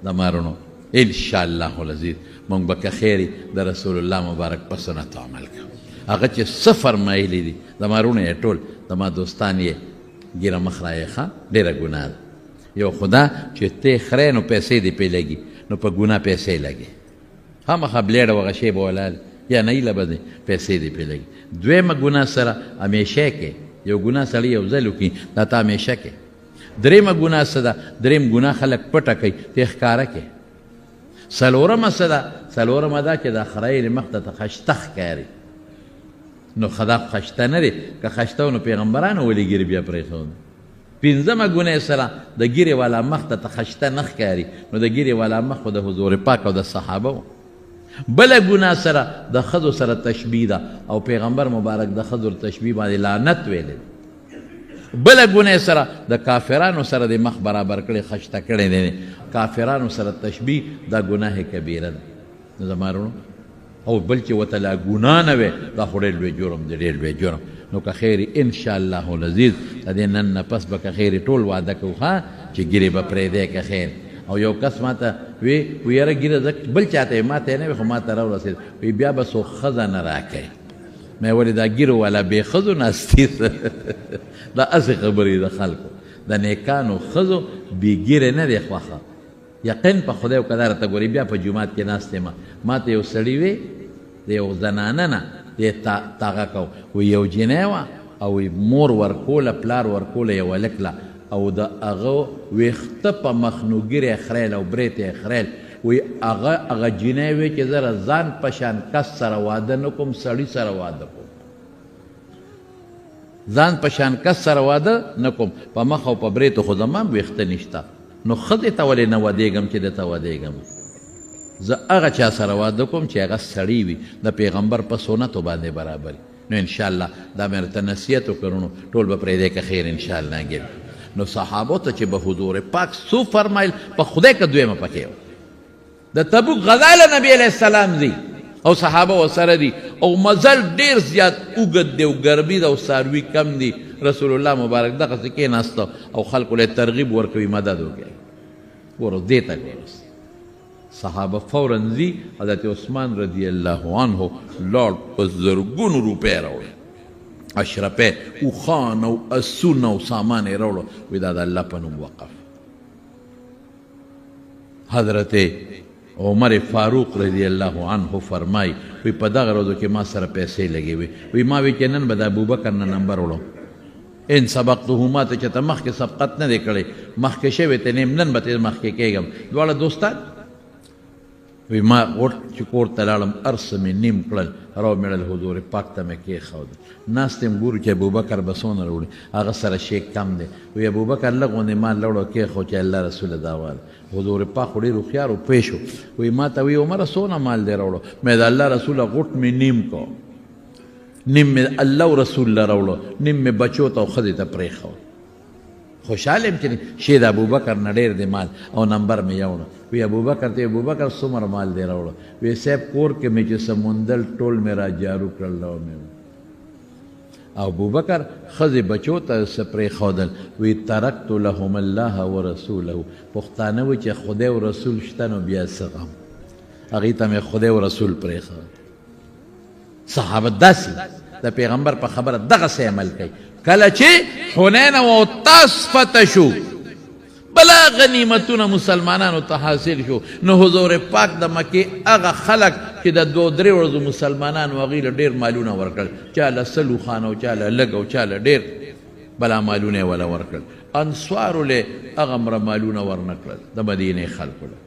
زما وروڼو انشاءالله العزیز موږ به که خیر د رسول الله مبارک په سنتو عمل کوو. هغه چې څه فرمایلي دي زما وروڼه یې ټول زما دوستان یې ګیره مه خرایې، ښه ډېره ګناه ده. یو خدا چې ته خرې نو پیسې دې پرې لګي، نو په ګناه پیسې لګي، خامخا بلېډ او هغه شی به ولاړ یا نه ایله به پیسې دې پرې لګي. دویمه ګناه سره همیشه کې یو ګناه سړی یو ځل وکړي دا تا همیشه کې. درېیمه ګناه څه ده؟ درېیم ګناه خلک پټه کوي، ته ښکاره کې. څلورمه څه ده؟ څلورمه دا چې دا خرایلې مخ ته خشته ښکاري، نو خدا خشته نه دی، که خشته و نو پیغمبرانو ولې ګیرې بیا پرېښود؟ پنځمه ګناه سره د ګیرې والا مخ ته خشته نه ښکاري، نو د ګیرې والا مخ خو د حضور پاک او د صحابه و. بله ګناه سره د ښځو سره تشبیه ده، او پیغمبر مبارک د ښځو تشبیه باندې لعنت ویلی. بله ګناه سره د کافرانو سره د مخ برابر کړی، خشته کړی دی، کافرانو سره تشبیه دا ګناه کبیره ده. نو زما وروڼو او بل چې ورته لا ګناه نه وی دا خو ډېر لوی جرم دی، ډېر لوی جرم. نو که خیر انشاءالله العزیز د دې نن نه پس به که خیر ټول واده کوو ښه چې ګیرې به پرېږدی که خیر. او یو کس ما ته وی وی یاره ګیره زه بل چاته یې ما ته یې نه وی خو ما ته راورسېد، وی بیا به څوک ښځه نه راکوي. مې ولې دا ګیرو والا بې ښځو ناستي؟ دا هسې خبرې د خلکو د نیکانو ښځو بې ګیرې نه دی خوښه. یقین په خدای وکړه دا راته ګوري. بیا په جومات کې ناست یم، ما ته یو سړي وی د یو زنانه نه دی تاغه کو، وی یو جینۍ وه او وی مور ورکوله پلار ورکوله یو هلک له، او د هغه ویښته په مخ نو ږیره یې خریل او برېت یې خریل، وایي هغه هغه جینۍ وی چې زه ځان په شان کس سره واده نه کوم، سړي سره واده کوم. ځان په شان کس سره واده نه کوم، په مخ او په برېتو خو زما هم ویښته نشته، نو ښځې ته ولې نه ودېږم چې ده ته ودېږم؟ زه هغه چا سره واده کوم چې هغه سړی وي، د پیغمبر په سنتو باندې برابر. نو انشاءالله دا مې درته نصیحت وکړو، ټول به پرېږدی که خیر انشاءالله ګل. نو صحابو ته چې به حضور پاک څو فرمایل، په خدای که دویمه پکې وه. د تبوک غزا له نبي علیه السلام ځي او صحابه ورسره دي، او مزل ډېر زیات اوږد دی او ګرمي ده او څاروي کم دي. رسول الله مبارک دغسې کېناسته او خلکو له ترغیب ورکوي، مدد وکړي. ګوره دې ته ګوره، صحابه فورا ځي. حضرت عثمان رضی الله عنه لاړ په زرګونو روپۍ راوړې، اشرپۍ، اوښان او اسونه او سامان یې راوړو، وایي دا د الله په نوم وقف. حضرت عمر فاروق رضی الله عنه فرمایي، وایي په دغه ورځو کې ما سره پیسې لګې وې، وایي ما وی چې نن به د ابوبکر نه نمبر وړم، ان سبقته، ما ته چې ته مخکې سبقت نه دی کړی، مخکې شوی ته نیم، نن به ته مخکې کېږم. دواړه دوستان. وی ما غوټ چې کور ته لاړم، هر څه مې نیم کړل، راومې وړل، حضور پاک ته مې کېښودل. ناست یم، ګورو چې ابوبکر به څونه راوړي، هغه سره شی کم دی. وی ابوبکر لږ غوندې مال راوړو کېښود چې الله رسوله دا واله. حضور پاک خو ډېر هوښیار و، پوه شو. وی ما ته وی عمره څونه مال دی راوړو؟ مې د الله رسوله غوټ مې نیم کړو، نیم مې الله او رسول له راوړو، نیم مې بچو ته او ښځې ته پرېښود. خوشحال یم چې شی د ابوبکر نه ډېر دی مال او نمبر مې یوړو. وی ابوبکر ته، ابوبکر څومره مال دی راوړو؟ وی صاحب کور کې مې چې څه موندل ټول مې را جارو کړل، راو مې. او ابوبکر ښځې بچو ته څه پرېښودل؟ وی ترکت لهم الله ورسوله. پښتانه وایي چې خدای او رسول شته نو بیا څه غم، هغوی ته مې خدای او رسول پرېښود. صحابه داسې د پیغمبر په خبره دغسې عمل کوي. کله چې حنین او اوتاس فتح شو، بلا غنیمتونه مسلمانانو ته حاصل شو، نو حضور پاک د مکې هغه خلک چې د دوو درې ورځو مسلمانانو هغوی له ډېر مالونه ورکړل، چا له سل اوښان او چا له لږ او چا له ډېر، بلا مالونه یې وله ورکړل. انصارو له هغه مره مالونه ورنه کړل، د مدینې خلکو له.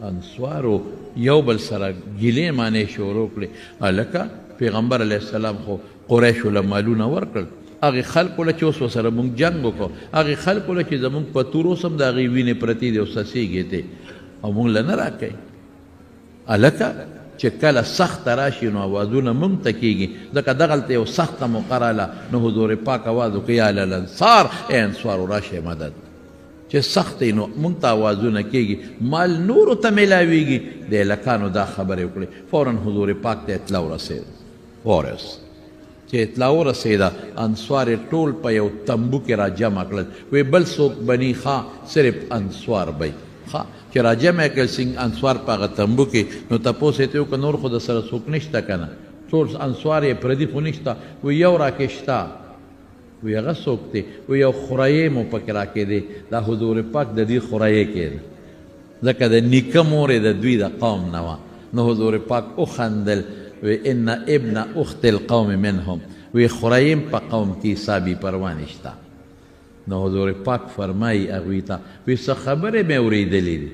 انصارو یو بل سره ګیلې مانې شروع کړې، هلکه پیغمبر علیه السلام خو قریشو له مالونه ورکړل، هغې خلکو له چې اوس ورسره مونږ جنګ وکړو، هغې خلکو له چې زمونږ په تور اوس هم د هغې وینې پرتې دي او څڅېږي ترې، او مونږ له نه راکوي. هلکه چې کله سخته راشي نو اوازونه مونږ ته کېږي، ځکه دغلته یو سخته موقع راله، نو حضور پاک اواز وکړي، یا للانصار، ای انصارو راشئ مدد. چې سخت نو مونږ ته اوازونه کېږي، مال نورو ته میلاویږي. د هلکانو دا خبرې وکړې، فورا حضور پاک ته اطلاع ورسېده. ورس چې اطلاع ورسېده، انصار یې ټول په یو تنبو کې را جمع کړل. وی بل څوک بني ښه، صرف انصار به ښه چې را جمع کړل څنګه انصار په هغه تنبو کې. نو تپوس یې ترې وکړ، نور خو د سره څوک نشته که نه؟ ټول انصار یې پردي خو نشته. وی یو راکې شته. وی هغه څوک دی؟ وی یو خورایې مو پکې راکې دی. دا حضور پاک د دوی خورایې کېده، ځکه د نیکه مور یې د دوی د قوم نه وه. نو حضور پاک وخندل، وی ان ابن اخت القوم منهم، وی خورایې په قوم کې حسابي پروا نشته. نو حضور پاک فرمایي هغوی ته، وی څه خبرې مې اورېدلې دي.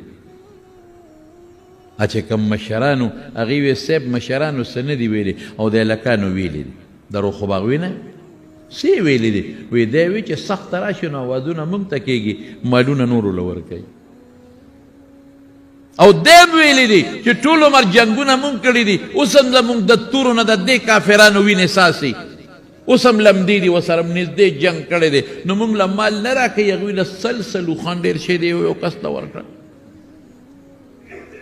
چې کوم مشرانو هغوی وی صاحب مشرانو څه نه دي ویلي او د هلکانو ویلي دي، درو خو به هغوی نه څه یې ویلي دي؟ وی دی وی چې سخته راشي نو اوازونه موږ ته کېږي، مالونه نورو له ورکوي. او دی هم ویلي دي چې ټول عمر جنګونه موږ کړي دي، اوس هم زموږ د تورو نه د دې کافرانو وینې څاڅي، اوس هم لمدې دي، ورسره هم نږدې جنګ کړی دی، نو موږ له مال نه راکوي. هغوی له سل سل اوښان ډېر شی دی یو کس ته ورکړل.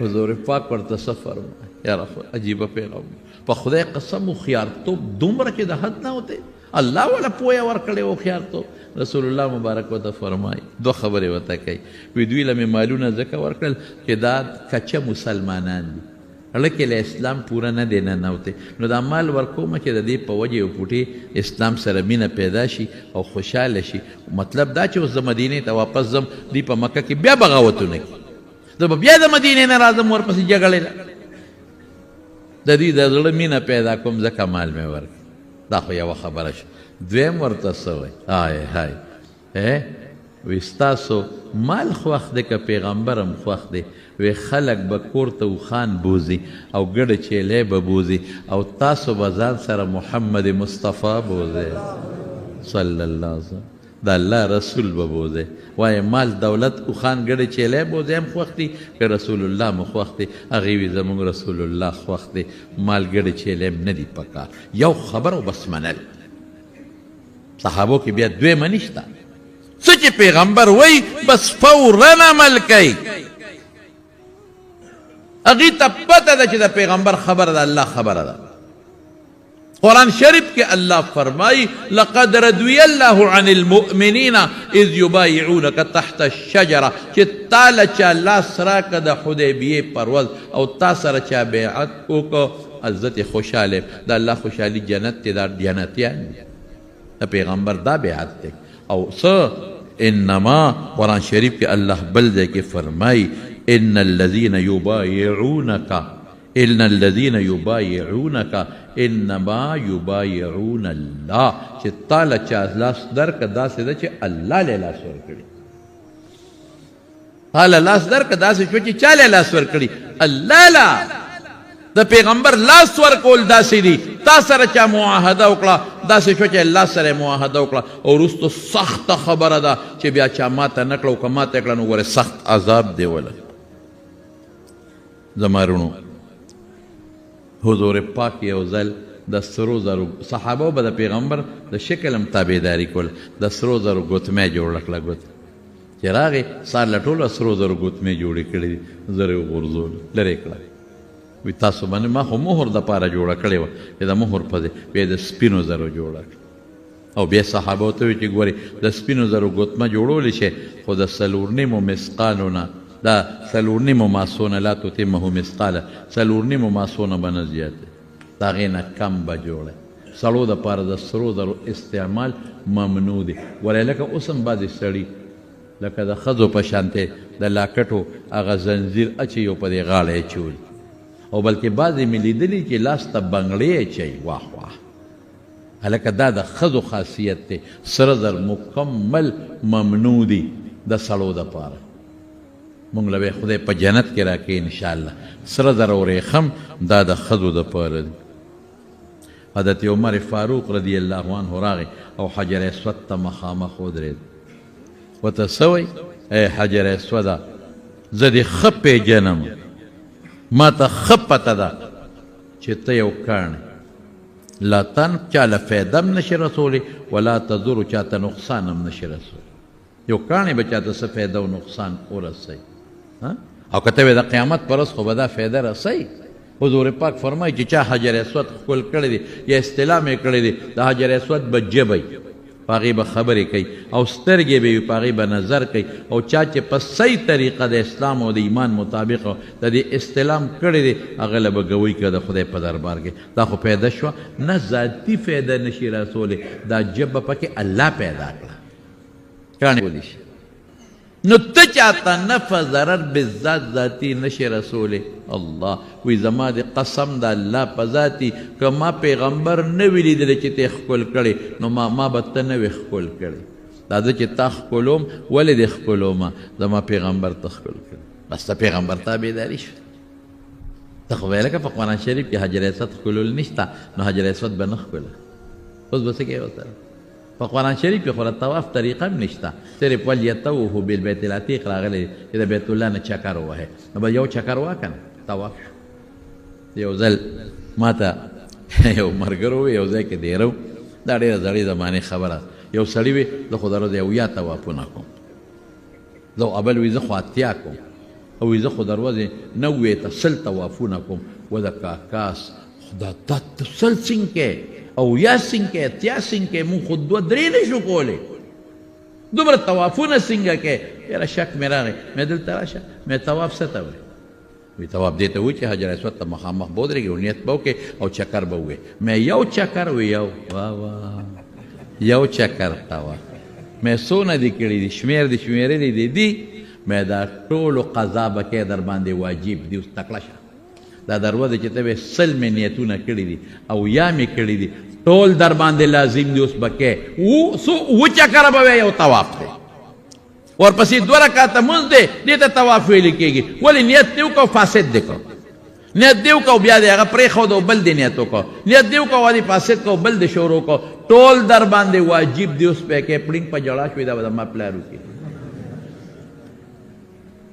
حضور پاک ورته څه فرمایي؟ یاره خو عجیبه پیغام، په خدای قسم هوښیارتوب دومره چې د حد نه وتی، الله ولا پوهه ورکړې هوښیارتوب. رسول الله مبارک ورته فرمایي، دوه خبرې ورته کوي. وی دوی له مې مالونه ځکه ورکړل چې دا کچه مسلمانان دي، زړه کې له اسلام پوره نه دی ننوتی، نو دا مال ورکومه چې د دې په وجه یو پوټې اسلام سره مینه پیدا شي او خوشحاله شي. مطلب دا چې اوس زه مدینې ته واپس ځم، دوی په مکه کې بیا بغاوتونه کوي، زه به بیا د مدینې نه راځم ورپسې جګړې له، د دوی د زړه مینه پیدا کوم ځکه مال مې ورکړ. دا خو یوه خبره شوه. دویم ورته څه وایي؟ های های، وی ستاسو مال خوښ دی که پیغمبر هم خوښ دی؟ وی خلک به کور ته اوښان بوځي او ګډه چیلی به بوځي او تاسو به ځان سره محمد مصطفی بوځئ صلی الله علیه وسلم، د الله رسول به بوځئ. وایې مال دولت اوښان ګډه چیلی بوځئ هم خوښ دي که رسول الله مو خوښ دی؟ هغې وی زموږ رسول الله خوښ دی، مال ګډه چیلی هم نه دي پکار. یو خبر او بس منل. صحابو کې بیا دویمه نشته، څه چې پیغمبر وایي بس فورا عمل کوي. هغې ته پته ده چې د پیغمبر خبره ده، الله خبره ده. قرآن شریف کې الله فرمایي لقد رضی الله عن المؤمنین اذ یبایعونک تحت الشجره، چې تا له چا لاس راکړه د حدیبیې پر ورځ او تا سره چا بیعت وکړو، عزت خوشحاله. د الله خوشحالي جنت دی، دا جنتیان دي. د پیغمبر دا بیعت دی. او څه انما قرآن شریف کې الله بل ځای کې فرمایي ان الذین یبایعونک ان الذين يبايعونك انما يبايعون الله، چې تا له چا لاس درکړه داسې ده چې الله له لاس ورکړي. تا له لاس درکړه داسې شو چې چا له لاس ورکړي؟ الله له. د پیغمبر لاس ورکول داسې دي، تا سره چا معاهده وکړه داسې شو چې الله سره معاهده وکړه. او وروسته سخته خبره ده چې بیا چا ماته نه کړه او که ماته کړه نو ګوره سخت عذاب دی وله. زما وروڼو، حضور پاک یو ځل د سرو زرو صحابه به د پیغمبر د شکل هم تابعداري کوله، د سرو زرو ګوتمه جوړه کړه. ګوت چې راغی سار له ټولو سرو زرو ګوتمې جوړې کړې دي، زر یې وغورځول لرې کړه. وی تاسو باندې ما خو مهر دپاره جوړه کړې وه چې د مهر په ځای بیا د سپینو زرو جوړه کړه. او بیا صحابو ته وی چې ګورې د سپینو زرو ګوتمه جوړولی شئ خو د 4.5 مثقالو نه، دا 4.5 ماسو نه، لا تتمه مثقاله، 4.5 ماسو نه به نه زیاتې، د هغې نه کم به جوړی. سړو دپاره د سرو زرو استعمال ممنوع دی. ګورې لکه اوس هم بعضې سړي لکه د ښځو په شانتې د لاکټو هغه زنځیر اچوي او په دې غاړه یې اچولي، او بلکې بعضې مې لیدلي چې لاس ته بنګړې اچوي. واه واه، هلکه دا د ښځو خاصیت دی. سره زر مکمل ممنوع دي د سړو دپاره. مونږ له به خدای په جنت کې راکړي انشاءالله. سره زر او ریښم دا د ښځو دپاره دي. حضرت عمر فاروق رضی الله عنه راغی او حجر اسود ته مخامخ ودرېد. ورته څه وایي؟ ای حجر اسوده، زه دې ښه پېژنم، ما ته ښه پته ده چې ته یو کاڼی، لا تن چا له فایده هم نشي رسولی ولا تضر چا ته نقصان هم نشي رسولی. یو کاڼی به چا ته څه فایده او نقصان ورسوي؟ او که ته وایې د قیامت پر ورځ خو به دا فایده رسوي. حضور پاک فرمایي چې چا حجر اسود ښکل کړی دی یا استلام یې کړی دی، د حجر اسود به ژبه وي، په هغې به خبرې کوي او سترګې به وي، په هغې به نظر کوي. او چا چې په صحیح طریقه د اسلام او د ایمان مطابق د دې استلام کړی دی، هغه له به ګوی کړه د خدای په دربار کې. دا خو پیدا شوه نه، ذاتي فایده نشي رسولی، دا ژبه پکې الله پیدا کړه. کاڼې کولی شي. نو ته چاته نفع ضرر بالذات ذاتي نشي رسولی. الله وی زما دې قسم د الله په ذاتي، که ما پیغمبر نه وي لیدلی چې ته ښکل کړې نو ما به ته نه وې ښکل کړې. دا زه چې تا ښکلوم ولې دې ښکلوم؟ زما پیغمبر ته ښکل کړې. بس ته پیغمبر تابعداري شوې. ته خو ویې لکه په قرآن شریف کې حجر اسود ښکلول نشته، نو حجر اسود به نه ښکله. اوس به څه کوې ورسره؟ په قرآن شریف کې خو د طواف طریقه هم نشته، صرف ولیطوفوا بالبیت العتیق راغلی چې د بیت الله نه چکر ووهې، نو به یو چکر ووهه که نه طواف شو. یو ځل ما ته یو ملګری وویل، یو ځای کې دېره وو، دا ډېره زړې زمانې خبره. یو سړي وی زه خو د ورځې 70 طوافونه کوم، زه ابل وی زه خو 80 کوم، او وی زه خو د ورځې 90 ته 100 طوافونه کوم. و د کاکاس خدا دا ته 100 څنګه کوې او یا څنګه کوې 80 څنګه کوې، مونږ خو 2 3 نه شو کولی، دومره طوافونه څنګه کوې؟ یاره شک مې راغی، مې دلته راشه، مې طواف څه ته وایي؟ وی طواف دې ته وایي چې حجر اسود ته مخامخ به ودرېږې او نیت به وکړې او چکر به ووهې. مې یو چکر وی، یو وا وا یو چکر طواف مې څونه دې کړي دي، شمېر دې شمېرلي دي دي، مې دا ټولو قضا به کوې در باندې واجب دي. اوس تکړه شه، دا دروازه چې ته به 100 مې نیتونه کړي دي او یا مې کړي دي، ټول در باندې لازم دي. اوس به کوې څو 7 چکره به وې، یو طواف دی. ورپسې 2 رکعاته مونځ دی، دې ته طواف ویل کېږي. ولې نیت دې وکړو فاسد دې کړو، نیت دې وکړو بیا دې هغه پرېښود او بل دې نیت وکړو، نیت دې وکړو دې فاسد کړو بل دې شروع کړو، ټول در باندې واجب دی. اوس پې کې پړینګ په جړا شوې، دا به زما پلار وکړي.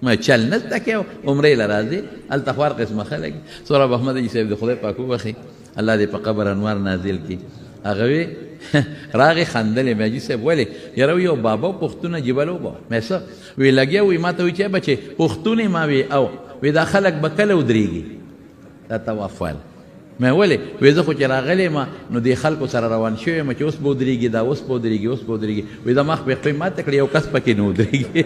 ما چل نه زده کوي، عمرې له راځي، هلته خو هر قسمه خلک. سهراب احمد حاجي صاحب د خدای پاک وبخښي، الله دې په قبر انوار نازل کړي. هغه وی راغی خندلې، مې حاجي صاحب ولې؟ یاره یو بابا پښتون عجیبه لوبه. مې څه وی لګیا وی ما ته وی چې بچې پښتون ما وی او وی دا خلک به کله ودرېږي دا طواف والا. مې ولې؟ وی زه خو چې راغلی ما نو دې خلکو سره روان شوی یم چې اوس به ودرېږي، دا اوس به ودرېږي، اوس به ودرېږي. وی زما خپې خپې ماته کړې، یو کس پکې نه ودرېږي.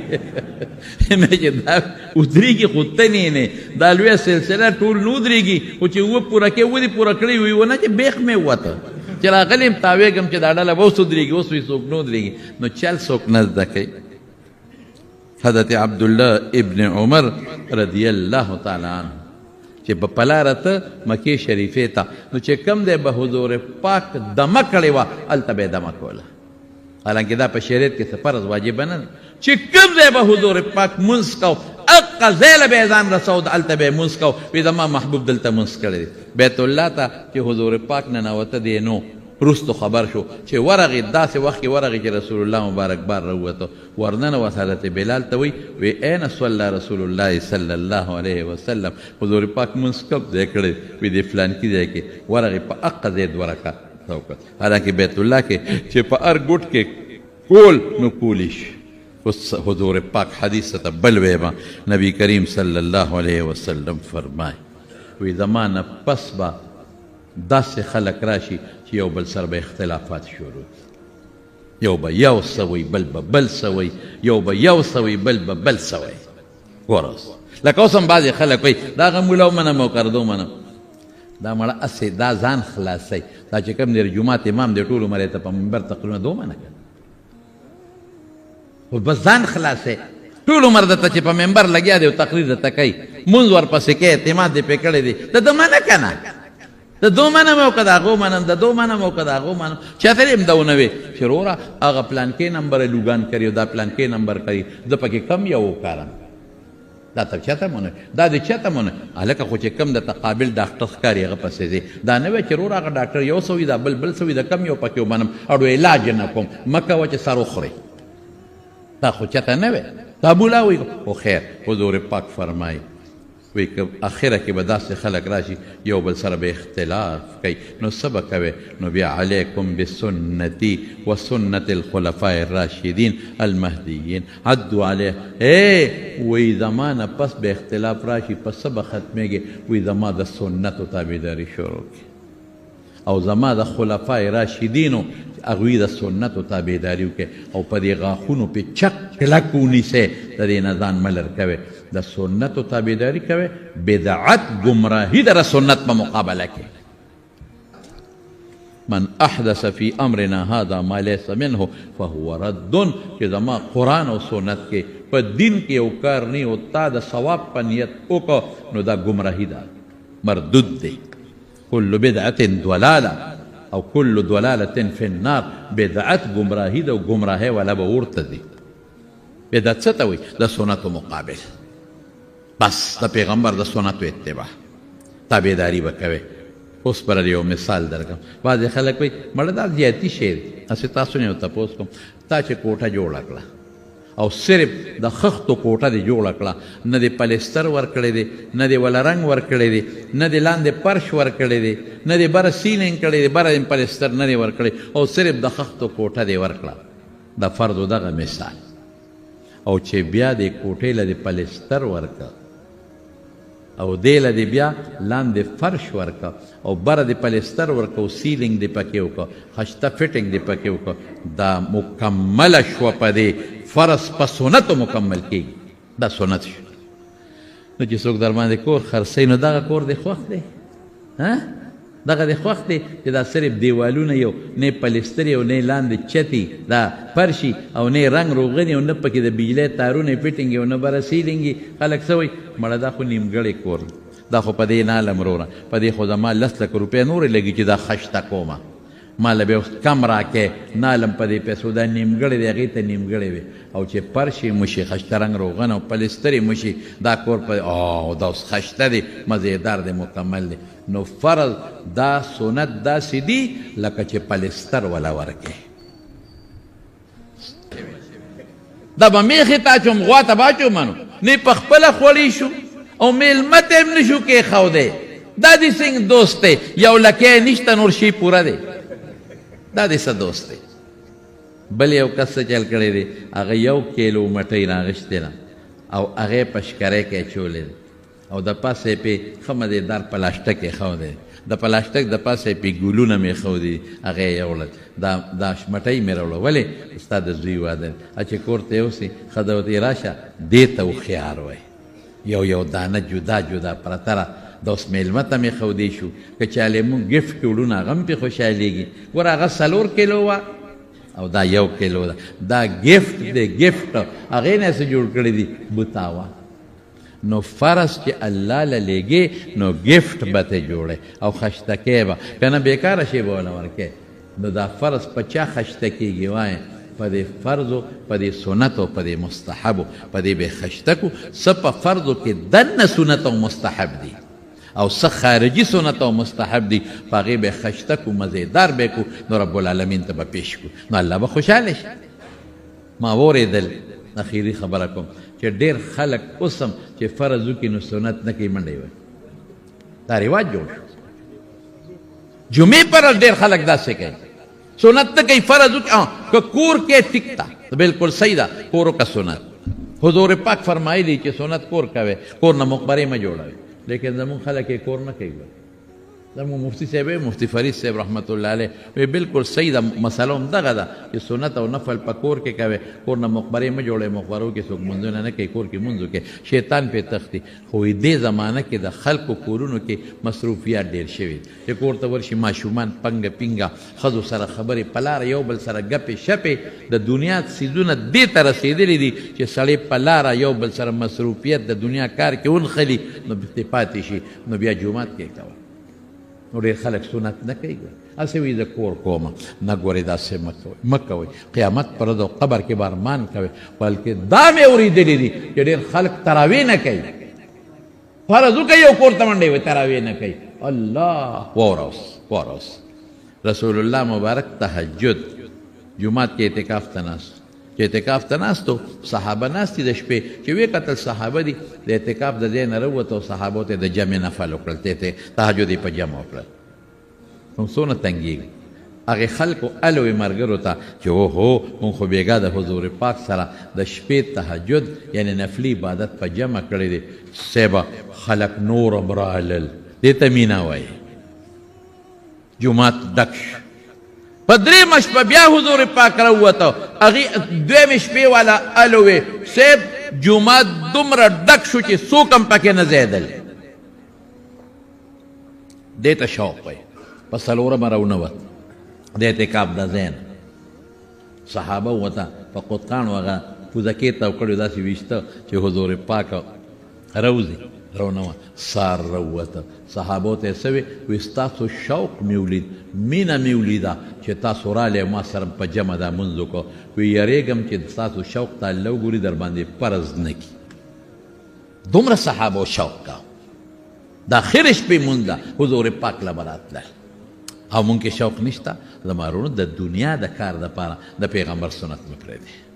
مې چې دا ودرېږي خو تنې نه، دا لویه سلسله ټول نه ودرېږي، خو چې اووه پوره کړې، اووه دې پوره کړې وي، ونه چې بېخ مې ووته چې راغلی یم تاوېږم چې دا ډله به اوس ودرېږي، اوس وي څوک نه ودرېږي. نو چل څوک نه زده کوي. حضرت عبدالله ابن عمر رضی الله تعالی عنه چې په پلاره ته مکې شریفې ته، نو چې کوم دی به حضور پاک دمه کړې وه هلته به یې دمه کوله. حالانکه دا په شریعت کې څه فرض واجبه نه ده، چې کوم ځای به حضور پاک مونځ کو هغه ځای له به یې ځان رسود، هلته به یې مونځ کو. وی زما محبوب دلته مونځ کړی دی. بیت الله ته چې حضور پاک ننوته دی نو وروستو خبر شو چې ورغی، داسې وخت کې ورغی چې رسول الله مبارک بار راووته. ورننوت حضرت بلال ته وایي وی اين صلی رسول الله صلی الله علیه وسلم، حضور پاک مونځ کوم ځای کړی؟ وی دې فلانکي ځای کې. ورغی په هغه ځای 2 رکعته وکړه. حالانکه بیت الله کې چې په هر ګوټ کې کول نو کولی شي. اوس حضور پاک حدیث ته بل وایم، نبی کریم صلی الله علیه وسلم فرمای وی زما نه پس به داسې خلک راشي چې یو بل سره به اختلافات شروع کړي، یو به یو څه وایي بل به بل څه وایي، یو به یو څه وایي بل به بل څه وایي. ګوره اوس لکه اوس هم بعضې خلک وایي دا هغه ملا ومنم او کرده ومنم، دا مړه هسې دا ځان خلاصوي. دا چې کوم دی جومات امام دی ټول عمر یې ته په منبر تقریرونه ده ومنه که خو بس ځان خلاصوي. ټول عمر درته چې په منبر لګیا دی او تقریر درته کوي، مونځ ورپسې کوي، اعتماد دې پرې کړی دی، د ده منه که نه، د دو منم او که د هغو منم، د دو منم او که د هغو منم. چاته دې هم دا ونه وي چې وروره هغه پلانکې نمبر لوګان کوي او دا پلانکې نمبر کوي، زه پکې کم یو وکارم. دا ته چاته هم ونه وي، دا دې چاته هم ونه وي. هلکه خو چې کم درته قابل ډاکټر ښکاري هغه پسې ځې، دا نه وایي چې وروره هغه ډاکټر یو څه وي دا بل بل څه وي، د کم یو پکې ومنم اړو علاج نه کوم، مه کوه چې سر وخورې. دا خو چاته نه وي، دا بولا وایي. خو خیر، حضور پاک فرمایي وی که اخره کې به داسې خلک راشي یو بل سره به اختلاف کوي، نو څه به کوي؟ نو بیا علیکم بسنتي وسنت الخلفاء الراشدین المهدیین عدوا علیه. ای وی زما نه پس به اختلاف راشي، په څه به ختمېږي؟ وی زما د سنتو تابعداري شروع کړي او زما د خلفای راشدینو هغوی د سنتو تابعداري وکړي او په دې غاښونو پې چک کلک ونیسئ، د دې نه ځان مه لر کوئ. د سنتو تابعداري کوئ، بدعت ګمراهي ده د سنت په مقابله کې. من احدث فی امرنا هذا ما ليس منه فهو رد. چې زما قرآن او سنت کې په دین کې یو کار نه او تا د ثواب په نیت وکړو نو دا ګمراهي ده، مردود دی. كل بدعة ضلالة أو كل ضلالة في النار. بدعت ګمراهي ده او ګمراهۍ والا به ورته دي. بدعت څه ته وایي؟ د سنتو مقابل. بس د پیغمبر د سنتو اتباع تابعداري به کوي. اوس پر یو مثال درکم. بعضې خلک وایي مړه دا زیاتي شی دی. هسې تاسو نه یو تپوس کوم، تا چې کوټه جوړه کړه او صرف د خښتو کوټه دې جوړه کړه، نه دې پلستر ورکړی دی، نه دې وله رنګ ورکړی دی، نه دې لاندې پرش ورکړی دی، نه دې بره سیلینګ کړی دی، بره دې پلستر نه دی ورکړی، او صرف د خښتو کوټه دې ورکړه. د فرضو دغه مثال. او چې بیا دې کوټې له دې پلستر ورکړه او دې له دې بیا لاندې فرش ورکړه او بره دې پلستر ورکړه او سیلینګ دې پکې وکړه، خشته فټینګ دې پکې وکړه، دا مکمله شوه. په دې فرض په سنتو مکمل کېږي، دا سنت شو. نو چې څوک در باندې کور خرڅوي نو دغه کور دې خوښ دی، ها دغه دې خوښ دی چې دا صرف دیوالونه یو، نه پلستري او نه لاندې چتي دا فرشي او نه رنګ روغني او نه پکې د بجلۍ تارونه فټینګ او نه بره سیلینګ. خلک څه وایي؟ مړه دا خو نیمګړی کور دی، دا خو په دې نه علم وروره، په دې خو زما 10 لکه روپۍ نورې لګي چې دا خشته کومه. ما له به اوس کم راکې نالم په دې پیسو، دا نیمګړی دی، هغې ته نیمګړی وي. او چې پرشي مشي خشته رنګ روغن او پلسترې مشي، دا کور په او دا اوس خشته دی، مزیدار دی، مکمل دی. نو فرض دا سنت داسې دي لکه چې پلستر ولا ورکې. دا به میخې ته اچوم، غوا ته به اچوم، نو نه په خپله خوړی شو او میلمه ته هم نه شو کېښودی. دا دې څنګه دوست دی؟ یو لکی نشته، نور شی پوره دی، دا دې څه دوست دی؟ بل یو کس څه چل کړی دی، هغه 1 کیلو مټۍ راغیستې ده او هغې په شکرۍ کې اچولی دی او د پاسه یې پې ښه مزېدار پلاسټک ایښودی، د پلاسټک د پاسه یې پې ګلونه مې ایښودي، هغه یې یوړل. دا مټۍ مې راوړه، ولې؟ ستا د زوی واده دی. چې کور ته یوسي، ښځه ورته وایي راشه دې ته هوښیار وایي، یو یو دانه جدا جدا پرته را د اوس مېلمه ته مې ښودی شو، که چا له موږ ګفټ کې وړو نو هغه هم پرې خوشحالېږي. ګوره هغه 4 کیلو وه او دا 1 کیلو ده، دا ګفټ دی، ګفټ هغې نه څه جوړ کړی دي، بوتاوه. نو فرض چې الله له لېږې نو ګفټ به ته جوړې او خشتکې به، که نه بېکاره شی به وله ورکې. نو دا فرض په چا خشته کېږي؟ وایې په دې فرضو، په دې سنتو، په دې مستحبو، په دې به خشته کو. څه په فرضو کې دننه سنت او مستحب دي او څه خارجي سنت او مستحب دي، په هغې به خشته کو، مزیدار به کو، نو رب العالمین ته به پیش کو، نو الله به خوشحاله شي. ما واورېدل، اخیري خبره کوم، چې ډېر خلک اوس هم چې فرض وکړي نو سنت نه کوي، منډه یې وهي. دا رواج جوړ شو. جمعې پر ورځ ډېر خلک داسې کوي، سنت نه کوي، فرض وکړي. که کور کې ټیک ده، بالکل صحیح ده، کور وکړه سنت. حضور پاک فرمایلی چې سنت کور کوي، کور نه مقبرې مه جوړوي. لیکن زموږ خلک یې کور نه کوي. زموږ مفتي صاحب، مفتي فرید صاحب رحمت الله علیه وی بالکل صحیح ده، مسله هم دغه ده چې سنت او نفل په کور کې کوي، کور نه مقبرې مه جوړوي، مقبرو کې څوک لمونځونه نه کوي، کور کې لمونځ وکړي، شیطان پرې تښتي. خو دې زمانه کې د خلکو کورونو کې مصروفیات ډېر شوي دي، چې کور ته ورشي ماشومان پنګه پینګه، ښځو سره خبرې، په لاره یو بل سره ګپې شپې، د دنیا څیزونه دې ته رسېدلي دي چې سړی په لاره یو بل سره مصروفیت د دنیا کار کې ونښلي نو ترې پاتې شي، نو بیا جومات کې کوه. نو ډېر خلک سنت نه کوي، هسې وایي زه کور کوم. نه ګورې داسې مه کوئ، مه کوئ، قیامت پر ورځ او قبر کې به ارمان کوئ. بلکې دا مې اورېدلي دي چې ډېر خلک تراوې نه کوي، فرض وکړي یو کور ته منډې وي، تراوې نه کوي. الله واوره اوس، واوره اوس. رسول الله مبارک تهجد جومات کې اعتکاف ته ناست، چې اعتکاف ته ناست و، صحابه ناست دي د شپې، چې ویې کتل صحابه دي د اعتکاف د ځای نه راووته او صحابو ته د جمع نفل وکړل، تهجد یې په جمع وکړل. نو څونه تنګېږي هغې خلکو الوې ملګرو ته چې اوهو موږ خو بېګا د حضور پاک سره د شپې تهجد یعنې نفلي عبادت په جمع کړی دی. صاحبه خلک نور هم رالل، دې ته مینه وایي. جومات ډک شو. په درېیمه شپه بیا حضور پاک راووته، هغې دویمې شپې والا الوې صاحب جومات دومره ډک شو چې څوک هم پکې نه ځایدل. دې ته شوق وایي. په څلورمه راونوت د اعتکاف د ځای نه، صحابه وته په قطقاڼو هغه پوزکې تاو کړې داسې ویشته چې حضور پاک راوځي. راونوت، سار راووته، صحابو ته یې څه وې؟ وی ستاسو شوق مې ولید، مینه مې ولیده چې تاسو رالی ما سره په جمع دا مونځ وکړو. وی یریږم چې ستاسو شوق ته الله وګوري در باندې فرض نه کړي. دومره صحابو شوق کاوه. د اخرې شپې مونځ ده حضور پاک له به راتلل. او مونږ کې شوق نشته. زما وروڼو د دنیا د کار دپاره د پیغمبر سنت مه پرېږدئ.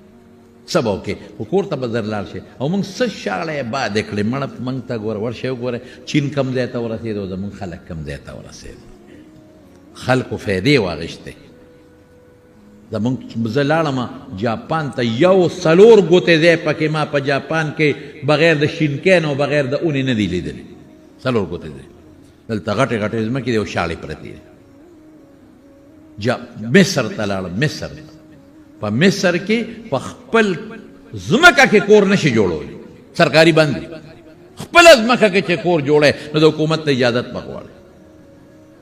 څه به وکړې؟ خو کور ته به زر لاړ شي. او موږ څه شاړې آبادې کړې، مړه موږ ته ګوره، ورشئ وګورئ چین کوم ځای ته ورسېد او زموږ خلک کوم ځای ته ورسېد. خلکو فایدې واخیستې. زموږ زه لاړم جاپان ته، یو 4 ګوتې ځای پکې ما په جاپان کې بغیر د شینکین او بغیر د اونې نه دی لیدلی. 4 ګوتې ځای. دلته غټې غټې ځمکې دي او شاړې پرتې دي. مصر ته لاړم، مصر ته. په مصر کې په خپل ځمکه کې کور نشي جوړولی، سرکاري بند دی. خپله ځمکه کې چې کور جوړی نو د حکومت نه اجازت به غواړي.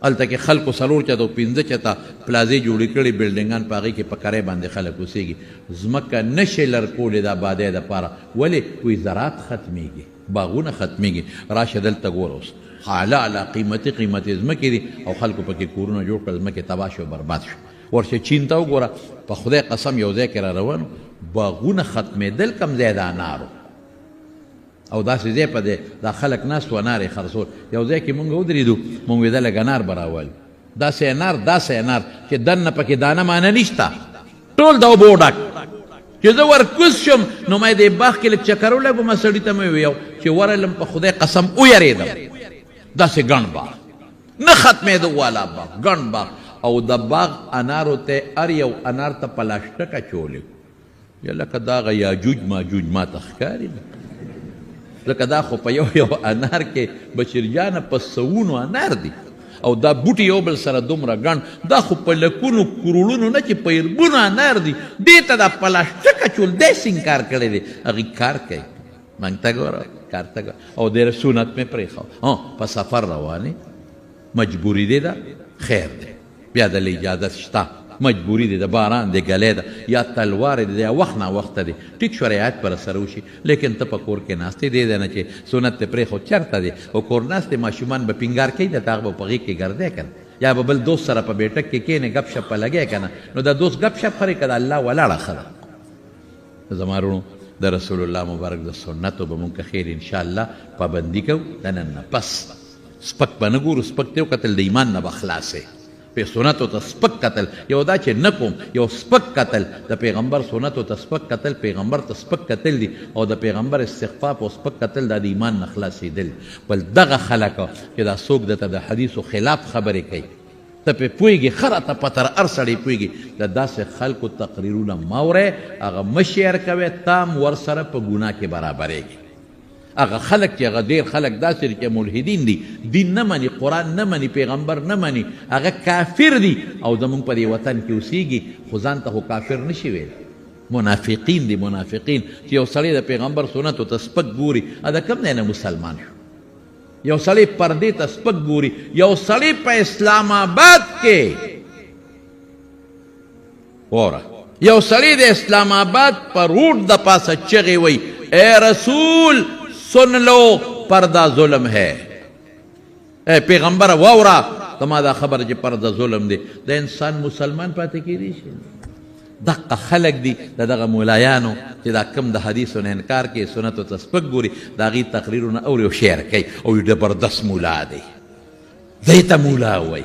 هلته کې خلکو 4 چته او 5 چته پلازې جوړې کړي، بلډینګان په هغې کې په کرۍ باندې خلک اوسېږي. ځمکه نشي لرکولی د آبادۍ دپاره. ولې؟ وایي زراعت ختمېږي، باغونه ختمېږي. راشه دلته ګوره اوس اعلی اعلی قیمتي قیمتي ځمکې دي او خلکو پکې کورونه جوړ کړل، ځمکې تباه شو، برباد شو. ورشه چین ته وګوره، په خدای قسم یو ځای کې را روانو، باغونه ختمېدل کم ځای د انارو، او داسې ځای په دی دا خلک ناست وو، انار یې خرڅول. یو ځای کې مونږ ودرېدو، مونږ ویل لږ انار به راولو، داسې انار داسې انار چې دننه پکې دانه مانه نشته، ټول د اوبو ډک. چې زه ورکوز شم نو ما یې دې باغ کې لږ چکر ولګوم، سړي ته مې ویل چې ورغلم، په خدای قسم ویرېدم، داسې ګڼ باغ نه ختمېدو والا باغ، ګڼ باغ، او د باغ انارو ته هر یو انار ته پلاسټک اچولی، یا لکه دا هغه یاجوج ماجوج ما ته ښکاري، ځکه دا خو په یو یو انار کې بشیر جانه په سوونو انار دي، او دا بوټي یو بل سره دومره ګڼ، دا خو په لکونو کروړونو نه چې په اربونو انار دي، دې ته دا پلاسټک اچول دی څنګه کار کړی دی؟ هغې کار کوي، موږ ته ګوره کار ته ګوره. او ډېر سنت مې پرېښود، په سفر روانې مجبوري دی ده، خیر دی، بیا د اجازه شته، مجبوري دی ده، باران دی، ګلی ده، یا تلوار دی، یا وخت نا وخته دی، ټیک شو رعایت پر سره وشي، لیکن ته په کور کې ناست یې، دې دی نه چې سنت دې پرېښود چېرته دی، او کور ناست دی، ماشومان به پینګار کوي درته، هغه به په غېږ کې ګرځی که نه، یا به بل دوست سره په بیټک کې کښېنې ګپ شپ په لګی که نه، نو د دوست ګپ شپ خورې که د الله ولاړه ښه ده. زما وروڼو د رسول الله مبارک د سنتو به مونږ که خیر انشاءالله پابندي کوو، د نن نه پس سپک به نه ګورو، سپک ته وکتل د ایمان نه به خلاص یې. په سنتو ته سپک قتل، یو دا چې نه کوم، یو سپک قتل، د پیغمبر سنتو ته سپک قتل، پیغمبر ته سپک قتل دي، او د پیغمبر استخفاف او سپک قتل دا د ایمان نه خلاصېدل. بل دغه خلک چې دا څوک درته د حدیثو خلاف خبرې کوي، ته پرې پوهېږې، ښه راته په تر هر سړی پوهېږي، د داسې خلکو تقریرونه مه اورئ، هغه مه شیر کوئ، تا هم ورسره په ګناه کې برابرېږي. هغه خلک چې هغه ډېر خلک داسې دي چې ملحدین دي، دین نه مني، قرآن نه مني، پیغمبر نه مني، هغه کافر دي او زمونږ په دې وطن کې اوسېږي، خو ځان ته خو کافر نه شي ویلی. منافقین دي، منافقین چې یو سړی د پیغمبر سنتو ته سپک ګوري، د کوم ځای نه مسلمان شو؟ یو سړی پردې ته سپک ګوري، یو سړی په اسلام آباد کې وره، یو سړی د اسلام آباد په روډ د پاسه چغې وایي، اے رسول سن لو پرده ظلم ہے، اے پیغمبر واوره زما دا خبره چې پرده ظلم دی. د انسان مسلمان پاتې کېدی شي؟ دقه خلک دي د دغه مولایانو چې دا کم د حدیثو نه انکار کوي، سنتو ته سپک ګوري، د هغې تقریرونه اوري او شعر کوي، او یو زبردست مولا دی، دی ته مولا وایي.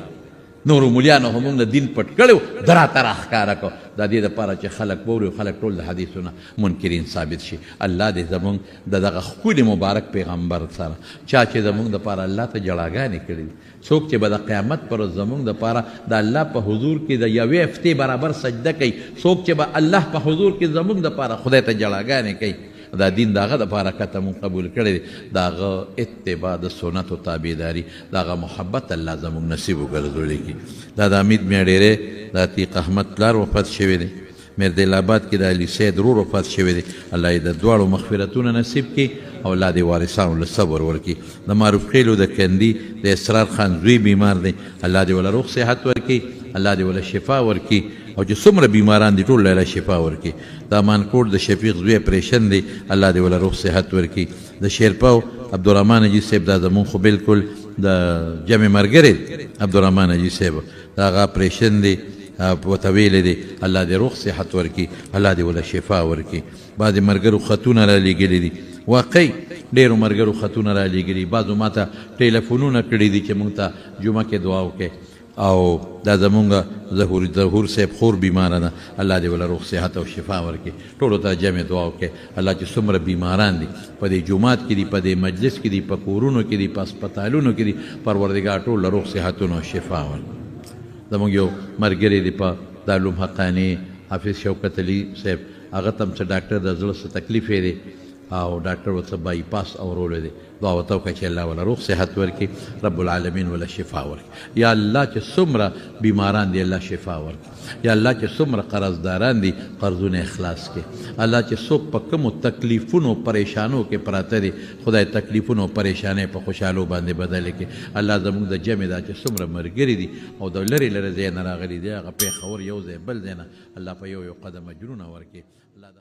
نورو مولیانو هم موږ له دین پټ کړی و، ده راته راښکاره کړ، د دې دپاره چې خلک واوري او خلک ټول د حدیثو نه منکرین ثابت شي. الله دې زموږ د دغه ښکلي مبارک پیغمبر سره، چا چې زموږ دپاره الله ته ژړاګانې کړې دي، څوک چې به د قیامت پر ورځ زموږ دپاره د الله په حضور کې د یوې هفتې برابر سجده کوي، څوک چې به الله په حضور کې زموږ دپاره خدای ته ژړاګانې کوي، دا دین د هغه دپاره کته مونږ قبول کړی دی، د هغه اتباع، د سنتو تابعداري، د هغه محبت الله زموږ نصیب وګرځولی کړي. دا د امید میا ډېری د عتیق احمد پلار وفات شوی دی، میردیل آباد کې د علي سید ورور وفات شوی دی، الله یې د دواړو مغفرتونه نصیب کړي او الله دې وارثانو له صبر ورکړي. د معروف خېلو د کندي د اسرار خان زوی بیمار دی، الله دې وله روغ صحت ورکړي، الله دې وله شفا ورکړي، او چې څومره بیماران دي ټول له شفا ورکړي. د امانکوټ د شفیق زوی اپریشن دی، الله دې وله روغ صحت ورکړي. د شیرپاو عبدالرحمن حاجي صاحب، دا زمونږ خو بالکل د جمع ملګری دی، عبدالرحمن حاجي صاحب، د هغه اپریشن دی، ورته ویلی دی، الله دې روغ صحت ورکړي، الله دې وله شفا ورکړي. بعضې ملګرو خطونه را لېږلي دي، واقعي ډېرو ملګرو خطونه را لېږلي، بعضو ما ته ټیلیفونونه کړي دي چې مونږ ته جمعه کې دعا وکړئ. او دا زمونږ ظهور صاحب خور بیماره ده، الله دې وله روغ صحت او شفا ورکړي. ټولو ته جمع دعا وکړي. الله چې څومره بیماران دي په دې جومات کې دي، په دې مجلس کې دي، په کورونو کې دي، په هسپتالونو کې دي، پروردګار ټول له روغ صحتونو او شفا ورکړي. زمونږ یو ملګری دی په دارالعلوم حقاني، حافظ شوکت علي صاحب، هغه ته هم څه ډاکټر د زړه څه تکلیف یې دی او ډاکټر ورته بای پاس اورولی دی، دعا ورته وکړه چې الله وله روغ صحت ورکړي، رب العالمین وله شفا ورکړي. یا الله چې څومره بیماران دي الله شفا ورکړي، یا الله چې څومره قرضداران دي قرضونه اخلاص کړي، الله چې څوک په کومو تکلیفونو پریشانو کې پراته دي خدای تکلیفونو پریشانۍ په خوشحالو باندې بدلې کړي. الله زموږ د جمع دا چې څومره ملګري دي او د لرې لرې ځای نه راغلي دي، هغه پېښور یو ځای بل ځای نه، الله په یو یو قدم اجرونه ورکړي. الله د